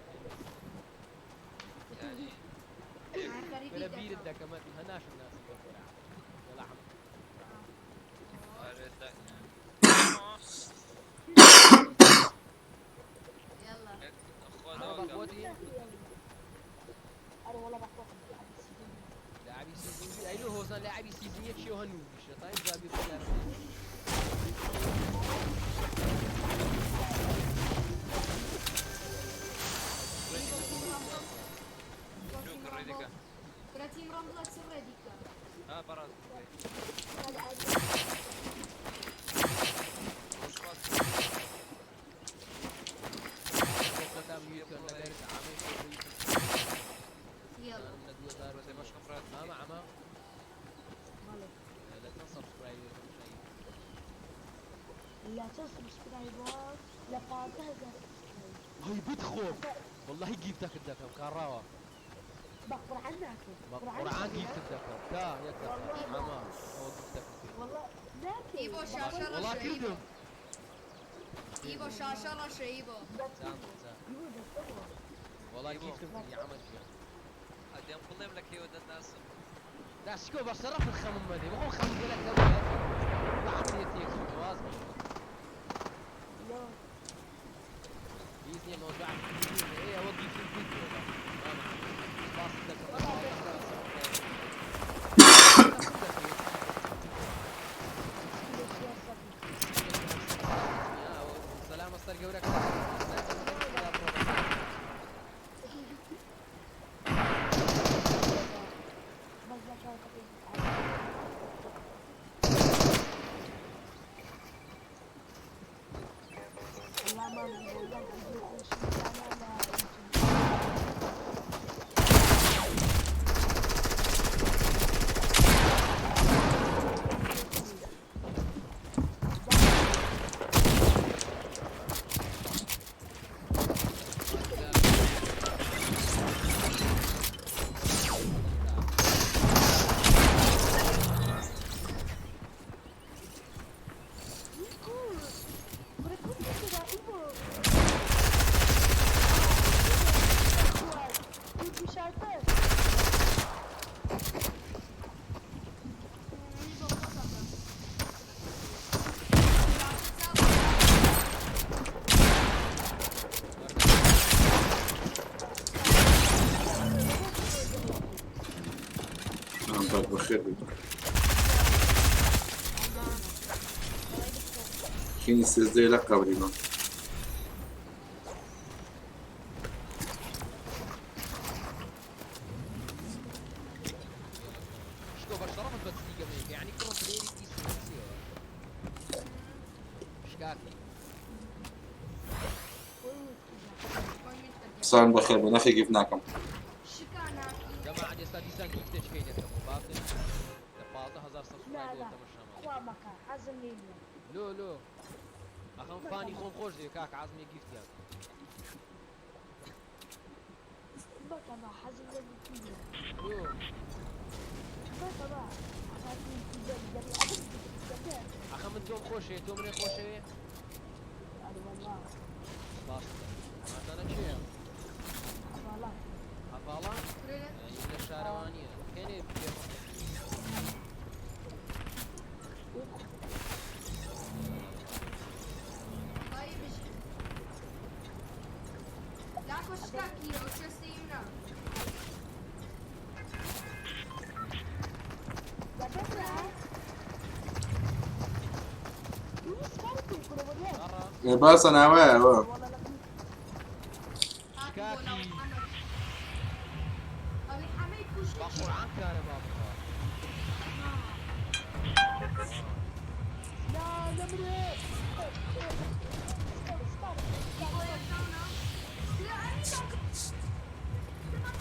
خەریبی وەرە بیرت دەکەم. دەکەمە هەناشم ناسم بە قورعان. وەڵا عەمە. يلا. عەمە بەخۆتی؟ لاعبی season بی ئەی لۆ هۆزان لاعبی season یەکیەوە هەنوو بیشە تا این زابی بڕیار. برا team ڕەمبڵە چ ڕێدیکە؟ خۆتان mute کەن لەگەر عەمەی خۆی. يلا. لە 2000 مامە عەمە لە چەند subscriber تەماشای؟ لا subscriber لە 15,000. هەی بتخۆم واللهی gift ەکت دەکەم کاڕاوە. بە قورعان ناکەی. بە قورعان gift ت دەکەم تا یەک دەقە عەمە ئەوە gift ەکت کرد. والله ناکەی. ئیبۆ شاشە وەڵا ڕەشە ئیبۆ. کردم. ئیبۆ شاشە ڕەشە ئیبۆ. زام زام. وەڵا gift م کردی عەمە گیان. ئەدەم بڵێم لە کێوە دەتناسم. دا شکۆ بە شەرەف خەمم مەدەی بەخۆم خەم گەلەک نەبوو بەعقلیەت تێکچوو واز بێ. هیچ نییە مەوزوع ئێ ئەوە gift م کرد وەڵا. مامە سپاست دەکەم. سەلامە سەر گەورەکە. بەس لە چاوەکەی. والله ما والله فيديو خوش لا لا. بەخێر بێی. کینی سێزدەیە لە قەبریمە. شکۆ بە شەڕەفت بە دزی گەمەیەکە یعنی کوڕم پلەیەری پیس و نەچیەوە شکاکی. سان بەخێر بێ نەخێ گیف ناکەم. شکا ناکی. جەماعەت ئێستا دیسان گیفتێکەی دەکەم و باسن لە 15,000 لا سبسکرایب لا تەمەشامان. خوا مەکە حەزم لێ نییە. لۆ لۆ ئەخەم فانی خۆم خۆش دەوێ کاک عازمی گیفتیان. مەکە ما حەزم لە یوتیوب نییە. لۆ مەکە ما حەزم یوتیوبەر دەبێ ئەبم دەبێ. ئەخە من تۆم خۆشەوێ تۆ منێ خۆشەوێ؟ ئەرێ وەڵا. سپاست دەکەم. مازانە کێیە؟ هەڤاڵان. هەڤاڵان؟ یعنی لە شارەوانیە. کەنێ پێ لاکۆ شکاکی ئەو شێستەی نا. باسە ناوەیە وە. هاتم بۆ ناو حەمەد. ئەوی حەمەی کوشت بە چی؟ قورعان کارەبا بخوا. لا نەمرێ. بۆ یەکەونە. لە ئەوی کاکە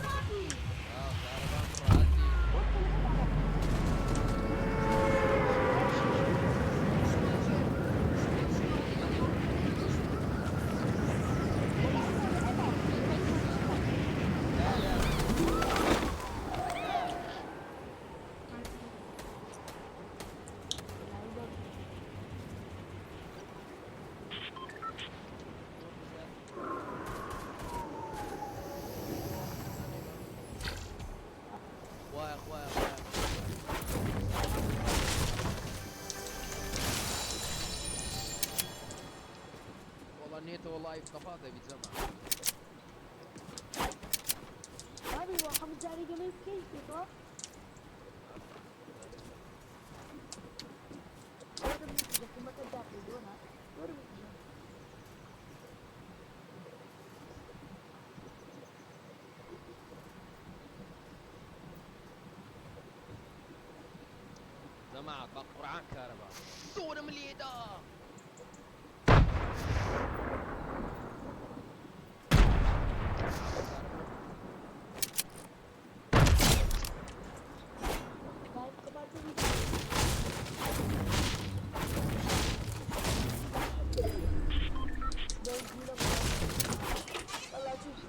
کاکی. ئا کارەبا بڕاتی. لا لا لا. خوایە خوایە خوایە. وەڵا نێتەوە لایڤ قەپات دەبی جەماعەت. بابی بۆ خەم جاری گەمەی بکەی پێکەوە. وەرم یەکەمەکە داخی دۆنا. وەرم جەماعەت بە قورعان کارەبا زۆرم لێدا. لایڤ قەپات دەبی. وەڵا تووشی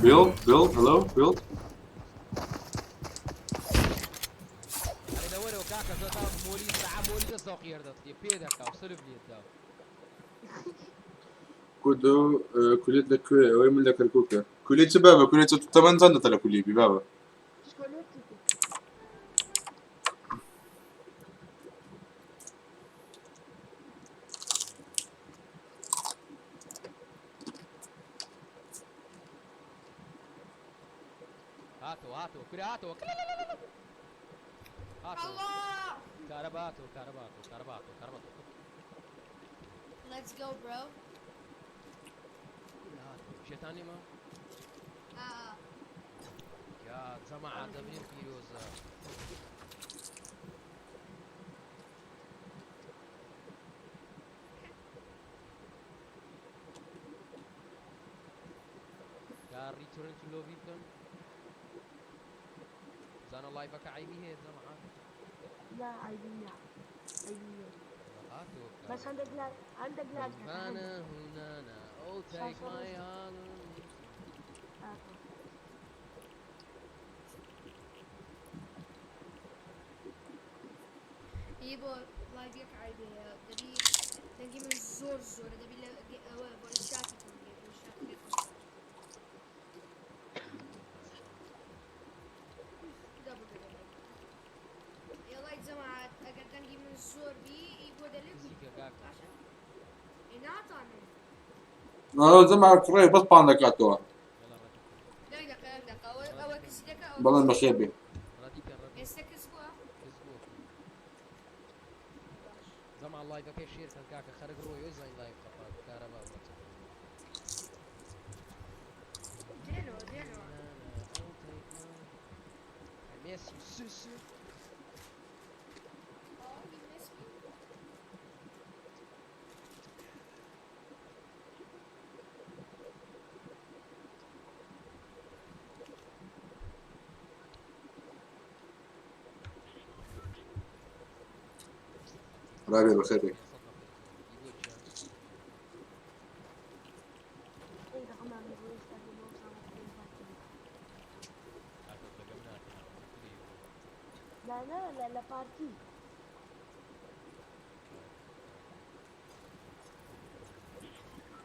Build, build, hello, build. ئەرێ دەوەرەوە کاکە زۆر تا مۆلی سەعا مۆلی دە سەوقی هەردەستێ پێ دەکا و سلف لێدا. کودو کولیت لە کوێ؟ ئەوەی من لە کەرکووکە. کولیت چ بابە؟ کولیت چ تەمەن چەندە لە کولی بی بابە؟ هاتەوە هاتەوە کورە هاتەوە هاتەوە. الله. کارەبا هاتەوە کارەبا هاتەوە کارەبا هاتەوە کارەبا هاتەوە. Let's go bro. کورە هاتەوە شێتان نیمە؟ آه. یا جەماعەت دەبرین پیرۆزە. یا return to lobby بکەم زانە لایڤەکە عەیبی هەیە جەماعەت؟ لا عيبي لا عيبي. هاتەوە. بس عندك lag عندك lag. هانا هنانا Oh take my hand. آه. ئی بۆ live یەک عەیبی هەیە دەبی دەنگی من زۆر زۆرە دەبی لە ئەوە voice chat ی کەم بێ voice chat پێ خۆش ئێڵای جەماعەت ئەگەر دەنگی من زۆر بی ئی بۆ دەلێ نزیکە کاکە. باشە ئێ ناتانم جەماعەت کوڕێ بەس پان دەکاتەوە. یەڵا ڕەدی کە. یەک دەقە یەک دەقە ئەوە ئەوە کزی دەکا ئەوە بەڵێن کزی بەخێر بێ. ڕەدی کە ڕەدی. ئێستا کز بووە کز بووە. جەماعە live ەکەی share کەن کاکە خەرک ڕۆی ئەوی زانین live خەپات کارەبا بڕە چ دێنەوە دێنەوە I miss you سوسو. Oh, you miss me? ڕابێ بەخێر بێ. 500 نەفەر ئی بۆ گیان. ئەی ڕەحمان بۆ ئێستا بۆ مامۆستا پارتی کاکە بەگەم ناکەن کوری بۆ. لا لا لا لە پارتی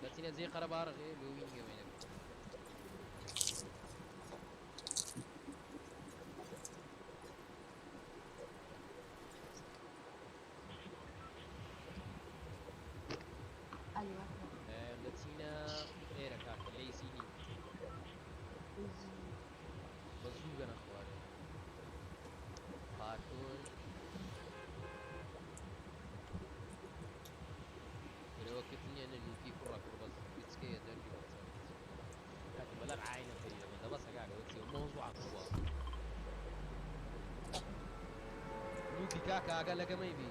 دەچینە جێی قەرەباڵغێ لۆ وینی ئەوەی نەبێ. ئەلێ دەچینە ئێرە کاکە لەیزی نی. بە زوو گەنە خوارێ. پارکۆر. برەوەکردنیە نە نوکی کوڕە کوڕ بەس گچکەیە دەنگی بەچە. کاکە بەلەر عای نەفەری لەمە دەبەسە کاکە وەچی مەوزوع کوڕە. نوکی کاکە ئاگا لە گەمەی بی.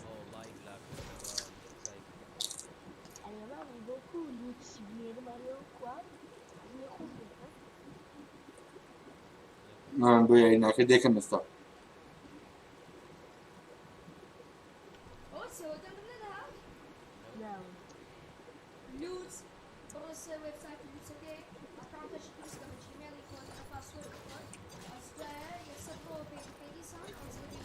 ئۆ live لاکردەوە چای. ئەلێ مامی بۆ کو لوتسی بنێرم ئەلێ کوا لێ خۆش بێت بۆ یاریناکە دێکەم ئێستا. ئەوە چیە دەنگم نەدەهات لا لوت بڕۆ سەر وێبسایتی لوتسەکەی account ەشی دروست کە بە Gmail ی خۆت بە password ی خۆت ئەس دوایە یەکسەر بڕۆ page ەکەی دیسان ئەوجە دەبی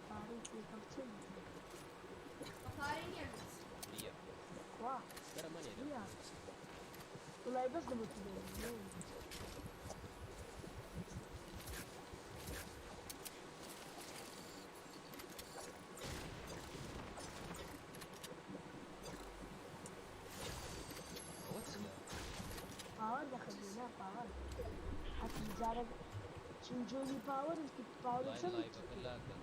پارەی تێکەڵ چەند بە پارەی نییە لوت نییە. کوا دەرە مەنێرە. نییە وڵای بەس لە بۆ ئەوە چییە؟ پاوەر دەخەبێ نا پاوەر حەتی جارە چون جۆری پاوەرم کرد پاوەر لای چەند live ەکە لاکە.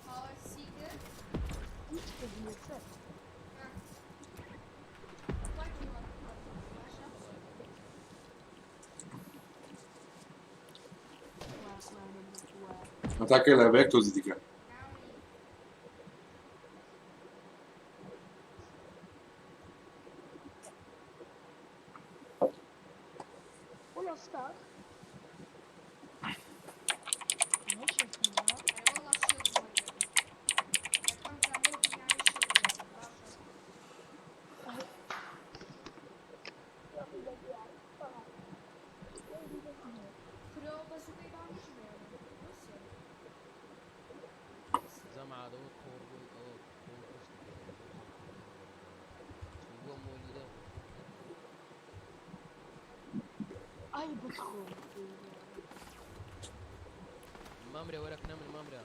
پاوەر سی کرد هیچ کەس یەکسەر وای کردووە. باشە وا خوانە وا هەتاکە لە بە یەک تۆزی دیکە. ناونی وڵا ستاک نەشەفینا ئەرێ وەڵا shield وەرگرم یەکەم جار لەو دنیای shield وەرگرم باشە کرۆ بەزووکەی باونیشم هەیە بۆ چیە؟ جەماعە ئەوە تۆڕ بۆی ئەوە خۆم کوشت پێ. چون بۆ مۆلیدە ئای بخۆ مامرە وەرە کنە من مامرە.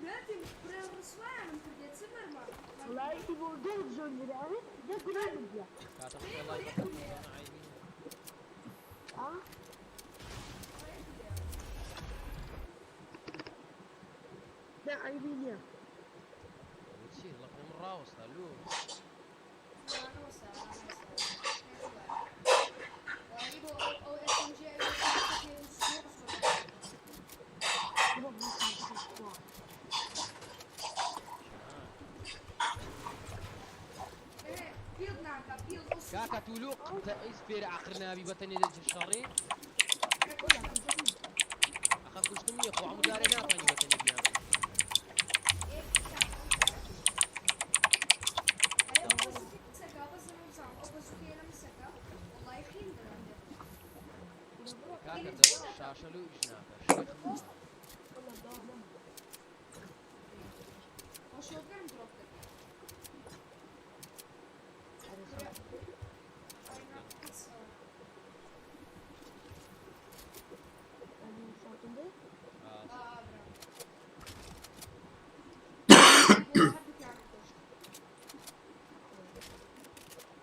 براتم برا ڕسوایانم کردێ چ بەرما وڵای بۆ گەل زۆر درا دە گولای بردیا کاتە خۆی live ەکە زانە عەیبی نییە. ئا نا عەیبی نییە ئەوە چییە؟ لە کنە من ڕاوەستا لۆ. بڕۆ بڕۆ کوا کاکە تولو ئیس فێرە عەقر نابی بەتەنێ دەچی شەڕی. ئەخە دقە کوشتن نییە خۆ هەموو جارێ ناتوانانی بەتەنی بیان. کاکە شاشە لۆ ئیش ناکە شێخ.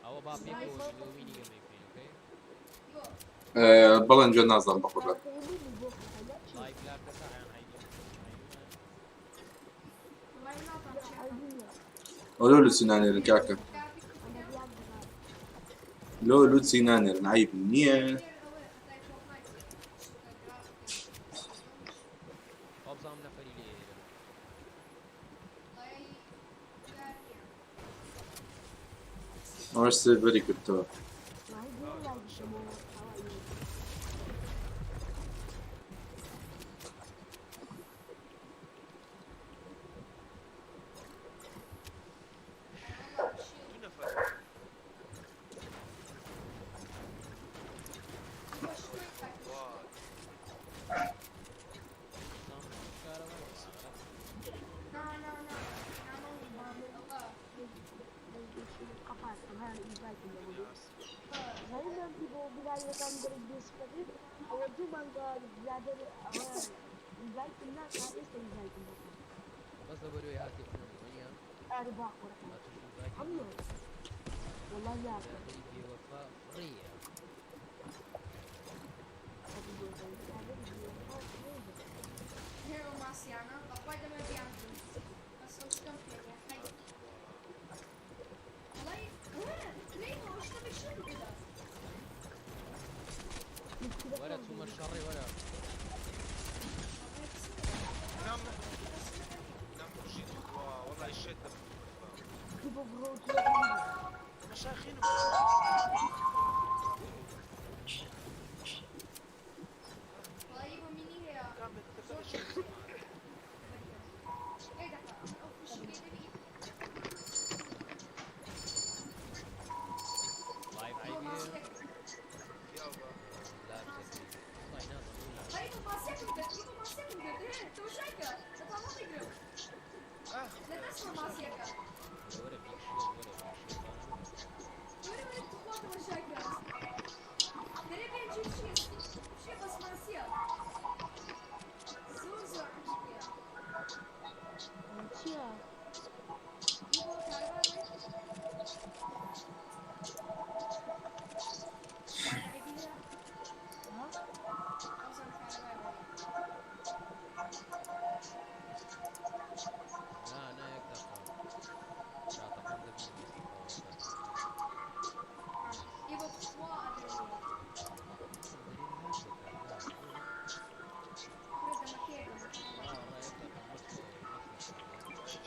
ئەوە با پێکەوە لۆ مینی گەمەی بکەین okay؟ بەڵێن جوێن نازانم بەخۆدا. live لا کەسە یان عەیبی. ئەو لۆ لوسی نانێرن کاکە، لۆ لوسی نانێرن عەیب نییە. وابزانم نەفەری لێ. ئەوەش سێرڤەری کردەوە. دوو نەفەر. وای. بەس لەبەرەوەی هاتی خۆم وەنیە؟ هاتوش ئینڤایتی برادەری بێوەفا فڕیە. وەرە چوومە شەڕێ وەرە. نام نام کوژیت وا وەڵای شێت دەبم. مەشاخینم. live عەیبیە لابسەکەی وەڵای نازانم وەرە بیگ شێت وەرە بیگ شێت. نا نا یەک دەقە چاتەکەم دەبینم ئێستا دەرێ لاش دەکات نا.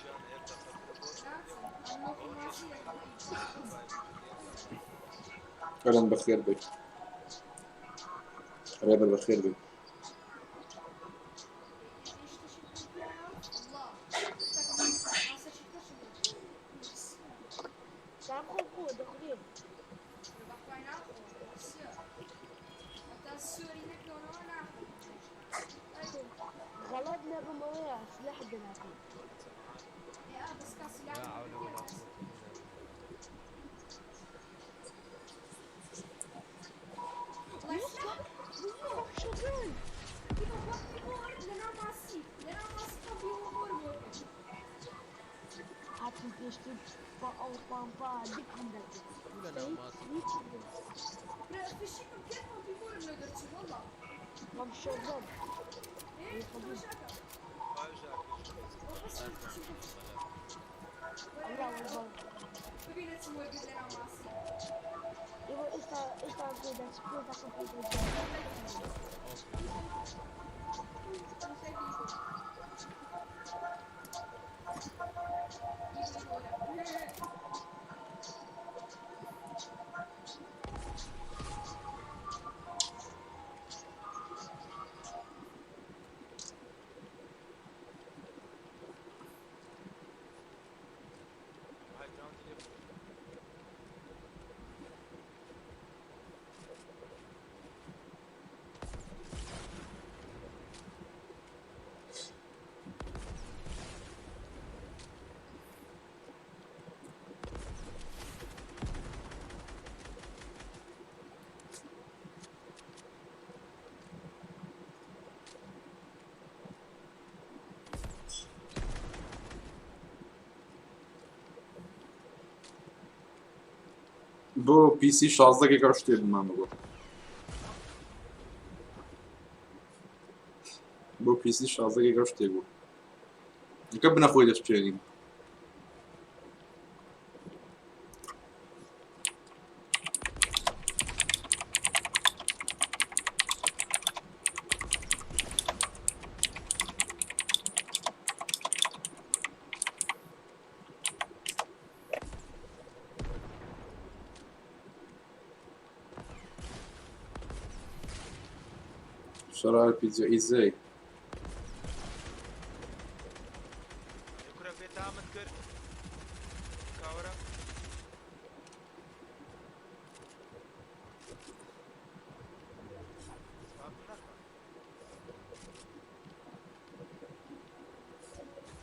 وەڵا یەک دەقە مەچۆ مەچۆ. ئەرەن بەخێر بێت ڕێبەر، بەخێر بێت. لا حول ولا قوة إلا بالله. چوو لە ناو ماسی بۆ پیسی 16 گێگا شتێ بمامە بۆ بۆ پیسی 16 گێگا شتێ بوو کە بنەخۆی دەشتێنین. شەڕە پیتزا ئیزەی. کورە بێتامت کرد کاوەرە.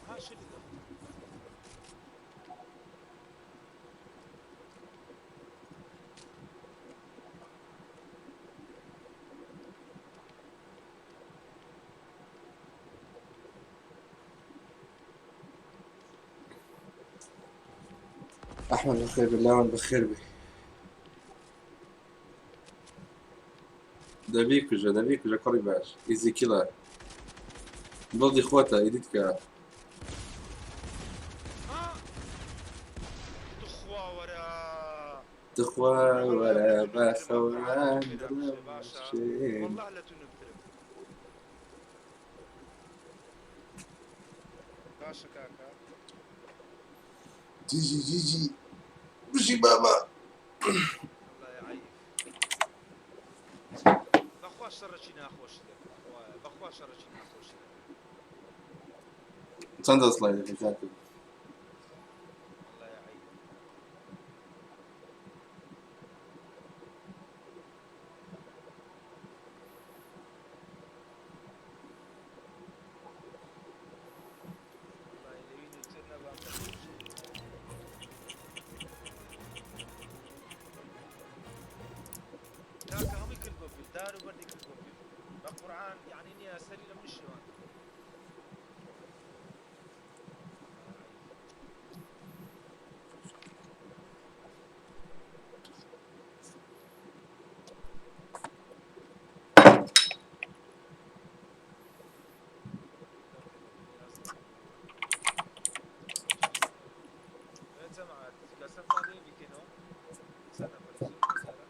ها شلي أحمد بخير بالله وأنا بخير بي. دەبی کوژە دەبی کوژە کوڕی باش ئیزی کیڵە دڵی خۆتە ئیدیت کە. تخوا وەرە. تخوا وەرە بە خەوان دڵم. والله لە تو نبترم. باشە کاکە. جیجی جیجی بژی بابا. الله يعيف. بەخوا شەڕەکی ناخۆشی دەکەم خوایە بەخوا شەڕەکی ناخۆشی دەکەم. چەند دەسڵای دەکەی کاکە؟ الله يعيف. والله لەوی نووتر نەبام دەخۆشی. کاکە هەمووی کرد بۆ پیر دار و بەردی کرد بۆ پیر بە قورعان یعنی نییە سەری لە منی شێوان. جەماعەت لەسەرتان لێ بیکەینەوە چەند نەفەر زۆر جارە.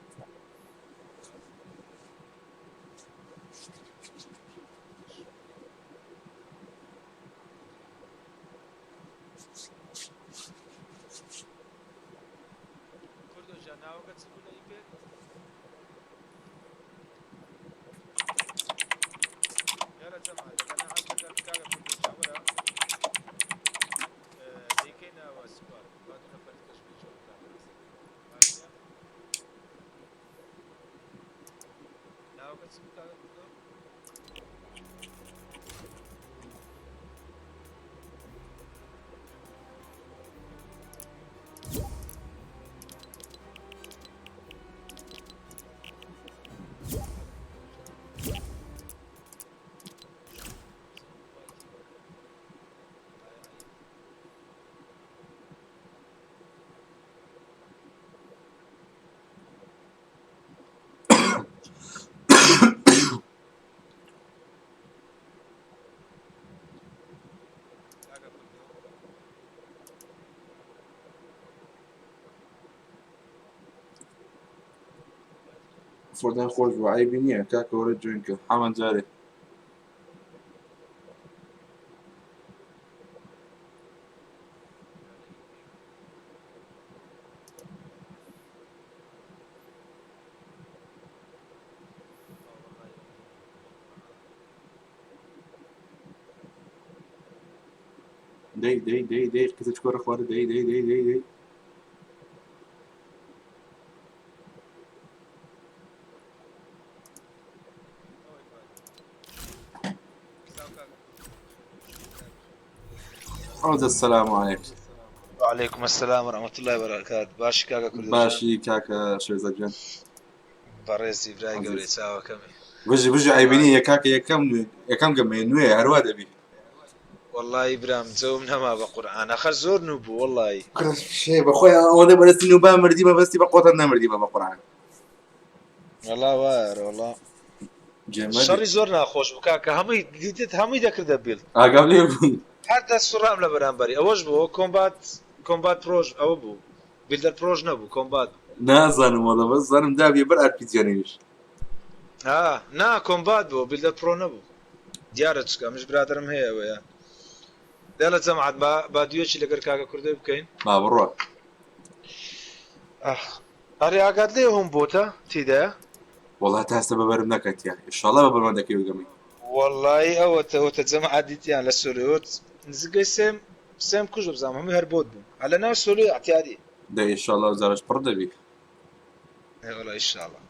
کوردۆ گیان ناوەکە چ بوو لە ئیپێک؟ یالا جەماعەت ئەگەر ناحەز دەکەن کاکە کوردۆ گیان وەرە دەیکەینەوە سکواد با دوو نەفەری کەش بێ جۆن کاکە ناسر باش نییە؟ ناوەکە چ بوو کاکە کوردۆ؟ کاکە کوردۆ فۆردان خۆش بوو عەیبی نییە کاکە وەرە جوێن کە حەمە جارێ. دەی دەی دەی دەی کەسە چکۆرە خوارە دەی دەی دەی دەی دەی. عودة السلام عليكم. وعليكم السلام ورحمة الله وبركاته. باشی کاکە کوردۆ جان؟ باشی کاکە شێرزاد گیان. بەڕێزی برای گەورەی چاوەکەمی. بژی بژی عەیبی نییە کاکە یەکەم نوێ یەکەم گەمەیە نوێ هەروا دەبی. وەڵایی برام جەوم نەما بە قورعان ئەخە زۆر نوو بوو وەڵایی. کورە شێ بەخۆی ئەوەندە بەدەستی نوبا مردی مەبەستی بە قۆتە نەمردی بە بە قورعان. وەڵا وایە ئەرێ وەڵا. جێمەدی. شەڕی زۆر ناخۆش بوو کاکە هەمووی دیتت هەمووی دەکردە بیڵد. ئاگام لێ بوو. هەر دەسوڕام لە بەرامبەری ئەوەش بوو کۆمبات کۆمبات پرۆژ ئەوە بوو بیلدەر پرۆژ نەبوو کۆمبات بوو. نازانم وەڵا بەس زانم دابیە بەر ئارپیجیانەویش. ها نا کۆمبات بوو بیلدەر پرۆ نەبوو. دیارە چکە ئەمش برادەرم هەیە ئەوەیە دێڵە جەماعەت با با دویەکی لەگەر کاکە کوردەی بکەین. با بڕۆ. ئاخ ئەرێ ئاگات لێیە هۆم بۆتە تیدایە؟ وەڵا تا ئێستا بەبەرم نەکەتیە ئیشەڵا بەبەرمان دەکەوی گەمەی. وەڵایی ئەوەتە ئەوەتە جەماعەت دیتیان لە سۆلۆیۆت نزیکەی سێم سێم کوشت بزانم هەمووی هەر بۆت بوون هەر لە ناو سۆلۆی ئەعتیادی. دە ئیشەڵا ئەو جارەش پڕ دەبی. ئێ وەڵا ئیشاڵا.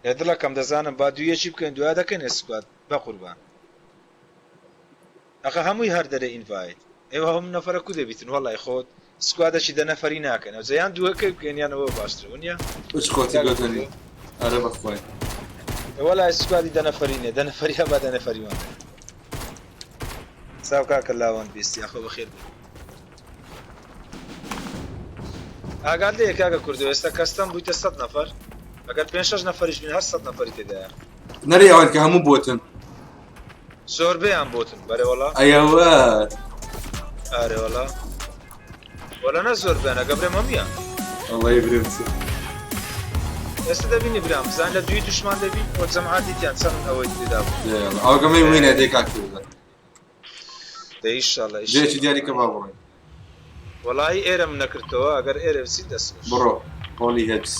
ئێ دڵەکەم دەزانم با دوو یەکی بکەین دوای دەکەینە squad بەقوربان ئەخە هەمووی هەر دەرێ invite ئێوە هەموو نەفەرە کو دەبیتن وەڵای خۆت squad ەکی دە نەفەری ناکەن ئەوجا یان دووەکەی بکەین یان ئەوە باشترە ونیە هیچ خۆتی گۆتەنی ئەرێ بەخوای. وەڵای squad ی دە نەفەری نیە دە نەفەری هەبا دە نەفەری وان دەکەن ساو کاکە لاوەند بیستی ئەخۆ بەخێر بێی. ئاگات لێیە کاکە کوردۆ ئێستا custom بوویتە سەد نەفەر ئەگەر پێنج شەش نەفەریش بین هەر سەد نەفەری تێدایە. نەرێ ئەوان کە هەموو بۆتن. زۆربەیان بۆتن بەرێ وەڵا. ئەیەوە. ئارێ وەڵا. وەلا نە زۆربەیان ئەگە برێم هەموویان. وەڵی برێم چ. ئێستا دەبینی برام بزان لە دووی دوشمان دەبی و جەماعەت دیتیان چەند ئەوەی تێدا بوو. ئەوە گەمەی وینە دێ کاک کوردە. دە ئیشەڵا جێکی دیاری کە با بڕۆین. وەڵایی ئێرەم نەکردەوە ئەگەر ئێرە بچین دەست خۆش. بڕۆ هۆڵی هێبس.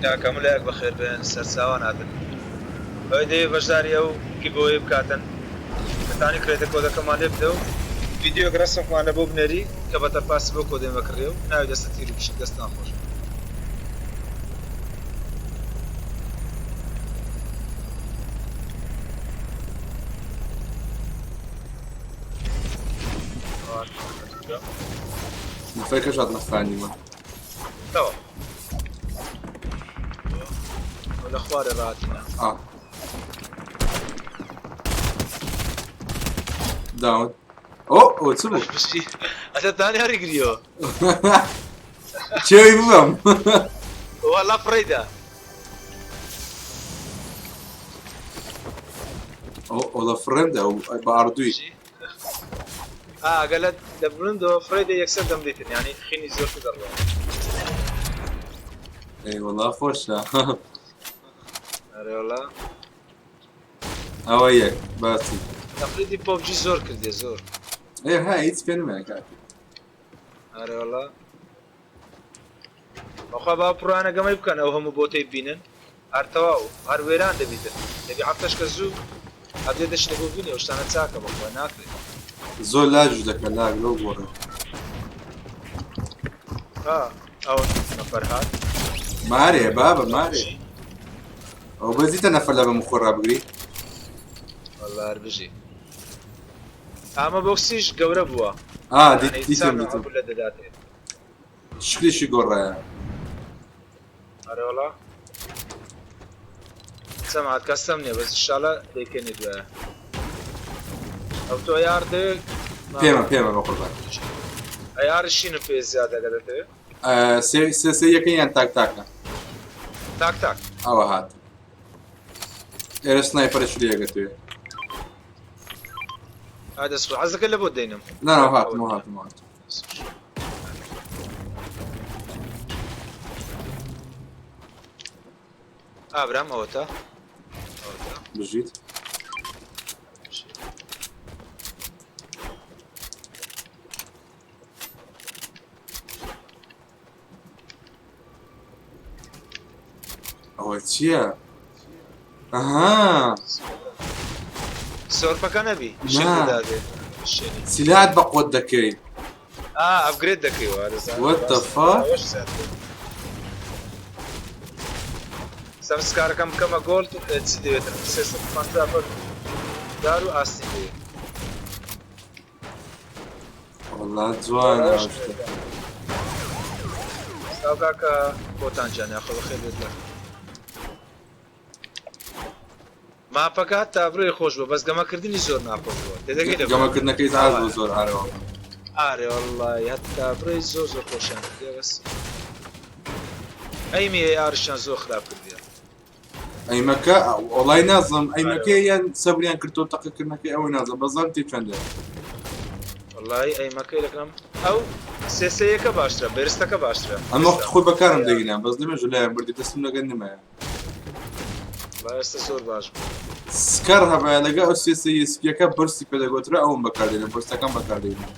کاک هەموو لایەک بەخێر بێن سەرچاوان هاتن ئەوەی دەیەوێ بەشداری ئەو giveaway بکاتن دەتانی credit ە کۆدەکەمان لێ بدە و ڤیدیۆیەک ڕەسممان لە بۆ بنێری کە battle pass ی بۆ کۆدێن بەکڕێ و ناوی دەستە تیر و پشک دەستان خۆش بێت. نەفەرکەش هاتنە خانیمە. تەواو. لە خوارێ ڕاتینە. ئا. داون. ئۆ ئەوە چ بوو؟ ئەتە تانی هەری گریەوە. چێوی ببەم. وەڵا فڕێیدا. ئەو ئەوڵە فڕێم دا بە ئاردووی. ئا ئەگەر لە لە بڵندەوە فڕێدە یەکسەر دەمریتن یانی خینی زۆرتر دەڕوا. ئەی وەڵا خۆشە. ئەرێ وەڵا. ئەوە یەک باسی. تەقلیدی پۆبجی زۆر کردێ زۆر. ئێ ها هیچ پێ نمایە کاکە. ئەرێ وەڵا. بەخوا با پڕۆیانە گەمەی بکەن ئەو هەموو بۆتەی ببینن هەر تەواو هەر وێران دەبیتن دەبی هەفتەش کە زوو ئەبێ دەچنە بۆ بینی ئەو شتانە چاکە بەخوا ناکرێت. زۆر لاجش دەکە لاگ لەو گۆڕێ. ها ئەو نەفەر هات. مارێ بابە مارێ ئەو بەزیتە نەفەر لە بەم خۆ ڕابگری. واللە هەر بژی. ئامە بۆکسیش گەورە بووە. ئا دیتم دیتم. لە دەداتێ. شکلیشی گۆڕایە. ئەرێ وەڵا سەمعات کەستەم نییە بەس ئیشاڵە دەیکەنی دوایە ئەو تۆ یار دەوێ پێمە پێمە بە قوربان ئەیاری شینم پێ زیاد ئەگە دەتەوێ سێ سێ سێ یەکە یان تاک تاکە تاک تاک ئەوە هات ئێرە sniper ە شلی یەکە توێ دەست حەزەکە لە بۆ دەینم نا هاتم هاتم هاتم ئابرام ئەوەتە بژیت ئەوە چییە؟ ئەها سۆرپەکە نەبی سیلات بە قوت دەکەی upgrade دەکەی What the fuck? subscribe ەکەم بکەمە gold چی دەوێتن 350 دار و ئاستی دەوێت. وەڵا جوانە ئەو شتە. سلاو کاکە بۆتان گیان یاخۆ بەخێر بێت لە ماپەکە هەتا برۆی خۆش بوو بەس گەمەکردنی زۆر ناخۆش بووە تێدەگەی لە گەمەکردنەکەی زاز بوو زۆر ئارەوە ئارێ وەڵڵاهی هەتا برۆی زۆر زۆر خۆشیان کردیە بەس ئەیمی ئەی ئارشیان زۆر خراپ کردیە ئەیمەکە وەڵای نازم ئەیمەکەی یان سەبریان کردو تەقەکردنەکەی ئەوەی نازم بەزان تێ چەندە وەڵای ئەیمەکەی لەکەم ئەو سێسەیەکە باشترە بەرستەکە باشترە ئەم وەخت خۆی بەکارم دەگینا بەس لەمێژ لایان بردی دەستم لەگەن نمایە ئێستا زۆر باش بوو سکەر هەبایە لەگە ئەو سێسەیە سپیەکە بەرسی پێدەگوترا ئەوم بەکاردێنم بەرسەکەم بەکاردێنم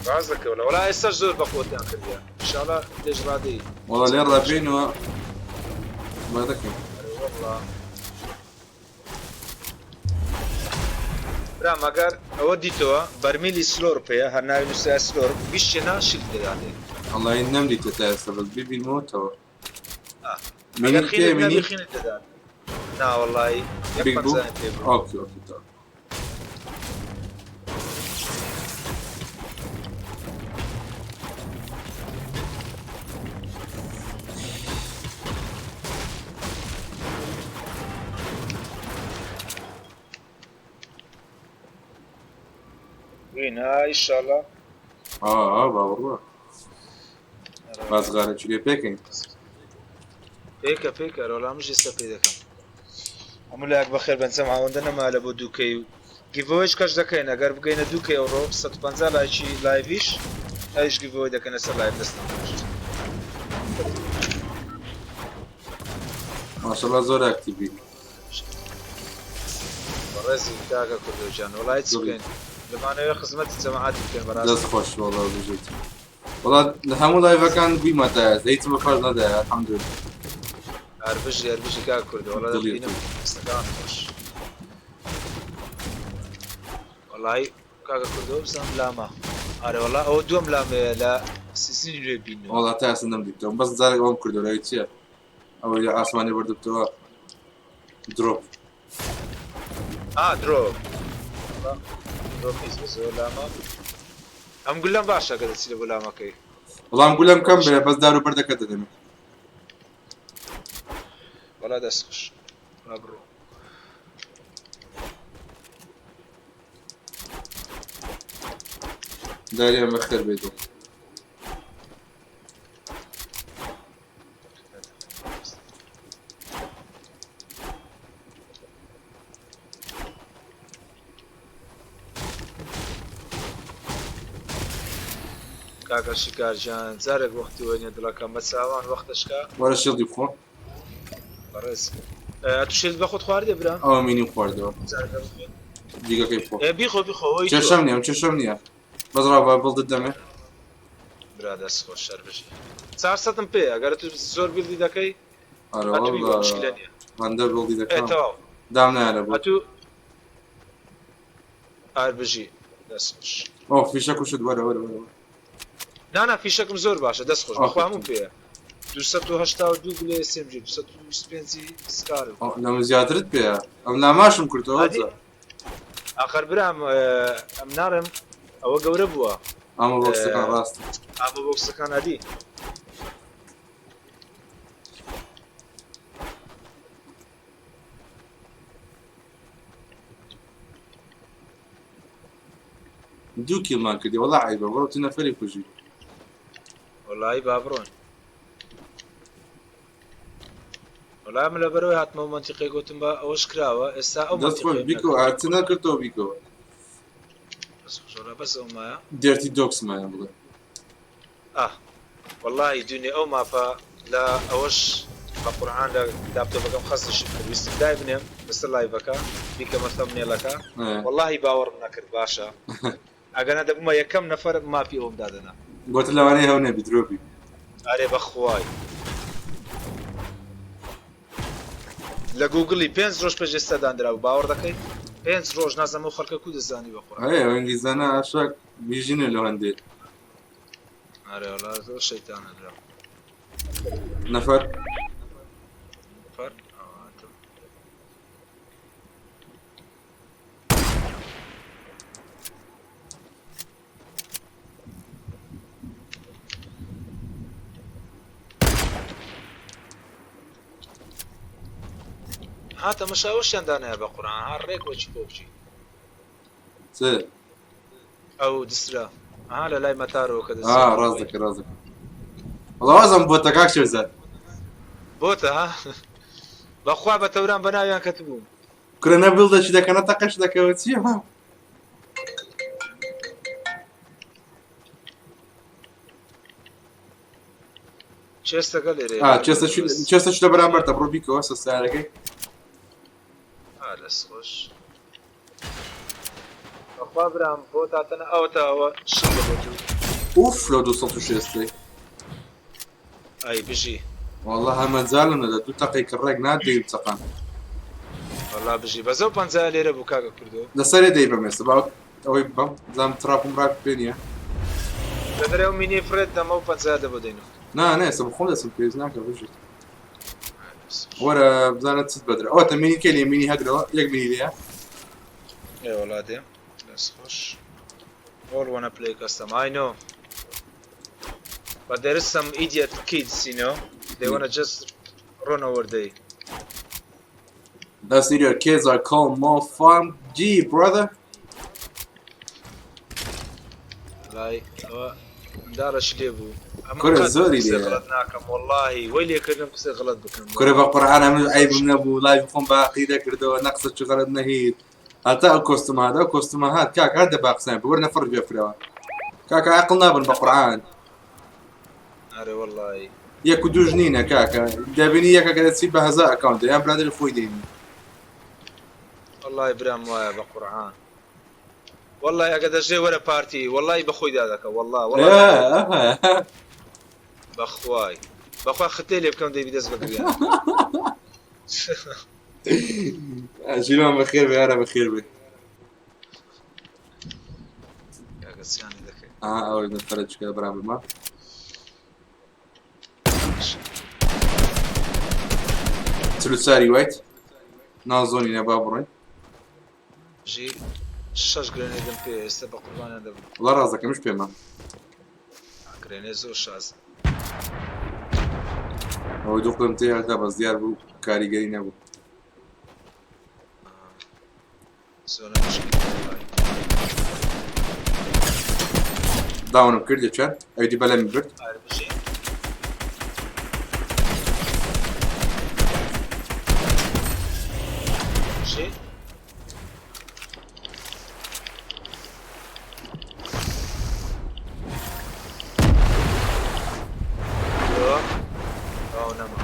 ڕاست دەکەوە وەڵا ئێستا زۆر بەخۆتیان کردیان ئینشاڵا لێش ڕادەی وەڵا لێ ڕابێنەوە با دەکەین وەڵا برا مەگەر ئەوە دیتەوە بەرمیلی سلۆرپ هەیە هەر ناوی نووسرا سلۆرپ بیشێنا شیلد دەداتێ وەڵی نەمدیتە تا ئێستا بەس ببینمەوە ئەگەر خینت نەبی خینت دەدات نا وەڵی یەک پەنجایان پێ بوو ئۆکێ ئۆکێ تەواو. وین ها ئیشاڵا ئا باوەڕوە بازغارە چلێ پێکەین پێکە پێکە ڕۆڵا منش ئێستا پێ دەکەم هەموو لایەک بەخێر بن جەم ئەوەندە نەما لە بۆ دووکەی و giveaway ش کەش دەکەین ئەگەر بگەینە دووکەی ئەوڕۆ 150 لایکی live یش ئەویش giveaway دەکەن لەسەر live دەستان خۆش ماشەڵا زۆر active ی بەڕێزی کاکە کوردۆ گیان وەڵای چ بکەین دەمانەوێ خزمەتی جەماعەتی بکەین بەڕاستی دەست خۆش وەڵا بژیت وەڵا لە هەموو live ەکان بوویمە تا ئێستا هیچم بە پاش نەدایە الحمدلله هەر بژی هەر بژی کاک کوردۆ وەڵا دڵی دەبینم دەستەکان خۆش وەڵای کاکە کوردۆ بزانم لاما ئارێ وەڵا ئەوە دووەم لامەیە لە season ی نوێ بینم وەڵا تا ئێستا نەمدیتەوە بەس جارێک ئەوم کردەوە لەوی چییە ئەوەی لە ئاسمانی بردبتەوە drop ئا drop drop نیست بەس ئەوە لاما ئەم گولەم باشە کە دەچی لە بۆ لامەکەی وەڵام گولەم کەم بێ بەس دار و بەردەکە دەدەمێ وەڵا دەست خۆش با بڕۆ داریان بەخێر بێتەوە کاکە شکار گیان جارێک وەختی وەنیە دڵەکەم بە چاوان وەختەشکا وەرە shield ی بخۆ بەڕێز تو shield بە خۆت خواردێ برا ئەوە مینیم خواردەوە دیگەکەی بخۆ بیخۆ بیخۆ کێشەم نییە کێشەم نییە بەس ڕابە بڵدت دەمێ. برا دەست خۆش هەر بژی. چارسەتم پێیە ئەگەر تو زۆر build ی دەکەی ئەرە ئەتوو بیبە واللە مشکلە نییە هەندە build ی ئێ دەکەم تەواو دام نایەرە بۆت. ئەتوو هەر بژی دەست خۆش. ئۆ فیشەک و شت وەرە وەرە وەرە وەرە. نا نا فیشەکم زۆر باشە دەست خۆش ئۆکەی بەخوا هەمووم پێیە 282 گولەیە SMG 225 SCAR م. ئۆ لەمە زیاترت پێیە ئەم لاماشم کردەوە ئەدی جا. ئاخر برام ئەم ناڕێم ئەوە گەورە بووە ammo box ەکان ڕاستە ammo box ەکان ئەدی دوو kill مان کردی وەڵا عیبە بڕۆ تو نەفەری کوژی وەڵی با بڕۆن وەڵا من لەبەرەوەی هاتمەوە مەنتیقەی گوتم بە ئەوەش کراوە ئێستا ئەو دەست خۆش مەنتیقەیەم بیکۆ نەکردووە. ئا چ نەکردەوە بیکۆ دەست خۆش وەڵا بەس ئەو مایە دێرتی دۆکس مایە بڵێ ئاه وەڵاهی دوێنێ ئەو ماپە لە ئەوەش بە قورعان لە لاپتۆپەکەم خەزنیشم کرد ویستم دایبنێم لەسەر live ەکە بیکەمە thumbnail ەکە وەڵاهی باوەڕم نەکرد باشە ئەگەنا دەبوومە یەکەم نەفەر ماپی ئەوم دادەنا. گۆتە لەوانەیە هەو نەبی درۆ بی. ئەرێ بەخوای. لە گوگڵی پێنج ڕۆژ پێش ئێستا داندرابوو باوەڕ دەکەی پێنج ڕۆژ نازانم ئەو خەڵکە کو دەزانی بە قورعان. ئەرێ ئەو ئینگلیزانە ئاشاک بیژینە لۆ هەندێ. ئەرێ وەڵا زۆر شەیتانە برا. نەفەر. نەفەر ئەوە هاتم. ها تەمەشا ئەوەشیان دانایە بە قورعان ها ڕێک وەکی پۆبجی. چ؟ ئەو دسرا ها لە لای مەتارەوە کە ئا دەسرا ڕاست دەکەی ڕاست دەکەی. وەڵا وازم بۆتە کاک شێرزاد. بۆتە ها بەخوا بە تەوران بە ناویان کەتبووم. کورە نە بڵدەکی دەکەن نە تەقەش دەکەوە چییە ها؟ چێستەکە لێرەیە ئا چێستە چێستە لە بەرامبەرتە بڕۆ بیکەوە سە سارەکەی. ئا دەست خۆش. بەخوا برام بۆ تاتەنە ئەوەتا ئەوە شنگە بۆ تو. ئوف لەو 260 ئەی بژی. والله هەمەجالم نەدا دوو تەقەی کڕێک نادەیم چەقان. والله بژی بەس ئەو پەنجایە لێرە بوو کاکە کوردۆ. لەسەرێ دەیبەم ئێستا با ئەوەی بەم زام تراپم ڕاپ پێ نییە. لەبەر ئەو مینی فرێت دەمە و پەنجایە دە بۆ دەینم. نا نا ئێستا بخۆم دەستم پێویست ناکە بژیت. وەرە بزانە چت بەدرە ئەوە تە مینی کێ لێ مینی هەگرەوە یەک مینی لێیە. ئێ وەڵا دێم دەست خۆش. All wanna play custom I know but there is some idiot kids you know they wanna just run over they That's idiot kids are called more farm G brother. لای ئەوە منداڵەش لێ بوو ئەمە کورە قەت زۆری قسەی لێیە. غەڵەت ناکەم وەڵاهی وەی لێکردم قسەی غەڵەت بکەم کورە بە قورعان ئەمن عەیبم نەبوو لایڤ خۆم باقی دەکردەوە نە قسە چ غەڵەت نەهیت هەتا ئەو کۆستومە هات ئەو کۆستومە هات کاک هەر دەبا قسەیان بوو وەرنە فڕ گوێ فرەوە کاکە عەقڵ نابن بە قورعان. ئەرێ وەڵاهی. یەک و دووش نینە کاکە دەبینی یەکەکە دەچی بە هەزار ئەکاونتە یان برادەری خۆی دێنی. وەڵاهی برام وایە بە قورعان. وەڵای ئەگە دەژێ وەرە پارتی وەڵای بەخۆی دادەکە وەڵا وەڵا بەخوای بەخوا ختێ لێ بکەم دەبی دەست بەگریان. ژیران بەخێر بێ یارە بەخێر بێ. کاکە سیانی دەکەی. ئا ئەوەی نەفەرە چکە برام بما. 44 وایت ناو زۆنی نەبا بڕۆین. ژی شەش گرێنێدم پێ ئێستا بە قوربانیان دەبم. وەڵا ڕاست دەکەم منیش پێمە. گرێنێ زۆر شاز. ئەوەی دوو قولم تێ هەڵدا بەس دیار بوو کاریگەری نەبوو. زۆر نەمشکل وەڵای. داونم کرد یەکیان ئەوی دی بەلەمی برد. ئارە بژی. بژی. ئەو نەما.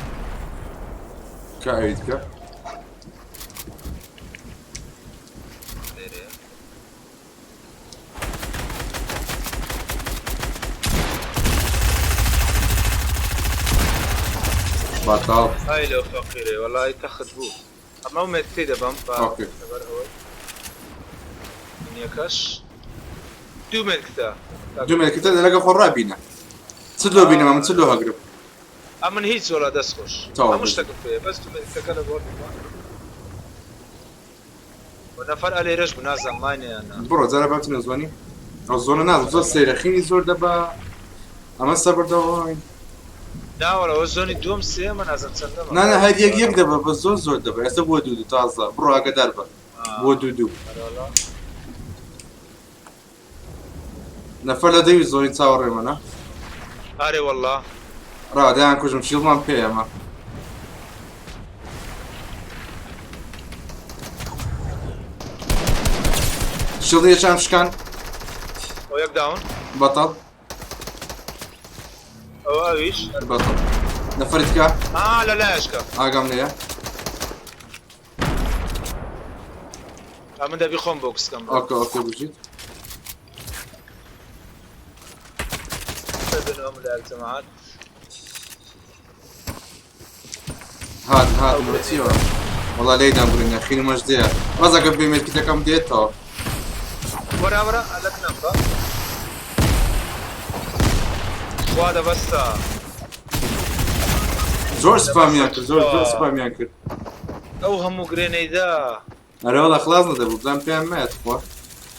کە ئەوی دیکە. لێرەیە. بەتاڵ. ئای لەو فەقیرەی وەڵای تەخت بوو. ئەمە ئەو مێتکەی دەبەم بە ئۆکەی. لەبەر ئەوەی منیەکەش دوو مێتکتە. دوو مێتکتە لەگە خۆ ڕابینە. چ لۆ بینەمە من چ لۆ هەگرم. ئەمن هیچ وەڵا دەست خۆش. تەواو هەموو بژی. شتەکم پێیە بەس دوو مێتکتەکە لە گۆڕ بووە. و نەفەر ئەلێرەش بوو نازانم ماینە یان نا. بڕۆ جارە با بچینە زۆنی. ئەو زۆنە نازم زۆر سەیرە خینی زۆر دەبا ئەمە سەبردەوەین. ناوەڵا ئەوە زۆنی دووەم سێیەمە نازانم چەندەمە. نا نا هەر یەک یەک دەبا بەس زۆر زۆر دەبا ئێستا بووە دوو دوو تازە بڕۆ ئاگادار بە بووە دوو دوو. ئەرێ وەڵا. نەفەر لە دەوی زۆنی چاوەڕێمەنە. ئەرێ وەڵا. ڕا دەیان کوژم شیڵمان پێ ئەمە. شیڵی یەکیان شکان. ئەو یەک داون. بەتەڵ. ئەوە ئەویش. بەتەڵ. نەفەری تکا. ئا لە لایەشکە. ئاگام لێیە. ئەمن دەبی خۆم بۆکس کەم. ئۆکە ئۆکە بژیت. بنەوە لایەک جەماعەت. هات هات مرتیەوە. وەڵا لێیدام برینە خینم مەژدەیە. ڕازەکە بێ مێتکتەکەم دێتەوە. وەرە وەرە ئەلەک نەمبە. خوا دەبەستە. زۆر سپامیان کرد زۆر زۆر سپامیان کرد. ئەو هەموو گرێنەیدا. ئەرێ وەڵا خلاص نەدەبوو بزانم پێیان مایە خوا.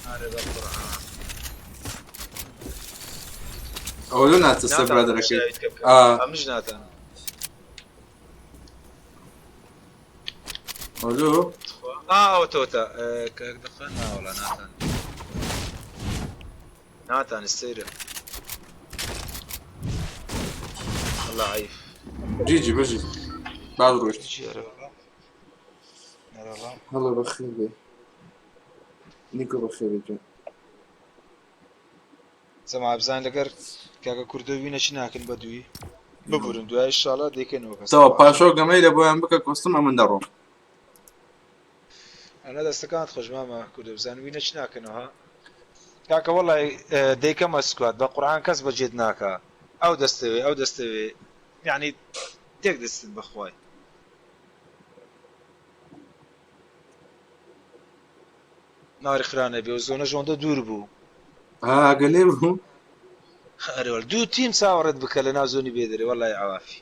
ئەرێ بە قورعان. ئەوە لۆ ناچە سەر ناتان برادەرەکەی. شاویت کە بکەم. ئا. ئەمنیش ناتان. ئەلۆ ئا تۆتە کاک دەقە ناوەڵا ناتان ناتان سەیرە والله عیف جیجی بژی باز ڕۆشت جی ئەرێ وەڵا ئەرێ وەڵا هەڵە بەخێر بێ نیکۆ بەخێر بێ جان. جەما بزان لەگەر کاکە کوردۆ وینە چی ناکەن بە دووی ببورن دوای شاڵە دەیکەنەوە کەس تەوا پاشۆ گەمەی لە بۆیان بکە کۆستم ئەمن دەڕۆم. ئەنا دەستەکانت خۆش مامە کوردۆ بزان وینە چی ناکەنەوە ها کاکە وەڵای دەیکەمە squad بە قورعان کەس بەجێت ناکا ئەو دەستەوێ ئەو دەستەوێ یعنی تێک دەستن بەخوای ناری خرانە بێ و زۆنە ژۆندە دوور بوو. ئاگە لێ بوو. ئەرێ وەڵا دوو تیم چاوەڕێت بکە لە ناو زۆنی بێ دەرێ وەڵای عەوافی.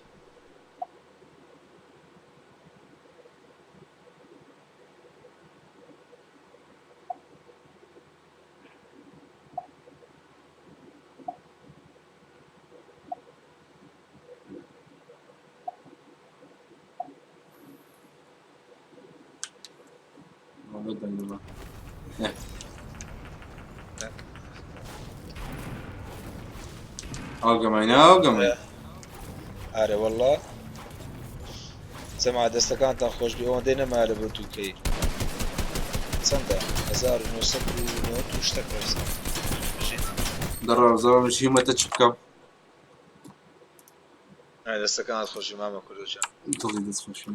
ئاگەمای ناگەمای ئارێ والله جەما دەستەکانتان خۆشبی ئەوەندەی نەما لە بۆ دووکەی چەندە 1990 و شتەک بەرزە بژیت دەڕاوزەوە هیمەتە چ بکەم ئای دەستەکانت خۆشی مامە کوردۆ جان دڵی دەست خۆشی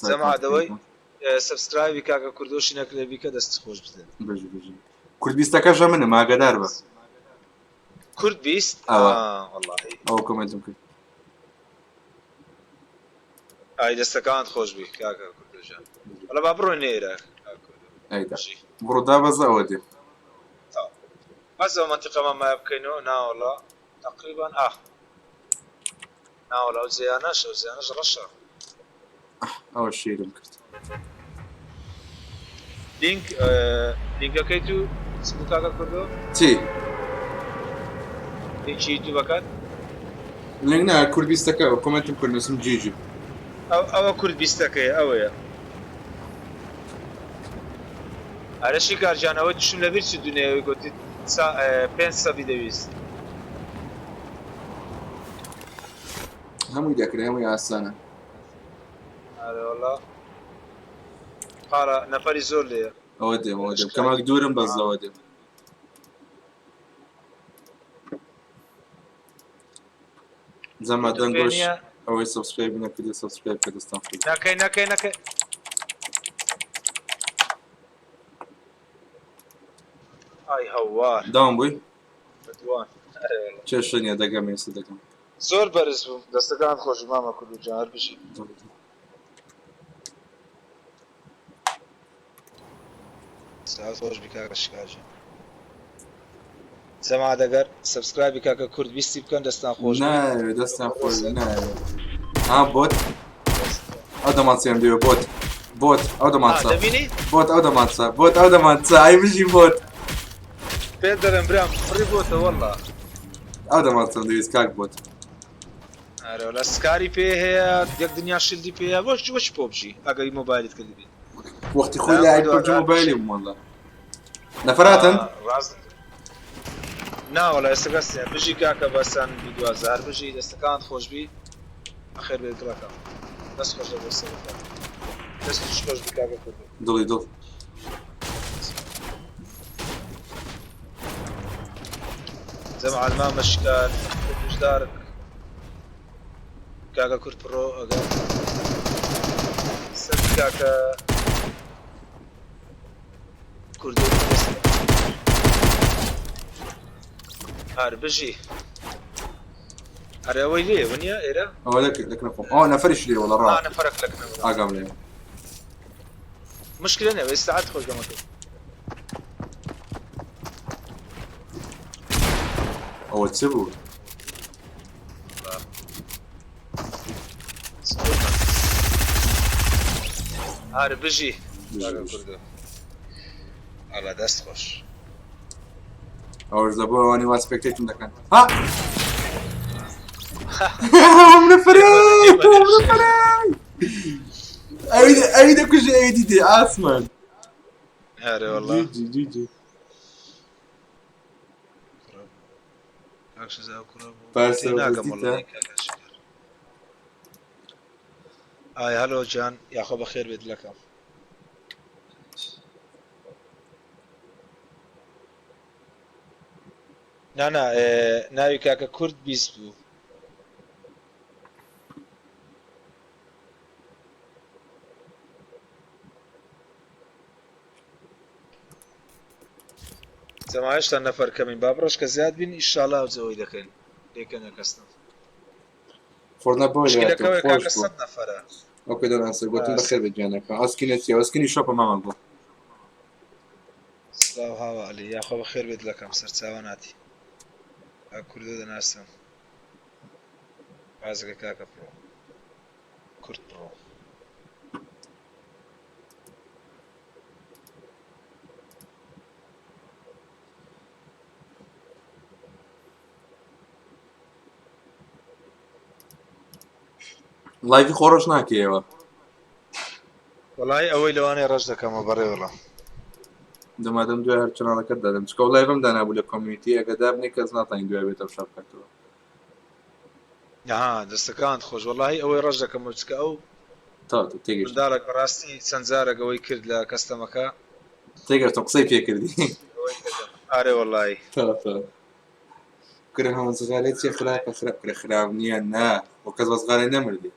جەما دەوەی subscribe ی کاکە کوردۆشی نەکرێ بیکە دەست خۆش بێت بژی بژی کورد بیستەکەشە منم ئاگادار بە کورد 20 ئەوە. واللهی ئەوە comment م کرد ئای دەستەکانت خۆش بی کاکە کوردۆ جان وەڵا با بڕۆین ئێرە کاکە کوردۆ ئەیدا بژی بڕۆ دابەزە ئەوە دێ بەس ئەو مەنتیقەمان مایە بکەینەوە ناوەڵا تقریبا ئاه ناوەڵا ئەو جێیانەش ئەو جێیانەش ڕەشە ئەوە شیرم کرد لینک لینکەکەی تو چ بوو کاکە کوردۆ چی لینکی یوتیوبەکەت لینک نا کورد بیستەکە comment م کرد نووسم GG ئەو ئەوە کورد بیستەکەیە ئەوەیە ئەرە شیکار جان ئەوە توشم لەبیر چ دونێ گوتی پێنج sub ی دەویست هەمووی دەکرێ هەمووی ئاسانە ئەرێ وەڵا خاڵە نەفەری زۆر لێیە ئەوە دێم ئەوە دێم کەمێک دوورم بەس ئەوە دێم زەمە تو دەنگۆش پێ نییە؟ ئەوەی subscribe نەکردی subscribe کە دەستان خۆش نەکەی نەکەی نەکەی ئای هەوار down بووی بەدوان ئەرێ وەڵا کێشە نییە دەگەم ئێستا دەگەم زۆر بەرز بووم دەستەکانت خۆش مامە کوردو جان هەر بژی ساعت خۆش بی کاکە شکار جان جەماعەت ئەگەر subscribe ی کاکە کورد بیستی بکەن دەستان خۆش بی نایەوێ دەستان خۆش بێ، نایەوێ ها بۆت ئەو دەمانچەیەم دەوێ بۆت بۆت ئەو دەمانچە دەبینی بۆت ئەو دەمانچە بۆت ئەو دەمانچە ئای بژی بۆت پێت دەڵێم برام فڕی بۆتە وەڵا ئەو دەمانچەم دەویست کاک بۆت ئەرێ وەڵا SCAR ی پێ هەیە یەک دنیا shield ی پێ هەیە وەش وەش PUBG ئەگەری مۆبایلت کردبی وەختی خۆی لای PUBG مۆبایلی بووم وەڵا نەفراتن ڕاست نا وەڵا ئێستا کەس نییە بژی کاکە بەسان بیدوازە هەر بژی دەستەکانت خۆش بی بەخێر بێت گوڵەکەم دەست خۆش لە بۆ سەرەکە دەستیش خۆش بی کاکە کوردۆ دڵی دڵ جەماعە مامە شکار کوژدارک کاکە کورد پڕۆ ئەگەر سەر کاکە کوردۆ هەر بژی ئەرێ ئەوەی لێ ونیە ئێرە ئەوە لەک لەکنە خۆم ئەوە نەفەریش لێ وەڵا ڕا نەفەرەک لەکنەوە ئاگام لێ مشکلە نیە ئێستا خۆش دەمەکەی ئەوە چ بوو هەر بژی بژی، کاکە بژی. کوردۆ ئەڵا دەست خۆش ئەوەش لە بۆ ئەوانی وا spectate م دەکەن ها ئەم نەفەرەی ئەم نەفەرەی ئەوی دەکوژێ ئەوی دی دێ ئاسمان. ئەرێ وەڵا. GG GG. کاک شەزا ئەو کوڕە بوو. پارسە تێناگەم بەزدیتە. وەڵا کاکە شکر. ئای هەلۆ جان یاخۆ بەخێر بێت لەکەم. نا نا ناوی کاکە کورد 20 بوو. جەما هێشتا نەفەر کەمین با بڕۆش کە زیاد بین ئیشاڵا ئەو جەوەی دەکەین لێکەنە کەستم. فۆرنا بۆ مشکلەکەوەیە خۆش کاکە بوو. 100 نەفەرە. ئۆکەی دۆن ئەنسەر گوتم بەخێر بێت گیانەکە. ئەسکینە چیە؟ ئەسکینی شۆپە مامان بوو. سڵاو هاوە عەلی یاخۆ بەخێر بێت لەکەم سەرچاوە ناتی. کاک کوردۆ دەناسم. بازگە کاکە پڕۆ. کورد پڕۆ. لایڤی خۆ ڕەش ناکەیەوە. وەڵای ئەوەی لەوانەیە ڕەش دەکەمەوە بەڕێ وەڵا. دەمادەم دوای هەر channel ەکەت دادەم چکە و live م دانابوو لە community ئەگە دابنێ کەس ناتوانین دوای بێتەوە شا بکاتەوە. ها دەستەکانت خۆش وەڵاهی ئەوەی ڕەش دەکەمەوە چکە ئەو تاو تێگەشتم. منداڵێک بەڕاستی چەند جارێک ئەوەی کرد لە custom ەکە. تێگەشتم قسەی پێ کردی. ئەوەی کردم ئارێ وەڵاهی. تاو تاو. کورە هەموو زغارەی چیە خراپە خراپ کورە خراپ نییە نا بۆ کەس بە زغارەی نەمردی.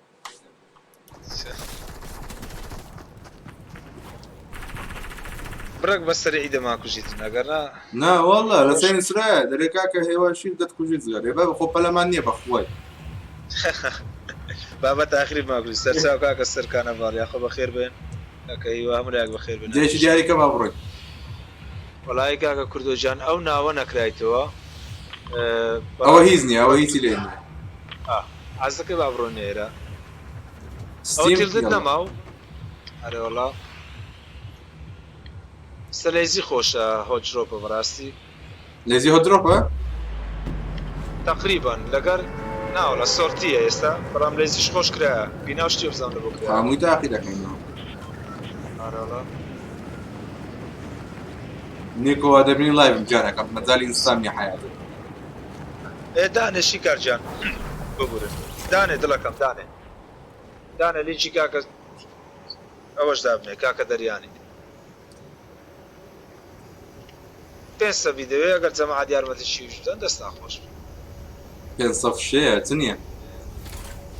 بڕێک بە سەریعی دەمانکوژیتن ئەگەر نا. نا والله لە سەین سرایە دەرێ کاکە هێواشی دەتکوژی زغارێ بابە خۆ پەلەمان نییە بەخوای. بابەت ئاخری بمانکوژی سەرچاو کاکە سەرکانەڤاڵ یاخۆ بەخێر بێن کاکە هیوا هەموو لایەک بەخێر بێن. جێکی دیاریکە با بڕۆین. وەڵایی کاکە کوردۆ گیان ئەو ناوە نەکرایتەوە. ئەوە هیچ نییە ئەوە هیچی لێ نییە. حەز دەکەی با بڕۆین ئێرە. ئەو ستیم تیلدت یاڵا. نەماو ئەرێ وەڵا سەلێزی خۆشە hot drop ە بەڕاستی. لێزی hot drop ە؟ تقریبا لەگەر ناوەڵا سۆرتیە ئێستا بەڵام لێزیش خۆش کرایە بینا و شتی بزانم لە بۆ کرایە. هەمووی تاقی دەکەینەوە. ئارەوەڵا. نیکۆ وا دەبینی live م گیانەکەم مەجالی ئینستام نیە حەیاتت. ئێ دانێ شیکار گیان ببورن دانێ دڵەکەم دانێ دانێ لینکی کاکە ئەوەش دابنێ کاکە دەریانی پێنج sub ی دەوێ ئەگەر جەماعەت یارمەتی شیوش بدەن دەستان خۆش بێ. پێنج سەد فشەیە چ نییە؟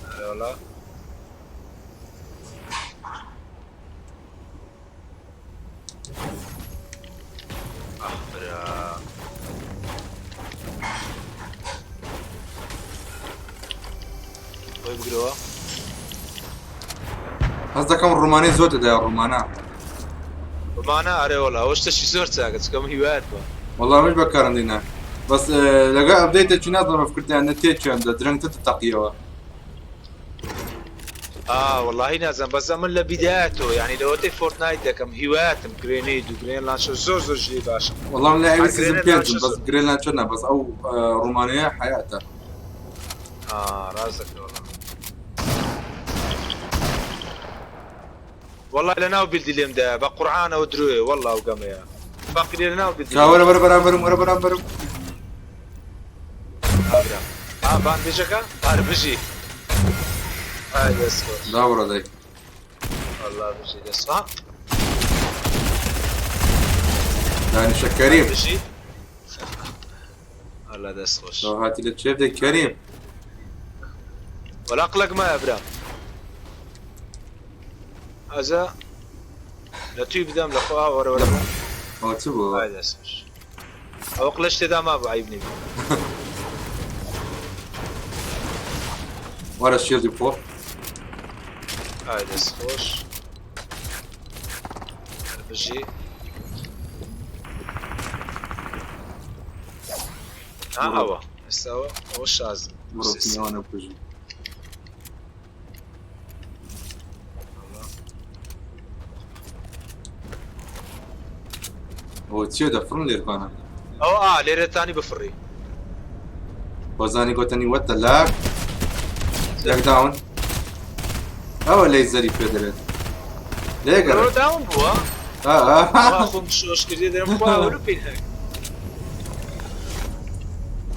ئەرێ وەڵا. ئاخ برا. خۆی بگرەوە. هەست دەکەم ڕومانەی زۆر تێدایە ڕومانە. ڕومانە ئەرێ وەڵا ئەوە شتەشی زۆر چاکە چونکە من هیوایەت بووە. وەڵا منیش بەکارم دێنا بەس لەگەڵ update ێکی نازانم فکرتیان نە تێکیان دا درەنگتر تەقیەوە. ئا وەڵاهی نازانم بەس ئەمن لە بیدایەتەوە یانی لەوەتەی فۆرتنایت دەکەم هیوایەتم grenade و grenade launcher زۆر زۆر ژیری باشم. وەڵا من لە هەر ئەوی season grenade پێنجم launcher بەس زۆر. grenade launcher نا بەس ئەو ڕومانەیە حەیاتە. ئا ڕاست دەکەی وەڵا. وەڵا لەناو بیلدی لێم دایە بە قورعان ئەوە درۆیە وەڵا ئەو گەمەیە فەقیرێ لەناو بیلدی کا لێم وەرە وەرە بەرامبەرم وەرە بەرامبەرم. ها برا ها باندێجەکە هەر بژی ئای دەست خۆش. داوڕە دایک. والله بژی دەست ها دانیشە کەریم. بژی والله دەست خۆش. تۆ هاتی لە چێف دەی کەریم. وەڵا قلق مایە برام. ئەجا لە توی بدەم لە خۆ وەرە وەرە. ئەوە چ بوو؟ ئای دەست خۆش. ئەوە قلەش تێدا مابوو عەیب نەبی. وەرە شیڵدی بخۆ. ئای دەست خۆش. هەر بژی. ها ئەوە ئێستا ئەوە ئەوە شازە. بڕۆ پینەوانە بکوژی. ئەوە چییە دەفڕن لێرکانە؟ ئەوە ئا لێرەتانی بفڕی. بۆزانی گۆتەنی وەتە لاک یەک داون ئەوە لەیزەری پێ دەبێت. لێگەڕێ. لەوە داوم بووە. آه. خۆم شۆش کردی دەرم خوا وەرو پێی هەک.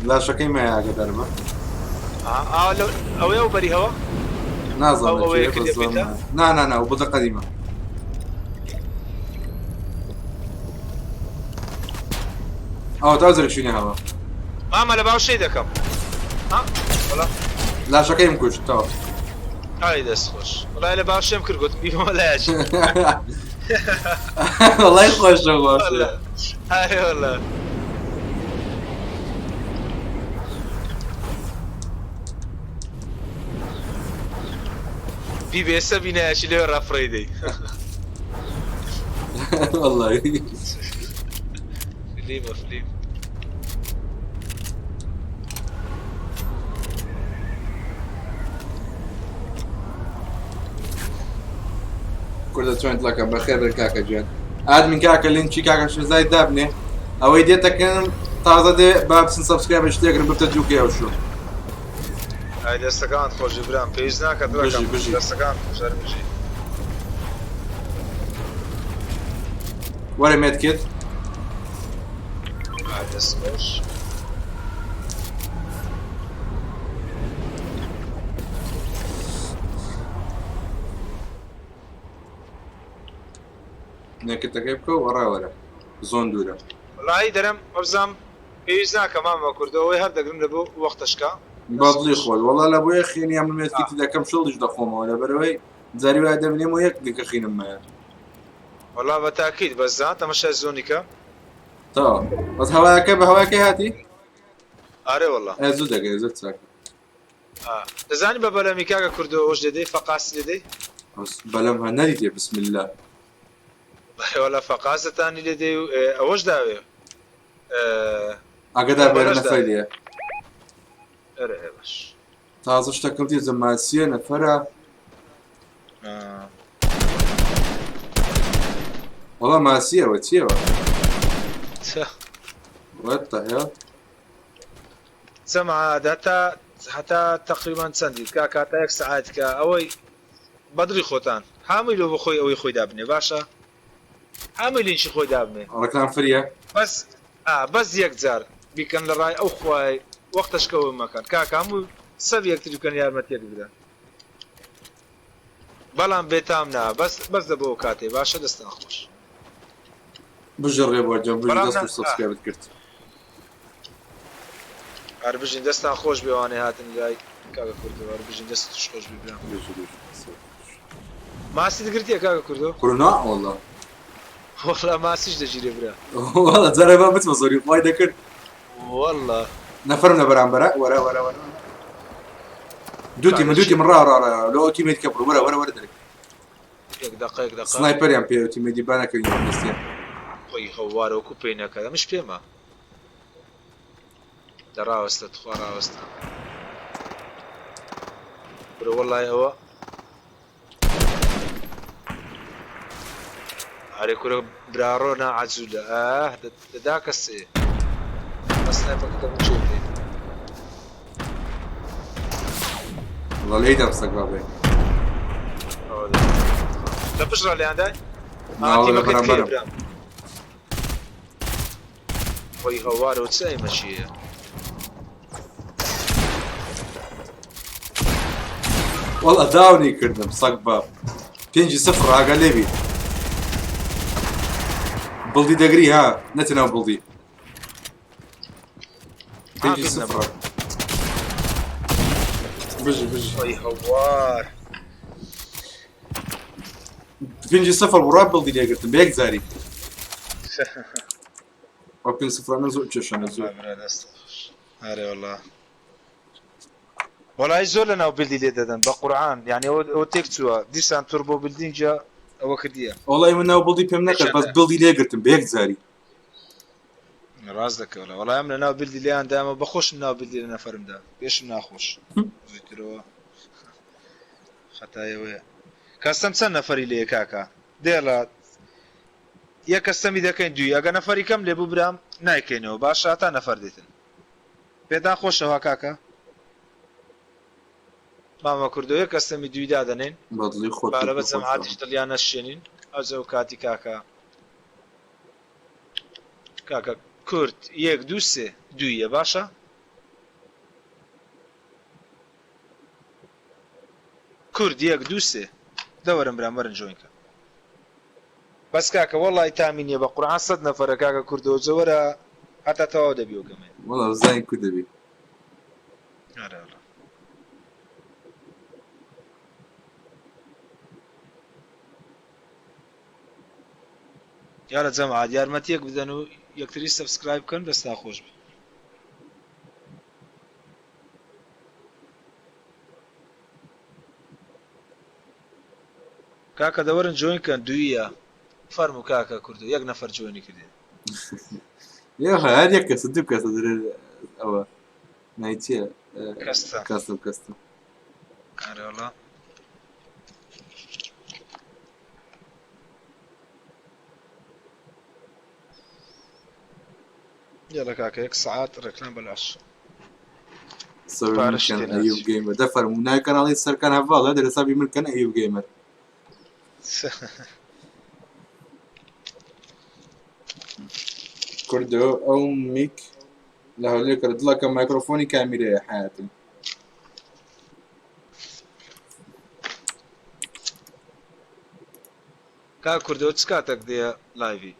لاشەکەی مایە ئاگادارمە. ئا لەو ئەوەیە ئەو بەری هەوە؟ نازانم ئەو ئەوەیە چییە، کردی بەس پێتە؟ نا نا نا ئەو بڵدە قەدیمە. ئەوە تا زرک شوێنی هەوە. مامە لە باوشەی دەکەم. ها وەڵا لاشەکەیم کوشت تەواو. ئای دەست خۆش. وەڵای لە باوشێم کرد گوتم بیبەمە لایەکی. وەڵای خۆشە خۆشە. ئای وەڵا. بیبێ ئێستا بینایەکی لەوێ ڕافڕەی دەی. وەڵای. فلیمە فلیم. کوردە چۆن دڵەکەم بەخێر بێن کاکە گیان. ئادمین کاکە لینکی کاکە شێزای دابنێ ئەوەی دێتەکەم تازە دێ با بچن سەبسکرایبش تێگرن ببتە دووکەی ئەو شۆ. ئای دەستەکانت خۆشی برام پێویست ناکات بژی دڵەکەم بژی. دەستەکانت خۆش هەر بژی. وەرە مێدکێت. ئای دەست خۆش. نێکتەکەی بکە و وەڕا وەرە زۆن دوورە. وەڵایی دەرم وەبزانم پێویست ناکە مامە کوردە ئەوەی هەر دەگرم لە بۆ وەختەشکا بە دڵی خۆت وەڵا لە بۆیە خێنی ئەمن مێدکیتی دەکەم شڵیش دەخۆمەوە لەبەرئەوەی جاری وایە دەمرێم و یەک دیکە خینم مایە. وەڵا بە تاکید بەس زان تەمەشای زۆنی کە. تەواو بەس هەوایەکە بە هەواکەی هاتی؟ ئارێ وەڵا. ئێ زوو دەگەی زۆر چاکە. دەزانی بە بەلەمی کاکە کوردۆ ئەوەش لێدەی فەقاس لێدەی؟ بەس بەلەم هە نەدیتێ بسم اللە. بەرێ وەڵا فەقاسەتانی لێدەی و ئەوەش داوێ. ئاگادار بێ بەلەش نەفەر داوێ. لێیە. ئەرێ باش. تازە شتەکەم تێ جەماسیە نەفەرە. وەڵا ماسیەوە چیەوە؟ What the hell؟ جەماعەت هەتا هەتا تەقریبان چەندیت کاکە هەتا یەک سەعات کە ئەوەی بەدڵی خۆتان هەمووی لۆ بۆ خۆی ئەوەی خۆی دابنێ باشە هەمووی لینکی خۆی دابنێ ڕکلام فریە. بەس ئا بەس یەک جار بیکەن لە ڕای ئەو خوای وەختەش کەوە مەکەن کاکە هەموو sub یەکتری بکەن یارمەتیەک بدەن بەڵام بێتام نا بەس بەس لە بۆ ئەو کاتێ باشە دەستان خۆش. بژی ڕێبوار گیان بژی بەڵام دەست نا خۆش ئا. subscribe ت کرد. هەر بژین دەستان خۆش بێ وانەی هاتن لای کاکە کوردۆ هەر بژین دەستتش خۆش بێ برام. بژی بژی دەست خۆش. ماستت گرتیە کاکە کوردۆ؟ کورە نا وەڵا. وەڵا ماسیش دەگیرێ برا. وەڵا جارێ با بچمە زۆری خوای دەکرد. وەڵا. نەفەرم لە بەرامبەرە وەرە وەرە وەرە دوو تیمە دوو تیمە ڕا ڕا ڕا لۆ ئەو تیمێت کە بڕۆ وەرە وەرە وەرە دەرێ. یەک دەقە یەک دەقە. سنایپەریان پێ ئەو تیمێتی با نەکەوین دەستیان. خۆی هەوارە وەکو پێی نەکات ئەمش پێمە. دە ڕاوەستە تخوا ڕاوەستە. برۆ وەڵای ئەوە. ئەرێ کورە براڕۆ نا عەجولە ئاه دەدا کەسێ. بە سنایپەکە دەبوو چێ بدەیت. وەڵا لێی دەم سەگ بابێ. لە پشت ڕا لێیان دای؟ نا وەڵا لە تیمەکەت کێیە بەرامبەرم. برام؟ خۆی هەوارەوە چ ئەیمەچیە؟ وەڵا داونی کردم سەگ باب. پێنجی سفر ئاگا لێبی. بڵدی دەگری ها نەچە ناو بڵدی. پێنجی سفر. بژی بژی. خۆی هەوار. پێنجی سفر بڕا بڵدی لێگرتم بە یەک جاری. ئەو پێنج سفرانە زۆر کێشانە زۆر. ئەرێ وەڵا. وەڵای زۆر لە ناو build ی لێ دەدەن بە قورعان یعنی ئەوە تێک چووە دیسان turbo building ە ئەوە کردیە. وەڵای من ناو build ی پێم نەکرد بەس build ی لێگرتم بە یەک جاری. ڕاست دەکەوە وەڵای ئەم لە ناو build ی لێیان دامە بەخۆشم ناو build ی لە نەفەرمدا پێشم ناخۆش زووترەوە خەتایەوەیە custom چەند نەفەری لێ کاکە دێڵە یە custom ی دەکەین دووی ئەگە نەفەری کەم لێ بوو برام نایکەینەوە باشە هەتا نەفەر دێتن پێتان خۆشەوە کاکە مامە کوردۆ یە custom ی دووی دادەنێن بەدڵی خۆت بارە بە جەماعەتیش دڵیان نەشێنین. ئەوجە ئەو کاتی کاکە کاکە کورد یەک دوو سێ دوویە باشە کورد یەک دوو سێ دەوەرن برام وەرن join کەن بەس کاکە وەڵی تامی نییە بە قورعان سەد نەفەرە کاکە کوردەوە جەوەرە هەتا تەواو دەبی و گەمەیە. وەڵا بزانین کو دەبی. ئەرێ وەڵا. یاڵە جەماعەت یارمەتیەک بدەن و یەکتری subscribe بکەن دەستان خۆش بێ. کاکە دەوەرن join کەن دوویە فەرموو کاکە کوردۆ یەک نەفەر join ی کردێ. یاخە هەر یەک کەسە دوو کەسە درێ ئەوە ناوی چییە کەستە کەستم کەستم ئەرێ وەڵا. یاڵە کاکە یەک سەعات ڕێکلام بەلاش. سەبی من پارەشی کەن تێ ئەیوب ناچی. گەیمەر دە فەرموو ناوی کەناڵی سەرکان هەڤاڵە دەرێ سەبی من کەن ئەیوب گەیمەر. کوردۆ ئەو mic لە هەولێر کرد دڵەکە مایکرۆفۆنی کامیرەیە حیاتم. کاک کوردۆ چ کاتەک دێ live ی؟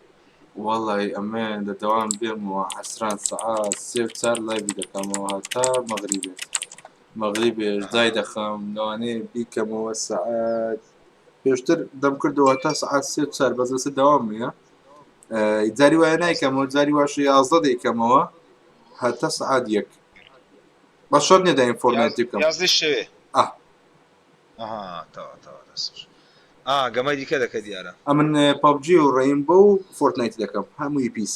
وەڵی ئەمە لە دەوام بێمەوە عەسران سەعات سێ و چار live ی دەکەمەوە هەتا مەغریبێ مەغریبێش دای دەخەم لەوانەیە بیکەمەوە سەعات پێشتر دەمکردەوە تا سەعات سێ و چار بەس لەسەر دەوام هەیە جاری وایە نایکەمەوە جاری واشە 11 دەیکەمەوە هەتا سەعات یەک بە شەرت نییە دایم فۆرنایتی بکەم یازدەی شەوێ ئاه ئەها تەواو تەواو دەست خۆش ئا گەمەی دیکە دەکە دیارە. ئەمن PUBG و Rainbow و Fortnite دەکەم هەمووی PC.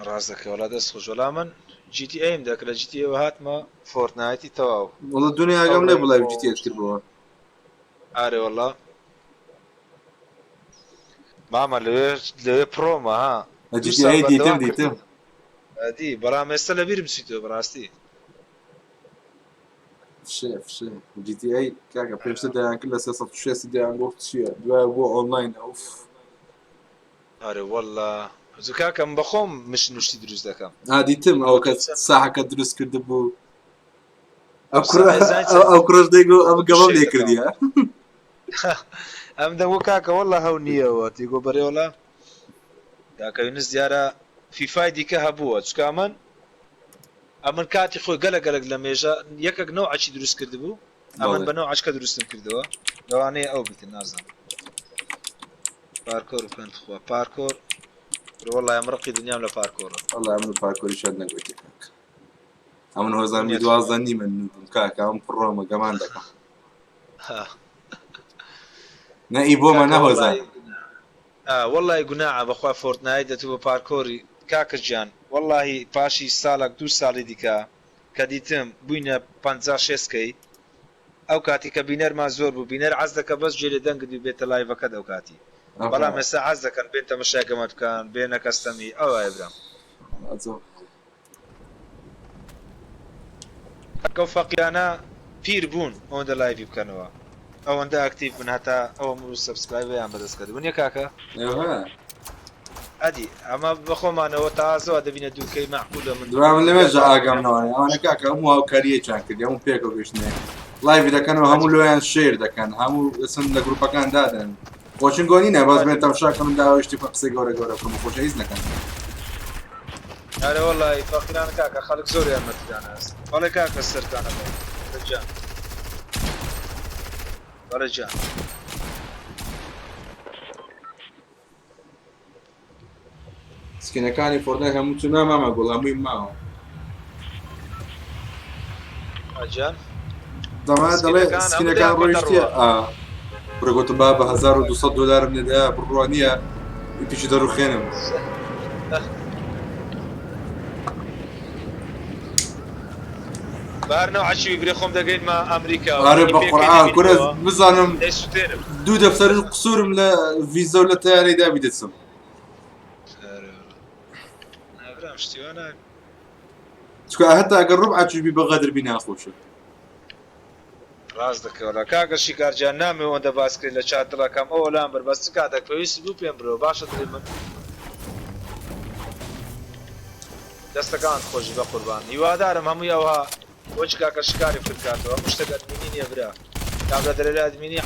ڕاست دەکەی وەڵا دەست خۆش وەڵا من GTA م دەکرد لە GTA وە هاتمە Fortnite ی تەواو وەڵا ئەو دنیاگەم لێ بڵای Rainbow GTA کردبەوە. ئارێ وەڵا مامە لەوێ لەوێ pro مە ها لە دوو جی تی ساڵ ئەی دیتم بەردەوام دیتم. کردم ئەدی بەڵام ئێستا لەبیرم چیتەوە بەڕاستی. فشێ فشێ GTA کاکە پێشتر دەیان کرد لە 360 دەیان گۆ چییە دوای بۆ ئۆنلاین ئەوف. ئەرێ واللە زوو کاکە من بەخۆم mission و شتی دروست دەکەم. ها دیتم ئەوە کە ساحەکە دروست کرد بوو ئەو کوڕە ئەزانی چەند ئەو کوڕەش دەیگۆ ئەم گەمەم شێت لێ دەکەم. کردیە. ئەم دەگۆ کاکە واللە هەو نییەوە تیگۆ بەرێ وەڵا کاکە یونس دیارە فیفای دیکە هەبووە چونکە ئەمن ئەمن کاتی خۆی گەلە گەلەک لە مێژە یەکەک نەوعەکی دروست کردبوو ئەمن بەڵێ بە نەوعەچکە دروستم کردەوە لەوانەیە ئەو بیتن نازانم پارکۆر بکەن تخوا پارکۆر وەڵڵا ئەم ڕقی دنیام لە پارکۆرە. وەڵا ئەمن پارکۆریشیان نەگوتی کاک ئەمن هۆزان بی نیە تخوا 12 نیمە نوبم کاکە ئەم pro مە گەمان دەکەم نە ئی بۆمە کاکە نە هۆزان وەڵڵی وەڵڵی گوناعە بەخوا Fortnite دەتوو بە پارکۆری کاکە گیان وەڵڵاهی پاشی ساڵەک دوو ساڵی دیکە کە دیتم بووینە 50 شێست K ئەو کاتی کە بینەرمان زۆر بوو بینەر عەز دەکە بەس گوێ لێ دەنگت بی بێتە live ەکەت ئەو کاتی بەڵام ئێستا عەز دەکەن بێن تەمەشای گەمەت بکەن بێنە custom ی ئەوایە برام. کاکە ئەو فەقیانە پیر بوون ئەوەندە live ی بکەنەوە ئەوەندە active بن هەتا ئەو هەموو subscribe ەیان بەدەست کەت ونیە کاکە؟ ئەدی ئەمە بەخۆمانەوە تازەوە دەبینە دووکەی مەعقولە من دوای من لەمێژە زیاتر ئاگام نەوانێ ئەوانە کاکە هەموو هاوکاریەکیان کردی هەموو پێکەوە گەشتنێ live ی دەکەن و هەموو لۆیان share دەکەن هەموو ئەسن لە گروپەکان دادەن خۆشن گۆنی نە بەس بێن تەمشاکەم داوای شتی بکەم قسەی گەورە گەورە بکەم و خۆشە هیچ نەکەن. ئەرێ وەڵی فەقیران کاکە خەڵک زۆر یارمەتیدانە هەست بەڵێ کاکە سەرتانە بەڵێ گیان بەڵێ گیان. skin ەکانی Fortnite هەموو چوو نا مامە گوڵ هەمووی ماوە. ئاجان دەما دەڵێ skin ەکان هەموو skin ەکان دەیان کۆتە ڕۆیشتیە ڕووە. ئا بڕە گوتم با بە 1200 دلارم نەدا بڕوا نییە پیشی دەڕوخێنم. بار نەوعەکی برێ خۆم دەگەینمە ئەمریکا و ئارێ بە پێکەی قورعان کورە دەبینمەوە بزانم دەیسوتێنم. دوو دەفتەر قسوورم لە ڤیزە و لە تەیارەی دابی دەچم. نابرام شتی وا ناکەم. چونکە هەتا ئەگەر ڕوبعەکیش بی بە غەدر بی ناخۆشە. ڕاست دەکەی وەڵا کاکە شیکار گیان نامەوێ ئەوەندە باس کەی لە چات دڵەکەم ئەوە لام بەر بەس چ کاتەک پێویستت بوو پێم برۆ باشە دڵی من. دەستەکانت خۆشبی بەقوربان هیوادارم هەمووی ئەوها وەکی کاکە شکاری کرد کاتەوە هەموو شتێک ئەدمینی نیە برا کابرا دەرێ لە ئەدمینی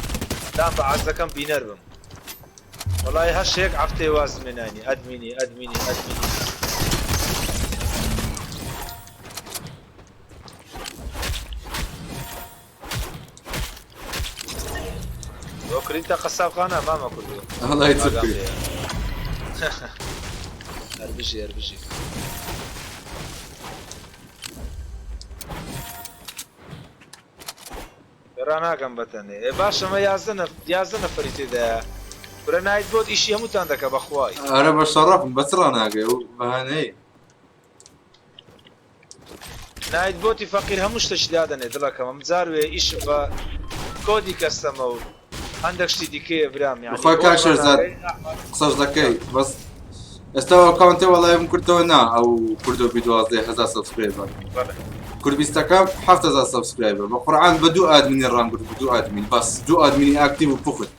دام بە عەزدەکەم بینەر بم وەڵای هەر شێک عەفتەی وازم لێ ناینی ئەدمینی ئەدمینی ئەدمینی. بۆ کریتە قەسابخانە مامە کوردۆ ئەڵای چ ئاگام بکەی لێیە هەر بژی هەر بژی. ڕاناگەم بەتەنێ ئێ باشە مە 11 نەف 11 نەفەری تێدایە کورە نایت بۆت ئیشی هەمووتان دەکە بەخوای. ئەرە بە شەڕەفم بە چ ڕاناگەی ئەو بەهانەیە. نایت بۆتی فەقیر هەموو شتەکی دادەنێ دڵەکەم ئەم جار وێ ئیشم بە کۆدی کەستەمە و هەندێک شتی دیکەیە برام یانی بەخوا بۆت کاک شێرزاد ڕاناگەی ئەحمەد قسەش دەکەی بەس ئێستا ئەو ئەکاونتێ وەڵای من کردەوە نا ئەو کوردۆ بی 12 هەزار subscriber بەڵێ کورد بیستەکە 7 هەزار subscriber بە قورعان بە دوو ئادمینی ڕام کرد بە دوو ئادمین بەس دوو ئادمینی active و پوخت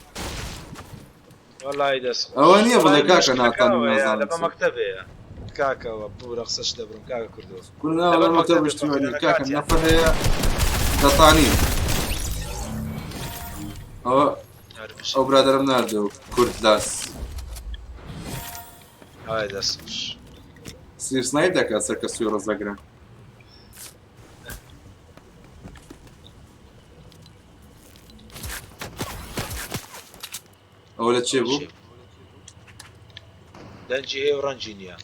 وەڵای دەست خۆش ئەوە نییە بڵێ وەڵای کاکە مشکلەکە ناتانم ئەوەیە نازانم لە بە چی مەکتەبەیە کاکەوە بورە قسەش دەبرم کاکە کوردۆ کورنا لەبەر وەڵا مەکتەب مەکتەبێ پشتیوانی فەقیرانە کاکە کاتیان نەفەر هەیە دەتانی ئەوە هەر بژی ئەو برادەرم ناردەوە کورد لاس ئای دەست خۆش سنیپ سنایپ دەکات سەر کە سوی ڕزەگرن. ئەوە لە چێ بوو؟ دەنگی هەیە و ڕەنگی نییە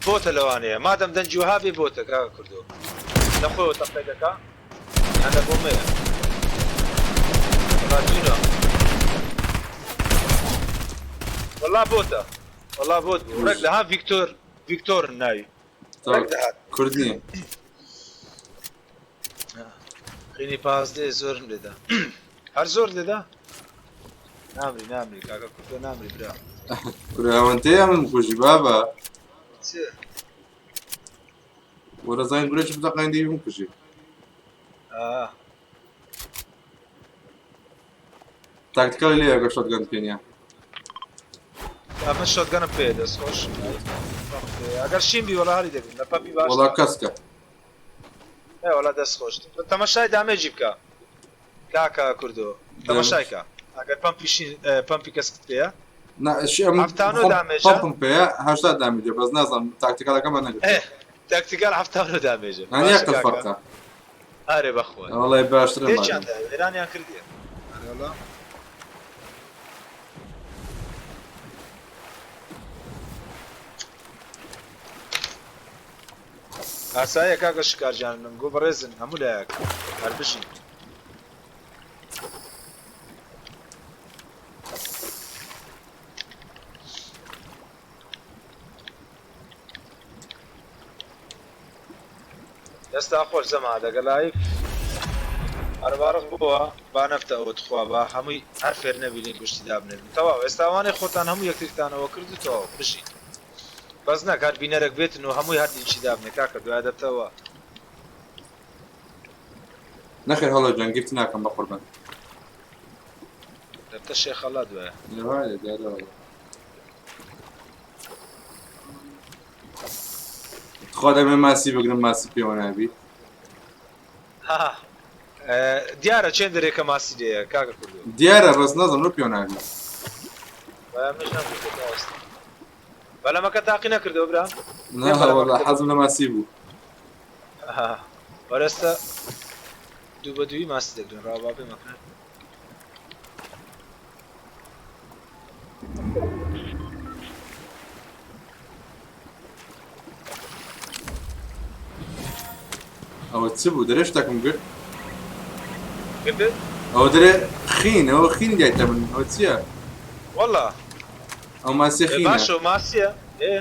بۆتە لەوانەیە مادەم دەنگی وەها بێ بۆتە کاکە کوردۆ لە خۆیەوە تەقەی دەکا یان لە بۆمەیە وەڵا دوورە وەڵا بۆتە وەڵا بۆت بوو ڕێک لە ها ڤیکتۆر ڤیکتۆر ناوی ڕێک دەهات کورد نییە. خینی پازدەیە زۆرم لێدا هەر زۆر لێدا نامری نامری کاکە کوردۆ نامری برا. کورە ئەوەندەیە من بکوژی بابە. چ؟ وەرە زانین گورێکی بتەقاین دەی بمکوژی. ئا. تاکتیکالی لێیە گە shotgun پێ نییە. ئەمن shotgun م پێیە دەست خۆش. ئەگەر شین بی وەڵا هەری دەگرم لە pump ی وەڵا باشترە. کەسکە. ئێ وەڵا دەست خۆش تەمەشای damage ی بکە کاکە کوردۆ تەمەشای کە ئەگەر pump ی شین pump ی کەسکت پێیە نا شی ئەمن 79 خۆم damage ە pump م پێیە 80 damage ە بەس نازانم tactical ەکەمان نەگرتووە. ئێ tactical 79 damage ە یانی باشە یەک کاکە فەرقە. ئارێ بەخوای وەڵای باشترە تێکیان مادەم. دا وێرانیان کردیە ئەرێ وەڵا. ئاساییە کاکە شکار گیان من گو بەڕێزن هەموو لایەک هەر بژین. دەستا خۆش زەما دەگە live ئەربارخ بووە با نەفتە ئەوە تخوا با هەمووی هەر فێر نەبی لینک گشتی دابنێن تەواو ئێستا ئەوانەی خۆتان هەموو یەکترتانەوە کرد و تەواو بژین. بەس نەک هەر بینەرەک بێتن و هەمووی هەر لینکی دابنێ کاکە دوایە دەبتەوە. نەخێر هەڵۆ گیان gift ناکەم بەقوربان. دەبتە شێخەڵا دوایە. لەوایە دیارە وەڵا. تخوا دەمێ ماسی بگرم ماسی پێوە نابی. ها دیارە چێن دەرێکە ماسی لێیە کاکە کوردۆ. دیارە بەس نازم لۆ پێوە نابی. وایە منیش نەمگرتووە تا ئێستا. بەلەمەکە تاقی نەکردەوە برا؟ نا وەڵا حەزم لە ماسی بوو. وەرە ئێستا دوو بە دووی ماسی دەگرن ڕاو با بێمەکەن. ئەوە چ بوو دەرێ شتەکم گرت؟ گرتت؟ ئەوە دەرێ خین ئەوە خینی دایتە من ئەوە چییە؟ وەڵا ئەو ماسیە ئێ خینە. باشە ماسیە ئێ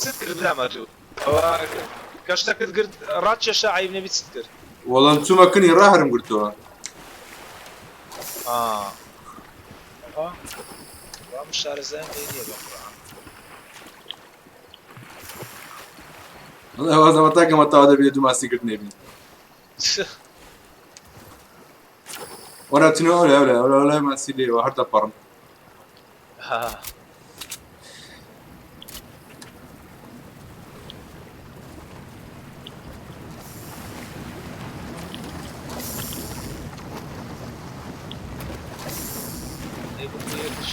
چت کرد برامە تو ئەوە کەشتەکەت گرت ڕات کێشا عەیب نەبی چت کرد؟ وەڵام چوومە کنی ڕاهرم گرتەوە. ئا ئەوە وام شارەزایم لێ نییە بە قورعان. وازەوە تا گەمە تاوا دەبی لە دوو ماسی گرتنێ بی. وەرە چنۆ ئەولێ ئەولێ ئەولێ ئەولێ ماسی لێوە هەر دەپەڕم. ها. ئەی بۆ خۆی یەکیش.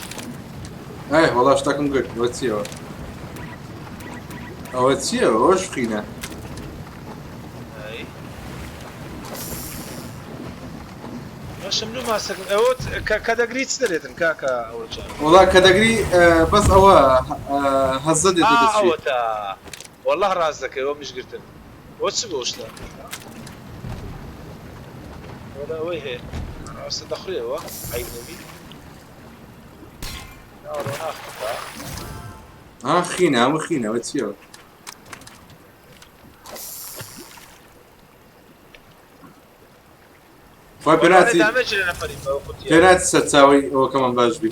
ئەی وەڵا شتەکم گرت ئەوە چییەوە؟ ئەوە چییە ئەوەش خینە. ئەی. باشم نو ماسەکەم ئەوە کە کە دەگری چ دەرێتن کاکە ئەوە جان وەڵا کە دەگری بەس ئەوە هەزە دێتە دەستی. ئەوەتا والله ڕاست دەکەی ئەوە منیش گرتم ئەوە چ بۆ شتە وەڵا ئەوەی هەیە ڕاستە دەخورێەوە عەیب نەبی ناوەڵا ناخورێ ها خینە هەموو خینە ئەوە چییەوە؟ خۆی پێناچی پێناچی سەرچاوەی ئەوەکەمان باش بی.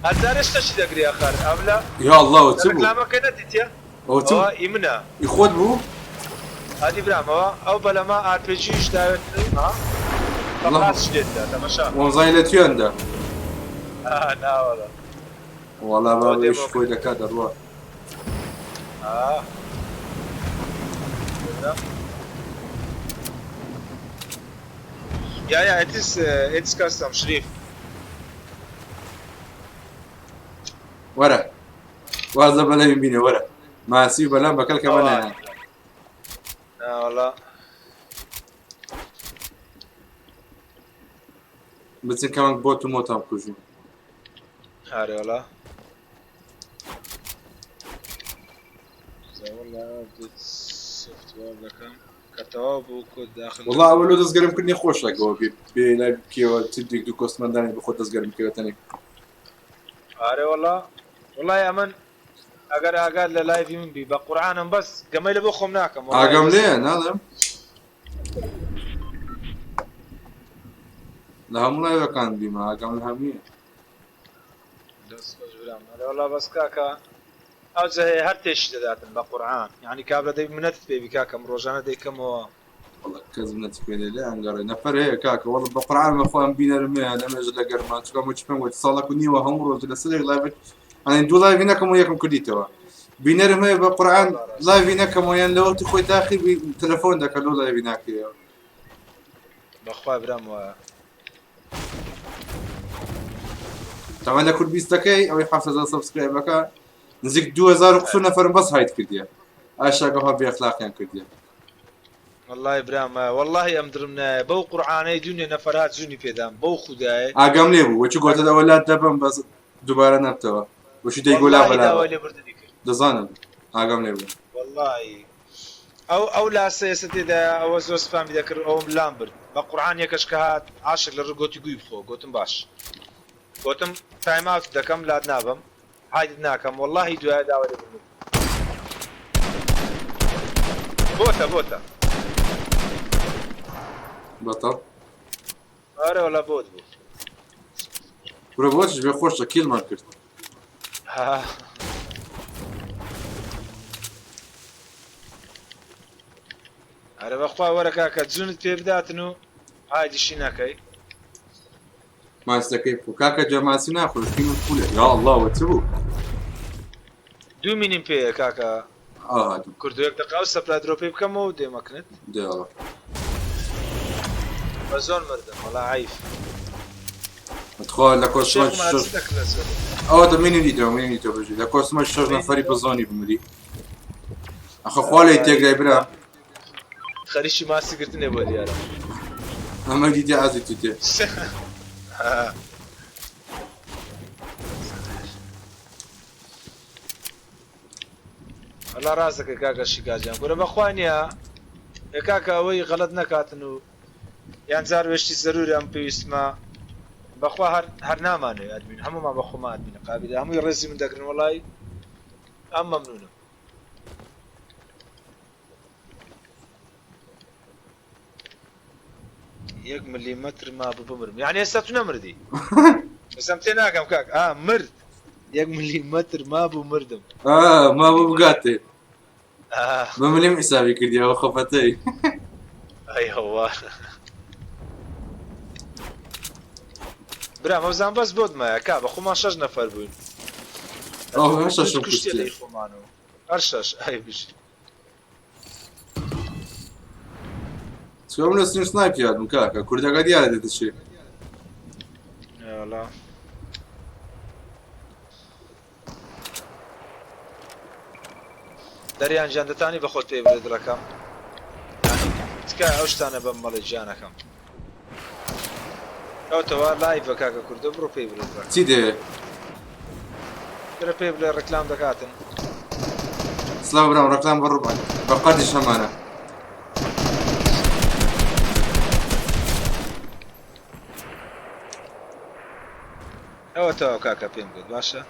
هەزارە شتەشی دەگری ئاخر ئەملا یا الله ئەوە چ بوو؟ ڕێکلامەکە نەدیتیە؟ ئەوە چ ئەوە ئی منە ئی خۆت بوو؟ هادی برامەوە ئەو بەلەمە ئارپێجیش داوێتن و ها والله فەقاس لێتدا تەمەشا وەمزانی لە توێندا ناوەڵا وەڵا ئەوە بابە ئیش دێمۆ خۆی دەکات دەڕوا. آه. Yeah, yeah, it is. It's custom, Sharif. وەرە واز لە بەلەمی بینە وەرە ماسی و بەلام بەکەڵکەمە نایەن. ناوەڵا بچن کەمەک بۆت و مۆتان بکوژین. ئارێ وەڵا. وەڵا ئەوە لۆ دەست گەرم کردنی خۆشە گەوە بێ بێ لای بکێوە چ دێک دوو کۆستمەندانی بخۆ دەست گەرم بکەوە تەنێک. ئارێ وەڵا وەڵای ئەمن ئەگەر ئاگات لە live ی من بی بە قورعانم بەس گەمەی لە بۆ خۆم ناکەم وەڵای ئاگام بەس لێیە ناڵێم لە هەموو live ەکان بیمە ئاگام لە هەموویە. دەست خۆش برام ئەرێ وەڵا بەس کاکە ئەوجە هەیە هەر تێشی دەداتن بە قورعان یانی کابرا دەبی منەتت پێ بی کاکەم ڕۆژانە دەیکەمەوە. وەڵا کەس منەتی پێ نێ لێیان گەڕێ نەفەر هەیە کاکە وەڵا بە قورعان بە خۆیان بینەرم هەیە لەمێژە لە گەرما چونکە مۆچی پێم گوت ساڵەک و نیوە هەموو ڕۆژ لەسەر یەک live ئەنی دوو live ی نەکەم و یەکم کردیتەوە بینەرم هەیە بە قورعان live ی نەکەمەوە یان لە وەختی خۆی تاخی بی تەلەفۆن دەکە لۆ live ی ناکەیەوە. بەخوا برام وایە. تەبعەن لە کورد بیستەکەی ئەوەی 7000 subscribe ەکە نزیک 2000 و قسوور نەفەرم بەس hide کردیە ئاشاگەها بێ ئەخلاقیان کردیە. وەڵای برام وەڵاهی ئەم دڵم نایە بەو قورعانەی دونێ نەفەرات جونی پێدام بەو خودایە. ئاگام لێ بوو وەچی گۆتت ئەوە لات دەبەم بەس دووبارە نەبتەوە وەچی دەیگۆ لا وەڵاهی بەلا بە داوای لێبوردنی کرد. دەزانم ئاگام لێ بوو. وەڵاهی ئەو ئەو لاسە ئێستا تێدایە ئەوە زۆر سپامی دەکرد ئەوم لام برد بە قورعان یەکەش کە هات عاشق لە ڕ گۆتی گوی بخۆ گۆتم باش گۆتم time out دەکەم لات نابەم hide ت ناکەم وەڵاهی دوایە داوای لێبوردن bot ە bot ە. bot ە. ئەرێ وەڵا bot بوو. کورە بۆچش بێ خۆشە kill مان کرد. ها. ئەرێ بەخوا وەرە کاکە جونت پێ بداتن و هایدیشی نەکەی. ماسەکەی بخۆ کاکە جا ماسی ناخۆش فیلم پولە یا الله وە چ بوو؟ دوو مینیم پێیە کاکە ئاها دوو. کوردۆ یەک دەقە ئەو سەپلا درۆپەی بکەمەوە و دێمەکنت. دێڵە. بە زۆر مردم وەڵا عەیف. تخوا لە کۆسمە شێخ ما شەش چ دەکرد لە زۆر. ئەوە دە مینی دیتەوە مینی دیتەوە بژی لە کۆسمە شەش نەفەری بە زۆنی بمری ئەخە خوا لێی تێکدای برا. خەریکی ماسی گرتنێ بۆ دیارە. ئەمە دیتێ ئازی تیتێ. وەڵا ڕاست دەکەی کاکە شیکا جان کورە بەخوا نییە ئێ کاکە ئەوەی غەڵەت نەکاتن و یان جار وێشتی زەروری ئەم پێویستمە بەخوا هەر هەر نامانەوێ ئەدمین هەموومان بەخۆمان ئەدمینە قابیلە هەمووی ڕێزی من دەگرن وەڵای ئەم مەمنونم. یەک ملیمەتر مابوو بمرم یعنی ئێستا تو نەمردی ئێستا تێ ناگەم کاک ئا مرد. یەک ملیمەتر مابوو مردم. ئا مابوو بگاتێ. بە ملیم حیسابی کردی ئەوە خەفەتەی. ئەی هەوا. برام ئەوزان بەس بۆت مایە کا بە خۆمان شەش نەفەر بووین. ئەو هەر شەشم کوشتێ کوشتێ. لەی خۆمانەوە. هەر شەش ئەی بژی. چکە من لە سنوور سنایپی هاتم کاکە کوردەکە دیارە دێتە چێ. یاڵا. دەریان گیان دەتانی بەخۆت پێی بڵێ دڵەکەم تکایە ئەو شتانە بەم مەڵێ گیانەکەم کەوتەوە لایڤە کاکە کوردە بڕۆ پێی بڵێ دڵەکەم چی دەوێ؟ برە پێی بڵێ ڕێکلام دەکاتن. سلاو برام ڕەکلام بە ڕوبع بە قەدیش هەمانە. ئەوە تەواو کاکە پێم گوت باشە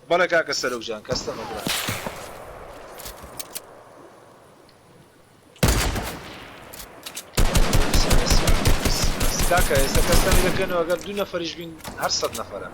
بەڵێ کاکە سەرۆک جان کەستەمە برا. کاکە ئێستا کەستەمی دەکەنەوە گەر دوو نەفەریش بین هەر سەد نەفەرە.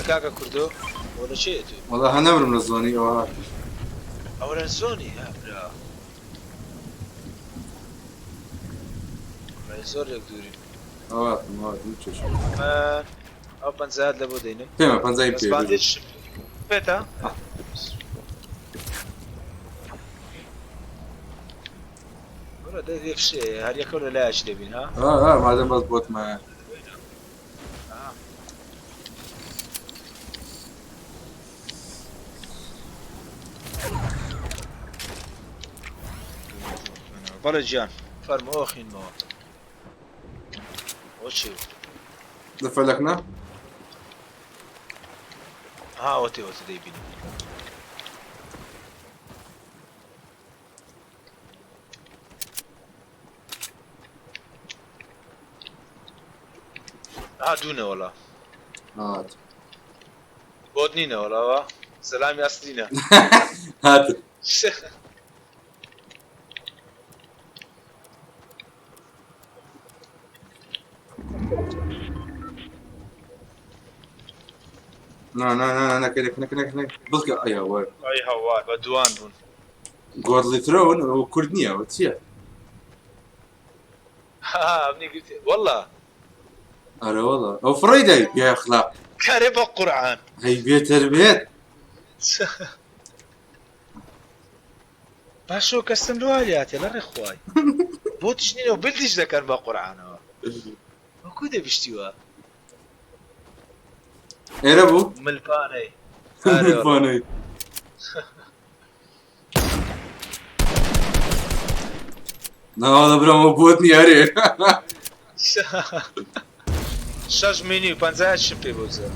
کاکە کوردۆ بۆ لە چێ تو؟ وەڵا هە نەمرم لە زۆنی ئەوە هات. ئەوە لە زۆنی ها برا. وەڵای زۆر لێک دوورین. ئەوە هاتم ئەوە هاتم چێش. من ئەو پەنجایەت لە بۆ دەینم. پێمە پەنجای بەس پێ. باندێجشم پێتە؟ وەرە دەی دەی فشێ هەر یەکەو لە لایەکی دەبین ها؟ ئا ئا مادەم بەس بۆت مایە. بەڵێ گیان فەرموو ئەخینمەوە. ئەوە چی بوو؟ لە فەلەک نا؟ ها ئەوەتێ ئەوەتێ دەیبینم. ها دوونە وەڵا. هات. بۆت نینە وەڵا وا سەلامی ئەسلینە. هات. نا نا نا نا نەکە نەکە نەکە نەکە بڵکە ئەی هەوار. ئەی هەوار بە دوان بوون. گۆدڵی ترۆن ئەوە کورد نییە ئەوە چییە؟ ها منی گرتی واللە. ئەرە وەڵا ئەو فڕێی دای بێ ئەخلاق. کارێ بە قورعان. هەی بێ تەربیەت. باشۆ کەسم لۆ هەلیاتێ لە ڕێ خوای بۆتیش نینە و بلدیش دەکەن بە قورعانەوە وەکو دەبیشتی وا. ئێرە بوو؟ ملپانەی. ملپانەی. ناوەڵا برام ئەوە بۆت نییە ئەرێ. شەش مینی و پەنجا شم پێ بۆزە.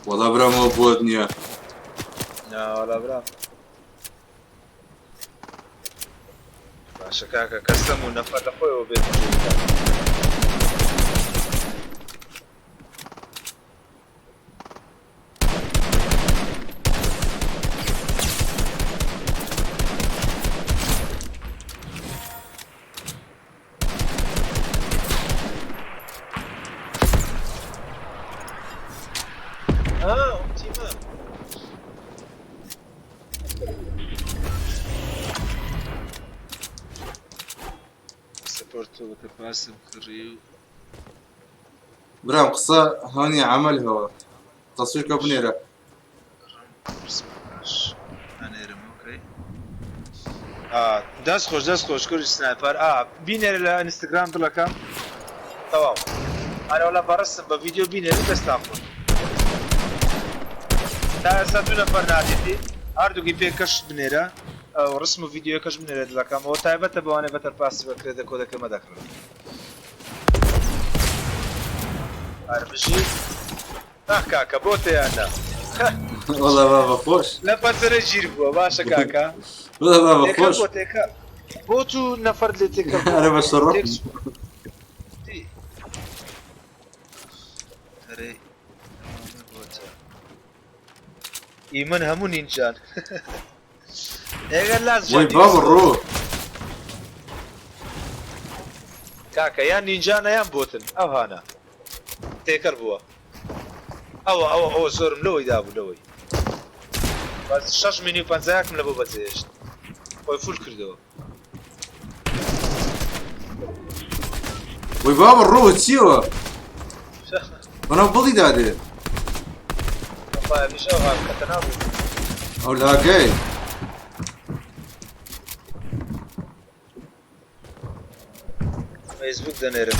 وەڵا برام ئەوە بۆت نییە. ناوەڵا برام. باشە کاکە کەسەم و نەفەر لە خۆیەوە بێت آه تيمة سبورت وتباسم كريو برام قسە هەونی عمل هەوە تەسویر کە بنێرە. ئەنێرم ئۆکەی دەست خۆش دەست خۆش کوری سنایپەر ئا بینێرە لە ئینستاگرام دڵەکەم تەواو ئەرە وەڵا بەڕستم بە ڤیدیۆ بینێری دەستان خۆش تا ئێستا دوو نەفەر نادێتی هەردووکی پێ کەش بنێرە ئەو ڕسم و ڤیدیۆکەش بنێرە دڵەکەم ئەوە تایبەتە بەوانەی بەتەر پاسی بەکرێت دەکۆ دەکەمە دەکڕن. هەر بژی. ئاخ کاکە بۆتە یان نا؟ وەڵا بابە خۆش. لە پەنجەرە گیر بووە باشە کاکە. وەڵا بابە تێکەڵ خۆش. بۆ تێکەڵ. بۆ تو نەفەر لێ تێکەڵ بوو. ئەرە بە شەڕەف. تێک چوو. دی. ئەرێ ئەمە بۆتە. ئی من هەموو نینجان. ئێگەر لاس وەی بابە ڕۆ. کاکە یان نینجانە یان بۆتن ئەوهانە تێکەر بووە ئەوە ئەوە ئەوە زۆرم لەوەی دابوو لەوەی بەس شەش مینی و پەنجایەکم لە بۆ بەجێهێشت خۆی فول کردەوە. وەی بابە ڕۆ چیەوە بەناو بڵی دادێ. بەخوایە منیش ئەوها کەتە ناو بوو. ئەو لاگەی. فەیسبوک دەنێرم.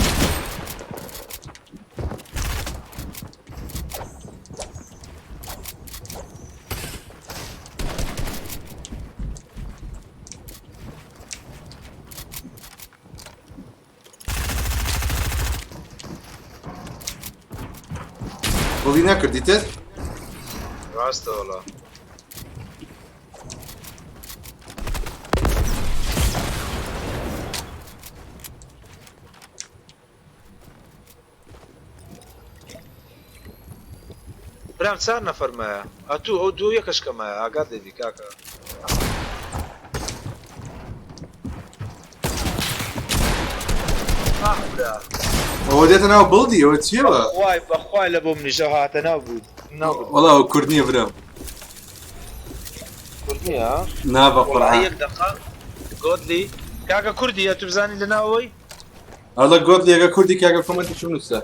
بڵی نەکردیتت؟ ڕاستە وەڵا. برام چار نەفەر مایە ئەتوو ئەو دوو یەکەش کە مایە ئاگات لێبی کاکە. ئاخ برا. ئەوە دێتە ناو بڵدی ئەوە چیەوە؟ بەخوای بەخوای لە بۆ منیش ئەو هاتە ناو بوو ناو بوو. وەڵا ئەو کورد نییە برام. کورد نییە؟ نا بە وەڵا قورعان. یەک دەقە گۆدلی کاکە کوردی ئەتوو بزانی لە ناوەوەی؟ ئەڵە گۆدلی ئەگە کوردی کاکە کۆمێنتی چ بنووسە.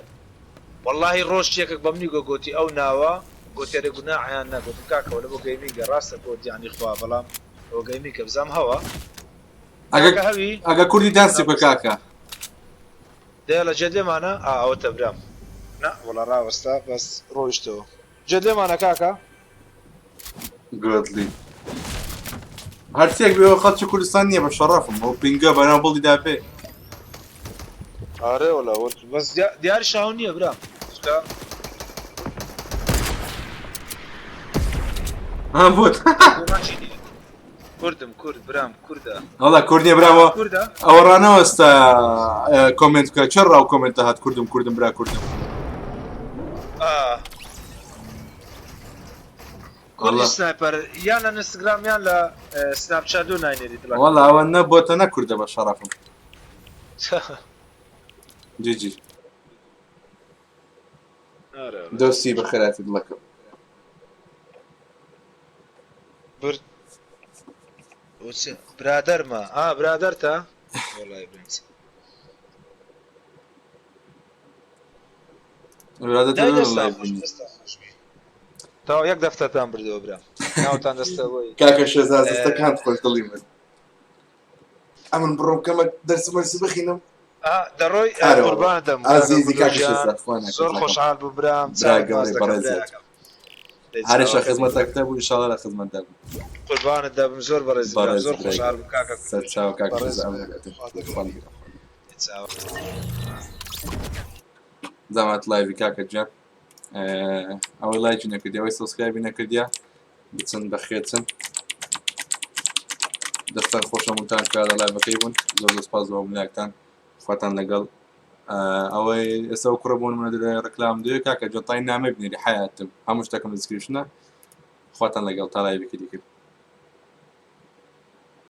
وەڵاهی ڕۆژ یەکەک بە منی گۆ گۆتی ئەو ناوە گۆتی ئەرێ گوناحە یان نا گۆتم کاکە وەلە بۆ gaming ە ڕاستە گۆت یانی خوا بەڵام ئەوە gaming ە بزام هەوە ئەگە کاکە هەوی ئەگە کوردی دانسی بکە کاکە. دەیەڵە جێت لێمانە ئا ئەوەتە برام نا وەڵا ڕاوەستا بەس ڕۆیشتەوە جێت لێمانە کاکە. گۆدلی هەرچیەک بێ خەڵکی کوردستان نییە بە شەڕەفم ئەو پینگە بەناو بڵی دابێ. ئارێ وەڵا بەس دیاری شاو نییە برام چکە ها بۆت کوردم کورد برام کوردە وەڵا کورد نییە براوە کوردە ئەوە ڕانەوەستا کۆمێنت بکە چەند ڕاو کۆمێنتە هات کوردم کوردم برا کوردم کوردی سنایپەر یان لە ئینستاگرام یان لە سناپچات لۆ ناینێری دڵەکەم. وەڵا ئەوە نە بۆتە نە کوردە بە شەڕەفم. جی جی. دۆستی بەخێرهاتی دڵەکەم. برد برادەرمە ئا برادەرتە وەڵای برنج. برادەرتە دای لۆ دەستان لایڤ خۆش بینی. دەستان خۆش بی. تەواو یەک دەفتەرتان بردەوە برا ناوتان دەستەوەی کاکە شێزا دەستەکانت خۆش دڵی من. ئەمن بڕۆم کەمەک دەرس مەرسی بخینم. دەڕۆی ئارە وەڵا. قوربانت دەم کاکە ئازیزی گوڵ کاکە گیان شێزا خوا ناکە زۆر دڵەکەم. خۆشحاڵ بوو برام برا چاوت گەورەی ماچ دەکەم بەڕێزت. براکەم. دەی هەرێشە چاوەکەم. خزمەتەکتە بوو ئینشاڵڵا لە خزمەتدا بوو. قوربانت دەبم زۆر بەڕێزی برام بەڕێزی زۆر برای خۆشحاڵ بووم کاکە گوڵ سەرچاو کاکە بەڕێز شێزا براکەم ئەمن خوا دەگرم. خوا نگرم. دەی چاوە. زەمات live ی کاکە گیان ئەوەی لایکی نەکردی ئەوەی subscribe ی نەکردیە بچن بەخێچن دەستان خۆشە متان کە لە live ەکەی بوون زۆر زۆر سپاس بۆ هەموو خواتان لەگەڵ ئەوەی ئێستا ئەو کوڕە بۆ نمونە دەڵێ ڕێکلام دوێ کاکە جۆتای نامەی بنێری حیاتم هەموو شتەکەم description ە خواتان لەگەڵ تا live ێکی دیکە.